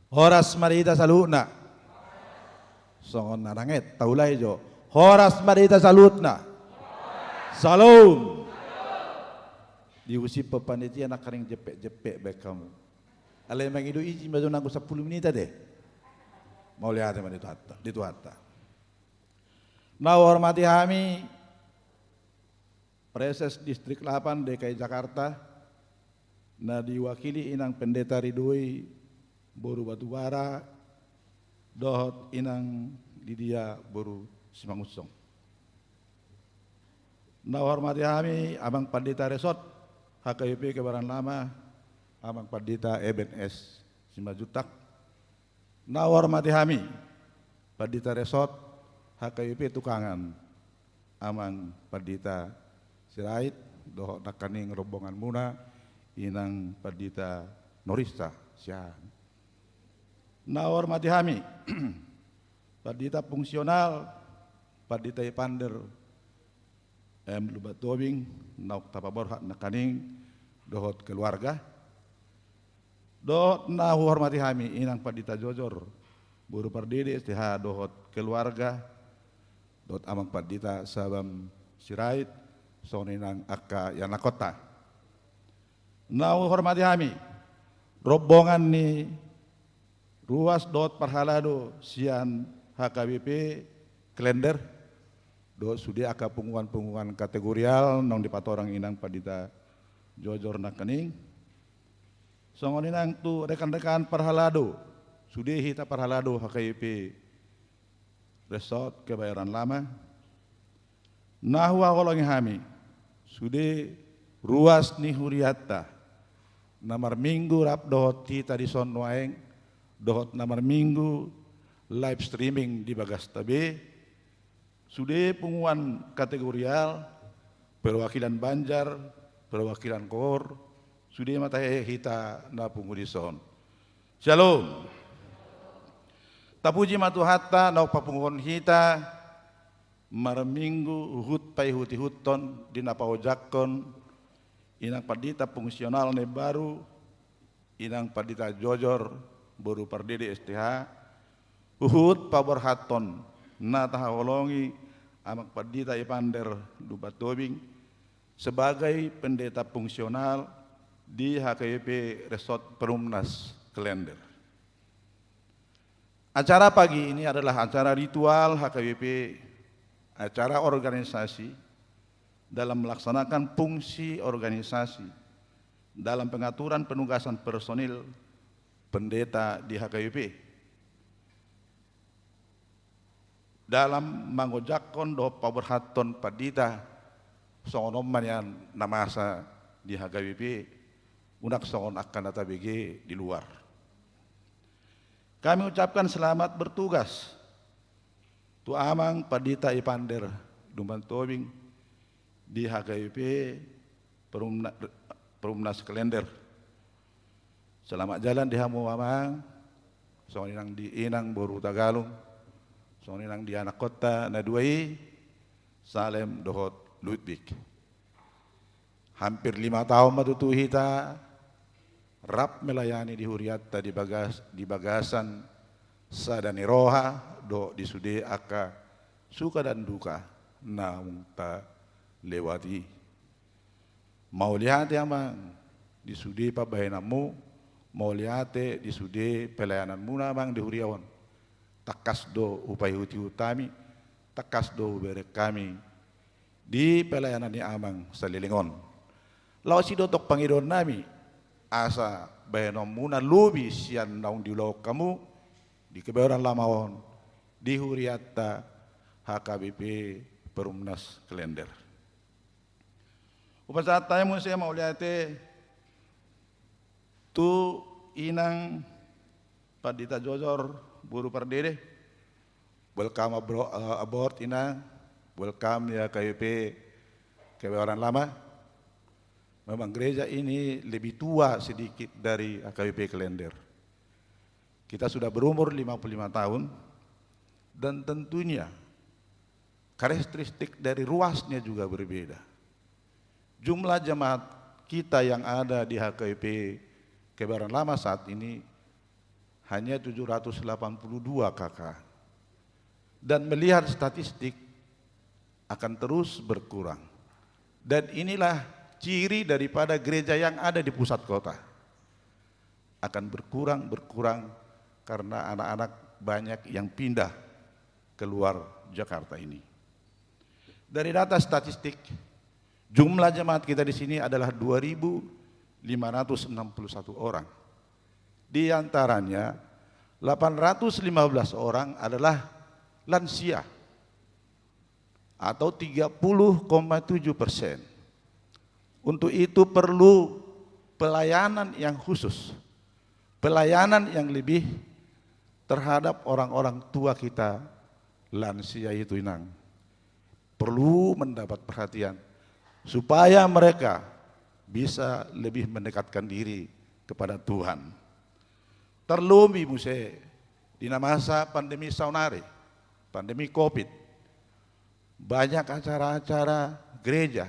Horas ma di hita saluhutna. Songon na nanget taulai jo. Horas ma di hita saluhutna. Salam. Diusip panitia nangkaning jempek-jempek baen hamu. Alai mangido izin ma jo nanggo sampulu minit ate. Mauliate ma di Tuhanta, di Tuhanta. Na huhormati hami Praeses Distrik Lapan D K I Jakarta, na diwakili Inang Pendeta Ridoi boru Batubara, dohot Inang Lidia boru Simangunsong. Na huhormati hami Amang Pandita Resort H K B P Kebayoran Lama, Amang Pandita Eben S Simanjuntak. Na huhormati hami Pandita Resort H K B P Tukangan, Amang Pandita Sirait, dohot nangkaning rombonganmuna, Inang Pandita Norista Siahaan. Na huhormati hami Pandita Fungsional Pandita Ipander M. Lumban Tobing, naung tapaborhat nangkaning, dohot keluarga. Dohot na huhormati hami Inang Pandita Jojor boru Pardede S T H dohot keluarga, dohot Amang Pandita Sabam Sirait, songon i nang angka ianakkonta. Na huhormati hami rombongan ni ruas dohot parhalado sian H K B P Klender, dohot sude angka punguan-punguan kategorial naung dipatorang Inang Pandita Jojor nangkaning. Songon i nang tu rekan-rekan parhalado, sude hita parhalado H K B P Resort Kebayoran Lama. Na huhaholongi hami sude ruas ni hurianta na marminggu rap dohot hita dison nuaeng, dohot na marminggu live streaming di bagasta be, sude punguan kategorial, perwakilan Banjar, perwakilan KOOR, sude ma tahe hita na pungu dison. Syalom. Tapuji ma Tuhanta naung papunguhon hita marminggu huhut paihut-ihuthon di na paojakhon Inang Pandita fungsional na imbaru, Inang Pandita Jojor boru Pardede S T H, huhut paborhathon na tahaholongi Amang Pandita Ipander Lumban Tobing sebagai pendeta fungsional di H K B P Resort Perumnas Klender. Acara pagi ini adalah acara ritual H K B P, acara organisasi dalam melaksanakan fungsi organisasi dalam pengaturan penugasan personil pendeta di H K B P. Dalam mangojakhon dohot paborhathon pandita, songon on ma nian na masa di H K B P, unang songon angka na tabege di luar. Kami ucapkan selamat bertugas tu Amang Pandita Ipander Lumban Tobing di H K B P Perumna-, Perumnas Klender. Selamat jalan di hamu Amang, songon i nang di Inang boru Hutagalung, songon i nang di anakkonta na dua i, Salem dohot Ludwig. Hampir lima taon ma tutu hita rap melayani di hurianta di bagas-, di bagasan sada ni roha dohot di sude angka suka dan duka naung talewati. Mauliate Amang di sude pambahenanmu, mauliate di sude pelayananmuna Amang di huria on. Tangkas do hupaihut-ihut hami, tangkas do hubereng hami di pelayanan ni Amang saleleng on. Laos i do tong pangidoannami, asa bahenonmuna lobi sian naung diulahon hamu di Kebayoran Lama on, di hurianta H K B P Perumnas Klender. Hupasahat hami muse mauliate tu Inang Pandita Jojor boru Pardede. Welcome abro-, eh, aboard, Inang. Welcome di H K B P Kebayoran Lama. Memang gereja ini lebih tua sedikit dari H K B P Klender. Kita sudah berumur lima puluh lima tahun, dan tentunya karakteristik dari ruasnya juga berbeda. Jumlah jemaat kita yang ada di H K B P Kebayoran Lama saat ini hanya tujuh ratus delapan puluh dua K K. Dan melihat statistik, akan terus berkurang. Dan inilah ciri daripada gereja yang ada di pusat kota. Akan berkurang, berkurang karena anak-anak banyak yang pindah keluar Jakarta ini. Dari data statistik, jumlah jemaat kita di sini adalah dua ribu lima ratus enam puluh satu orang. Di antaranya, delapan ratus lima belas orang adalah lansia, atau tiga puluh koma tujuh persen. Untuk itu perlu pelayanan yang khusus, pelayanan yang lebih terhadap orang-orang tua kita, lansia itu, Inang. Perlu mendapat perhatian supaya mereka bisa lebih mendekatkan diri kepada Tuhan. Tarlobi muse di na masa pandemi saonari, pandemi covid, Banyak acara-acara gereja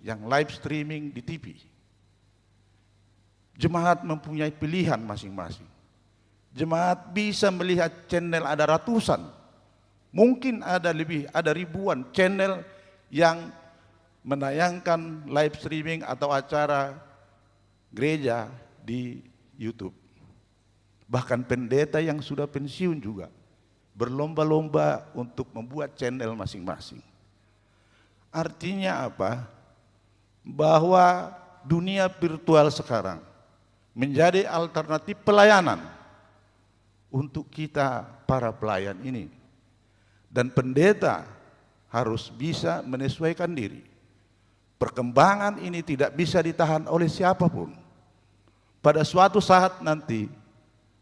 yang live streaming di T V. Jemaat mempunyai pilihan masing-masing. Jemaat bisa melihat channel, ada ratusan, mungkin ada lebih, ada ribuan channel yang menayangkan live streaming atau acara gereja di YouTube. Bahkan pendeta yang sudah pensiun juga berlomba-lomba untuk membuat channel masing-masing. Artinya apa? Bahwa dunia virtual sekarang menjadi alternatif pelayanan untuk kita para pelayan ini. Dan pendeta harus bisa menyesuaikan diri. Perkembangan ini tidak bisa ditahan oleh siapapun. Pada suatu saat nanti,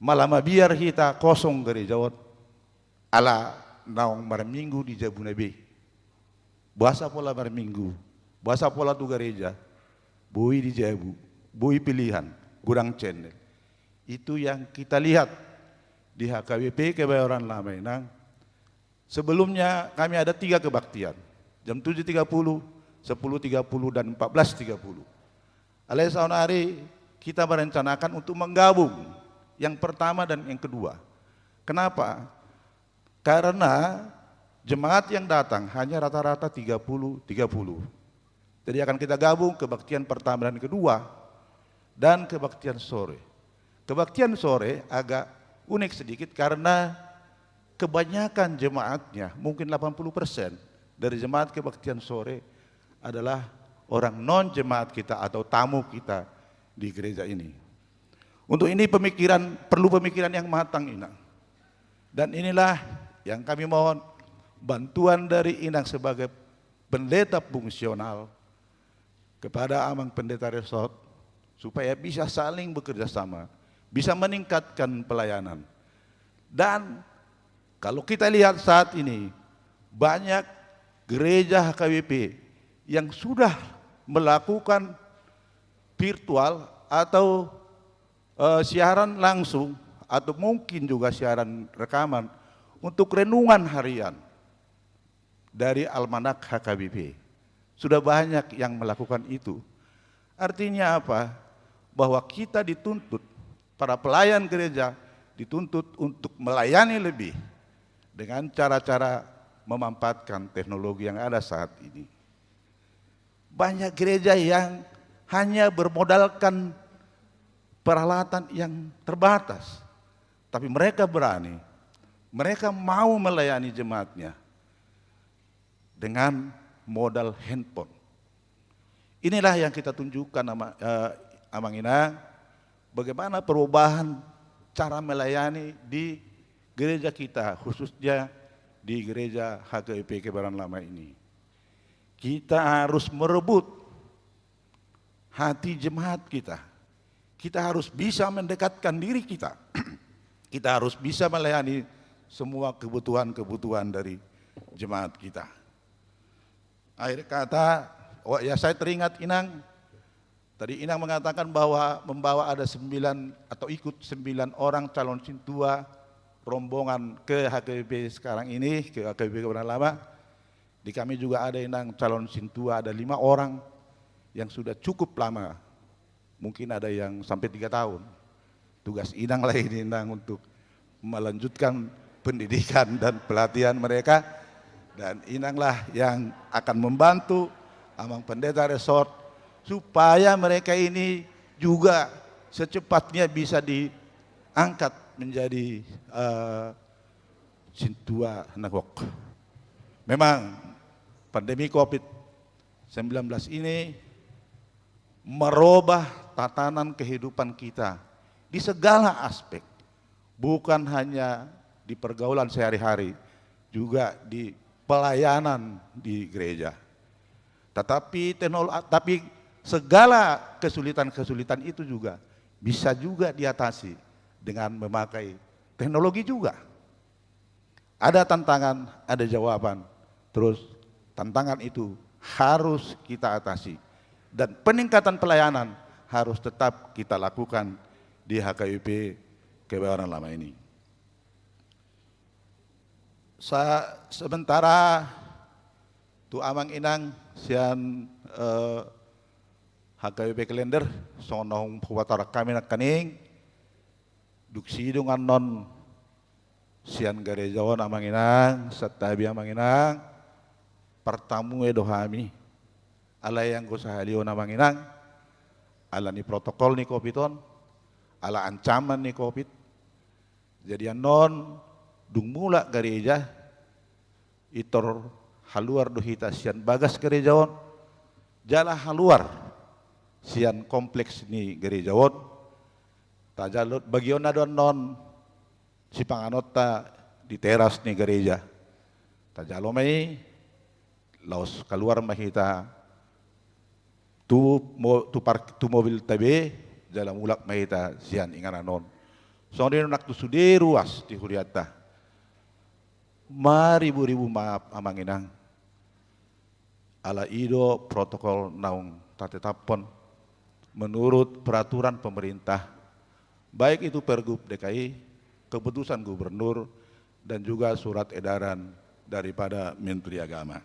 malah mabiar hita kosong gereja on, ala naung marminggu di jabuna be. Boasa pola marminggu, boasa pola tu gereja, boi di jabu, boi pilihan, godang channel. Itu yang kita lihat di H K B P Kebayoran Lama, Inang. Sebelumnya kami ada tiga kebaktian, jam tujuh tiga puluh, sepuluh tiga puluh, dan empat belas tiga puluh. Alai saonari kita merencanakan untuk menggabung yang pertama dan yang kedua. Kenapa? Karena jemaat yang datang hanya rata-rata tiga puluh tiga puluh. Jadi akan kita gabung kebaktian pertama dan kedua dan kebaktian sore. Kebaktian sore agak unik sedikit karena kebanyakan jemaatnya, mungkin delapan puluh persen dari jemaat kebaktian sore adalah orang non jemaat kita atau tamu kita di gereja ini. Untuk ini pemikiran, perlu pemikiran yang matang, Inang. Dan inilah yang kami mohon bantuan dari Inang sebagai pendeta fungsional kepada Amang Pendeta Resort supaya bisa saling bekerja sama, bisa meningkatkan pelayanan. Dan kalau kita lihat saat ini, banyak gereja H K B P yang sudah melakukan virtual atau, eh, siaran langsung, atau mungkin juga siaran rekaman untuk renungan harian dari almanak H K B P. Sudah banyak yang melakukan itu. Artinya apa? Bahwa kita dituntut, para pelayan gereja dituntut untuk melayani lebih dengan cara-cara memanfaatkan teknologi yang ada saat ini. Banyak gereja yang hanya bermodalkan peralatan yang terbatas, tapi mereka berani, mereka mau melayani jemaatnya dengan modal handphone. Inilah yang kita tunjukkan, Ama-, eh, Amang Inang, bagaimana perubahan cara melayani di gereja kita, khususnya di gereja H K B P Kebayoran Lama ini. Kita harus merebut hati jemaat kita. Kita harus bisa mendekatkan diri kita. Kita harus bisa melayani semua kebutuhan-kebutuhan dari jemaat kita. Akhir kata, oh ya, saya teringat, Inang, tadi Inang mengatakan bahwa membawa ada sembilan atau ikut sembilan orang calon sintua rombongan ke H K B P sekarang ini, ke H K B P Kebayoran Lama. Di kami juga ada, Inang, calon sintua, ada lima orang yang sudah cukup lama. Mungkin ada yang sampai tiga tahun. Tugas Inang lah ini, Inang, untuk melanjutkan pendidikan dan pelatihan mereka. Dan Inanglah yang akan membantu Amang Pendeta Resort supaya mereka ini juga secepatnya bisa diangkat menjadi, eh, sintua na gok. Memang pandemi covid sembilan belas ini merubah tatanan kehidupan kita di segala aspek. Bukan hanya di pergaulan sehari-hari, juga di pelayanan di gereja. Tetapi teknol-, tapi segala kesulitan-kesulitan itu juga bisa juga diatasi dengan memakai teknologi juga. Ada tantangan, ada jawaban. Terus tantangan itu harus kita atasi. Dan peningkatan pelayanan harus tetap kita lakukan di H K B P Kebayoran Lama ini. Sa-, sementara Amang inang sian, eh, H K B P Klender, songon na hupatorang hami nangkaning, dung sidung annon sian gareja on amang inang, santabi amang inang, partamue do hami. Alai anggo sahali on amang inang, ala ni protokol ni covid on, ala ancaman ni covid, jadi annon dung mulak gareja, intor haluar do hita sian bagas gareja on, jala haluar sian kompleks ni gareja on, tajalo bagionna do annon sipanganonta di teras ni gareja. Tajalo ma i, laos kaluar ma hita tu mo-, tu park-, tu mobilta be, jala mulak ma hita sian inganan on. Songon i nang tu sude ruas di hurianta. Maribu-ribu maaf amang inang. Ala i do protokol naung tatetaphon menurut peraturan pemerintah, baik itu Pergub D K I, keputusan gubernur, dan juga surat edaran daripada Menteri Agama.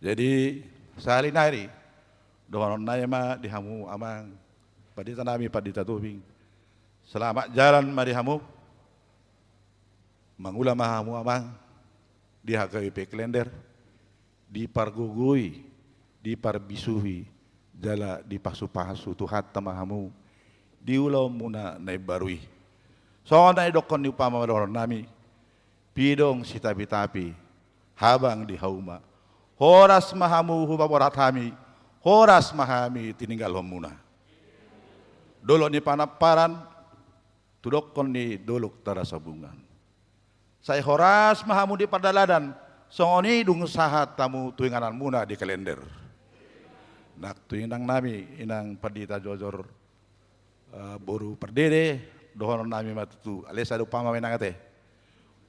Jadi, sahali nari, dohonon nami ma di hamu amang, pandita nami, Pandita Tobing. Selamat jalan ma di hamu. Mangula ma hamu amang, di H K B P Klender, dipargogoi, diparbisuhi, jala dipasupasu Tuhanta ma hamu di ulaonmuna na imbaru i. Songon na nidokkon ni umpama dohonon nami, pidong sitapitapi, habang di hauma. Horas ma hamu hupaborhat hami, horas ma hami tininggalhonmuna. Dolok ni Panamparan, tudokkon ni Dolok Tarasabungan. Sai horas ma hamu di pardalanan, songon i dung sahat hamu tu ingananmuna di Klender. Nang tu inang nami, inang pandita jojor, eh, boru pardede, dohonon nami ma tutu, alai sada umpama ma inang ate.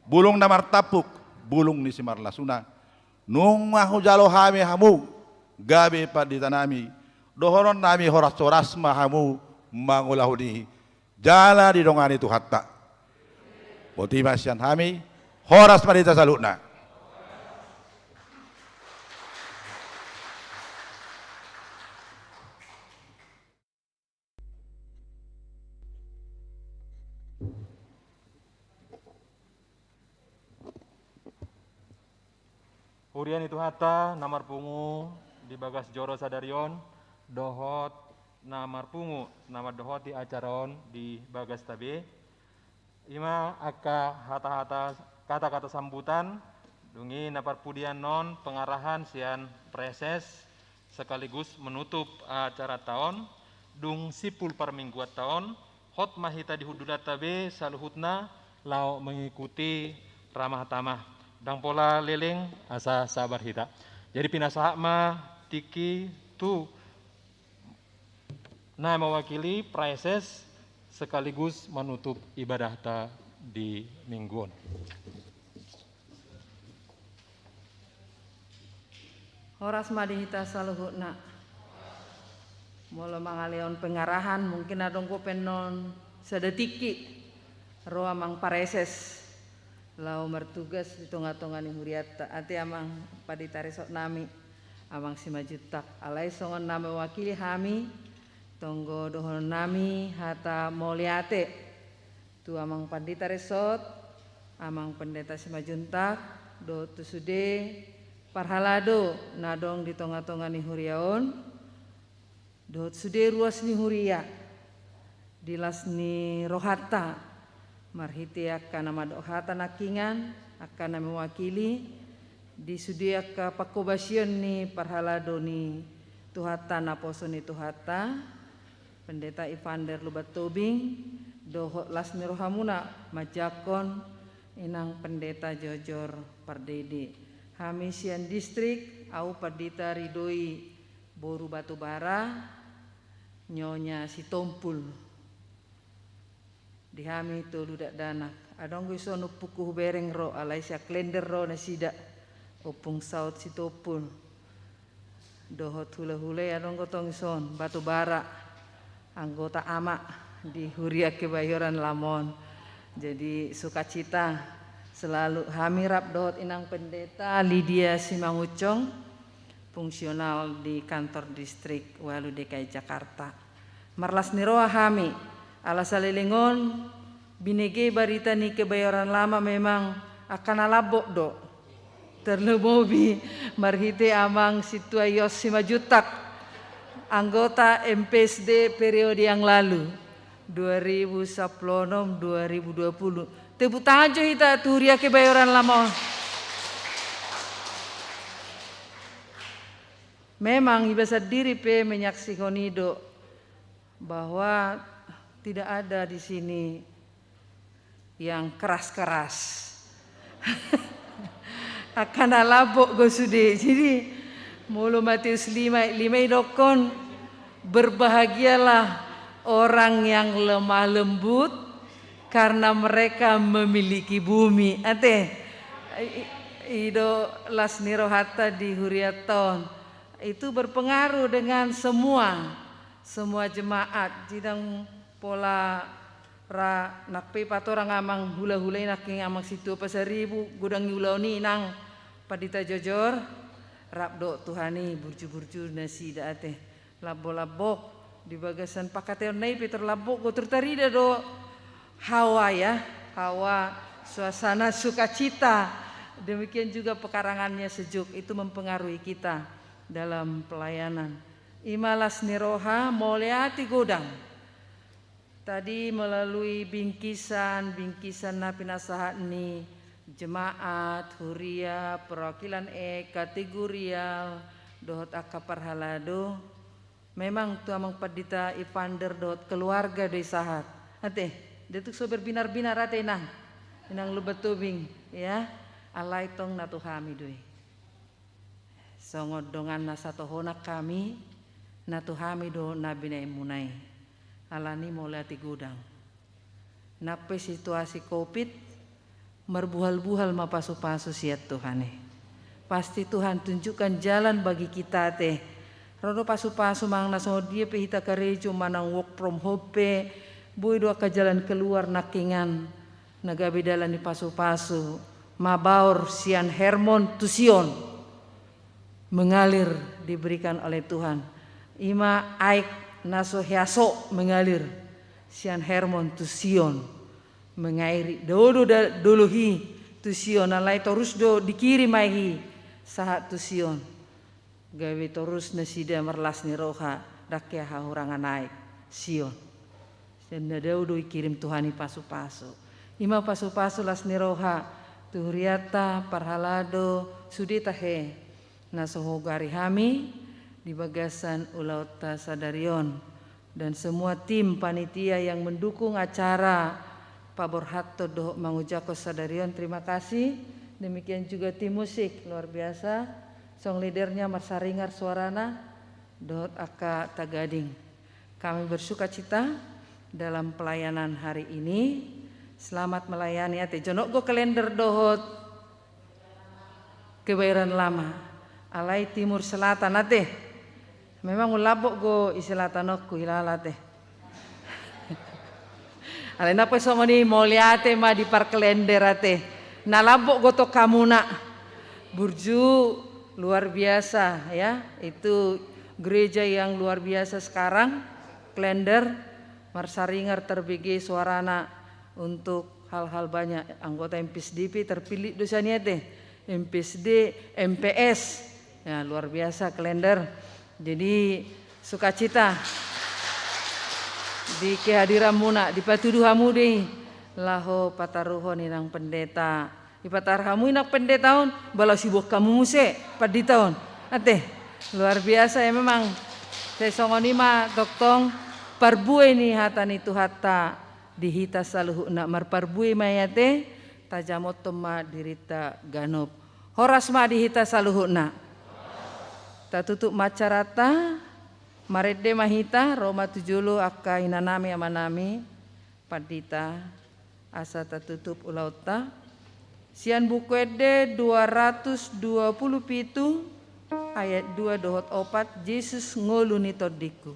Bulung na martampuk, bulung ni simarlasuna. Nunga hujalo hami hamu, gabe pandita nami, dohonon nami horas-horas ma hamu mangulahon i, jala didongani Tuhanta. Boti ma sian hami, horas ma di hita saluhutna. Huria ni Tuhanta na marpungu di bagas joro sadari on, dohot na marpungu na mandohoti acara on di bagasta be. I ma angka hata-hata, kata-kata sambutan, dung i na parpudian on pengarahan sian praeses sekaligus menutup acaranta on, dung simpul parmingguanta on, hot ma hita di hundulanta be saluhutna laho mengikuti ramah tamah. Ndang pola leleng asa sabar hita. Jadi pinasahat ma tingki tu na mewakili praeses sekaligus menutup ibadahta di minggu on. Horas ma di hita saluhutna. Molo mangalehon pengarahan, mungkin adong dope annon sada tingki ro amang praeses laho martugas di tonga-tonga ni hurianta. Ate amang pandita resort nami, amang Simanjuntak. Alai songon na mewakili hami, tonggo dohonon nami hata mauliate tu amang pandita resort, amang pendeta Simanjuntak, dohot tu sude parhalado na adong di tonga-tonga ni huria on, dohot sude ruas ni huria, di las ni rohanta, marhite angka na mandok hata nangkiningan, angka na mewakili, di sude angka panghobasion ni parhalado ni Tuhanta, naposo ni Tuhanta, Pendeta Evander Lumban Tobing, dohot las ni rohamuna manjangkon inang pendeta jojor pardede. Hami sian distrik, au pandita Ridoi boru Batubara, Nyonya Sitompul. Di hami tolu dakdanak. Adong do dison ompungku hubereng ro, alai sian Klender ro nasida. Ompung Saud Sitompul. Dohot hula-hula i adong do tong dison, Batubara. Anggota ama di Huria Kebayoran Lama on. Jadi sukacita Selalu hami rap dohot Inang Pendeta Lydia Simangunsong, fungsional di kantor distrik ualu D K I Jakarta. Marlas ni roha hami, ala saleleng on, binege barita ni Kebayoran Lama memang angka na lambok do. Tarlumobi marhite Amang Sintua Yos Simanjuntak, anggota M P S D periode yang lalu, dua ribu sampulu onom, dua ribu dua puluh. Tepuk tangan jo hita tu huria Kebayoran Lama on. Memang iba sandiri pe menyaksihon i do bahwa tidak ada di sini yang keras-keras. Angka na lambok do sude. Jadi, molo Matius lima, lima i dokkon, "Berbahagialah orang yang lemah lembut, karena mereka memiliki bumi." Ate, i, i do las ni rohanta di hurianta on. Itu berpengaruh dengan semua, semua jemaat. Jadi ndang pola ra nang pe patorang Amang hula-hula i, nangkin Amang Sintua Pasaribu, godang ni ulaon i, Inang Pandita Jojor, rap do Tuhan i burju-burju nasida ate. Lambok-lambok di bagasan pangkataionna i pe tarlambok do, tarida do hawa ya, hawa, suasana sukacita. Demikian juga pekarangannya sejuk, itu mempengaruhi kita dalam pelayanan. I ma las ni roha, mauliate godang. Tadi melalui bingkisan, bingkisan na pinasahat ni jemaat, huria, perwakilan E, kategorial, dohot angka parhalado. Memang tu Amang Pandita Ivander dohot keluarga do i sahat. Ate, nda tuk so berbinar-binar ate, Inang. Inang Lumban Tobing, ya. Alai tong na tu hami do i. Songon dongan na satohonan hami, na tu hami do na binaenmuna i. Alani mauliate godang. Nang pe situasi covid, marbuhal-buhal ma pasu-pasu sian Tuhan i. Pasti Tuhan tunjukkan jalan bagi kita ate. Ro do pasu-pasu manang na songon dia pe hita karejo manang work from home pe, boi do angka jalan keluar nangkiningan. Na gabe dalan ni pasu-pasu, mabaor sian Hermon tu Sion, mengalir diberikan oleh Tuhan. I ma aek na so hea so mengalir sian Hermon tu Sion, mengairi dao do da-, dolok i tu Sion, alai torus do dikirim aek i sahat tu Sion. Gabe torus nasida marlas ni roha, ndang hea hahurangan aek, Sion. Sian na dao do dikirim Tuhan i pasu-pasu. I ma pasu-pasu las ni roha tu hurianta, parhalado, sude tahe na so huhagari hami di bagasan ulaonta sadari on. Dan semua tim panitia yang mendukung acara paborhathon dohot mangojakhon sadari on, terima kasih. Demikian juga tim musik, luar biasa. Song leadernya marsaringar suarana, dohot angka tagading. Kami bersukacita dalam pelayanan hari ini. Selamat melayani ate. Jonok do kalender dohot Kebayoran Lama. Alai timur selatan ate. Memang lambok do i selatan on, huhilala ate. Alai nang pe songon i, mauliate ma di parkalender ate. Na lambok do tong hamuna. Burju, luar biasa ya. Itu gereja yang luar biasa sekarang. Kalender, marsaringar, terbege suarana untuk hal-hal banyak. Anggota M P S D P terpilih do sian i ate. M P S D, M P S. Ya, luar biasa kalender. Jadi, sukacita di kehadiranmuna, dipatudu hamu do i laho pataruhon Inang Pendeta. Dipataruhon hamu Inang Pendeta on, ba laos diboan hamu muse pandita on. Ate, luar biasa ya memang. Sai songon i ma tongtong parbue ni hata ni Tuhanta di hita saluhutna, marparbue ma i ate, tajamothon ma dirinta ganup. Horas ma di hita saluhutna. Tatutup ma acaranta, marende ma hita, ro ma tu jolo angka inanami, amanami, pandita, asa tatutup ulaonta. Sian Buku Ende dua ratus dua puluh pitu, ayat dua dohot opat, Jesus ngolu ni tondingku.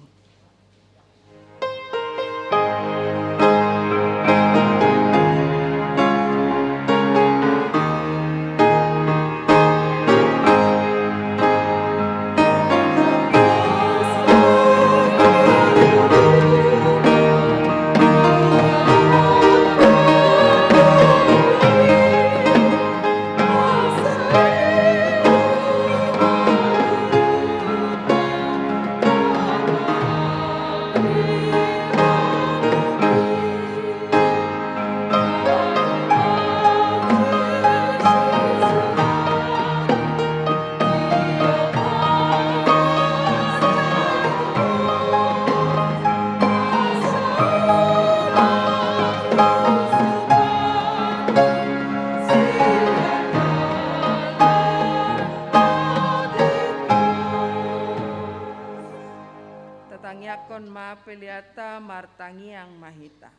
Tangiangkon ma peleanta, martangiang ma hita.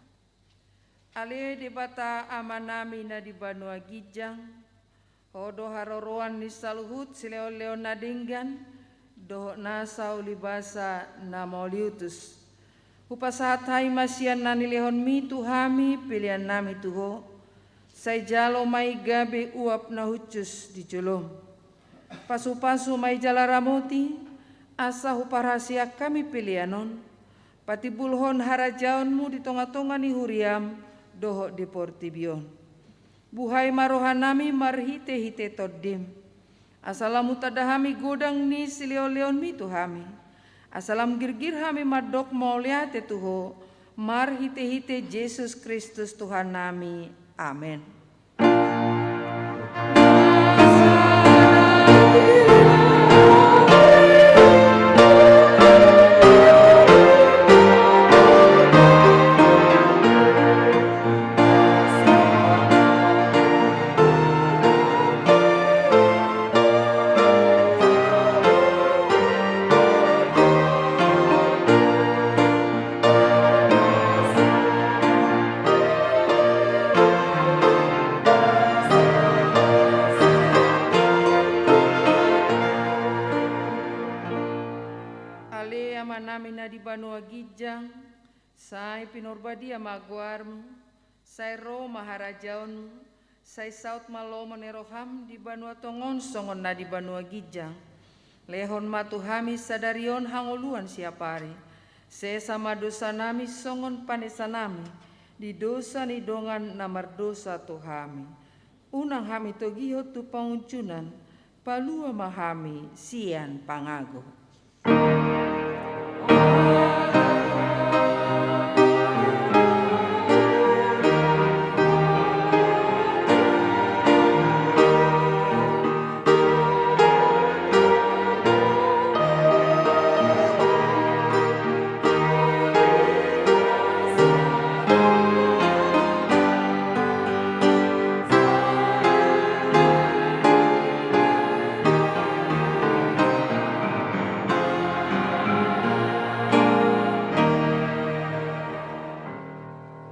Ale Debata Amanami na di banua ginjang, Ho do haroroan ni saluhut silehonlehon na denggan, dohot nasa ulibasa na mauliutus. Hupasahat hami ma sian na nilehonmi tu hami peleannami tu Ho, sai jalo ma i gabe uap na hushus di jolom. Pasupasu ma i jala ramoti, asa huparhaseang hami pelean on, patimbulhon harajaonmu di tongatonga ni huriam dohot di portibi on. Buhai ma rohanami marhitehite Tondim, asa lam hutanda hami godang ni silehonlehonmi tu hami, asa lam girgir hami mandok mauliate tu Ho, marhitehite Jesus Kristus Tuhannami. Amen. Ale Amanami na di banua ginjang, sai pinarbadia ma goarmu, sai ro ma harajaonmu, sai saut ma lomo ni roham di banua tonga on songon na di banua ginjang. Lehon ma tu hami sadari on hangoluan siapari. Sesa ma dosanami songon panesanami di dosa ni dongan na mardosa tu hami. Unang hami togihon tu pangunjunan, palua ma hami sian pangago.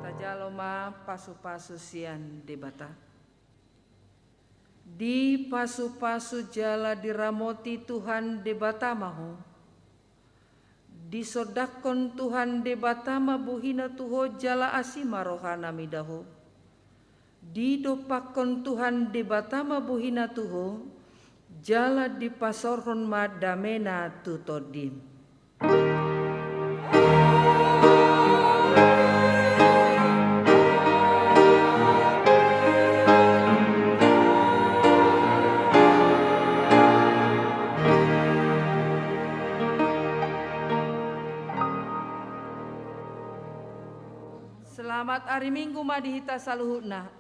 Tajalo ma pasupasu sian Debata. Dipasupasu jala diramoti Tuhan Debata ma ho. Disondangkon Tuhan Debata ma bohina tu ho jala asi ma rohana mida ho. Didompakkon Tuhan Debata ma bohina tu ho, jala dipasaorhon ma damena tu tondim. Selamat ari Minggu ma di hita saluhutna.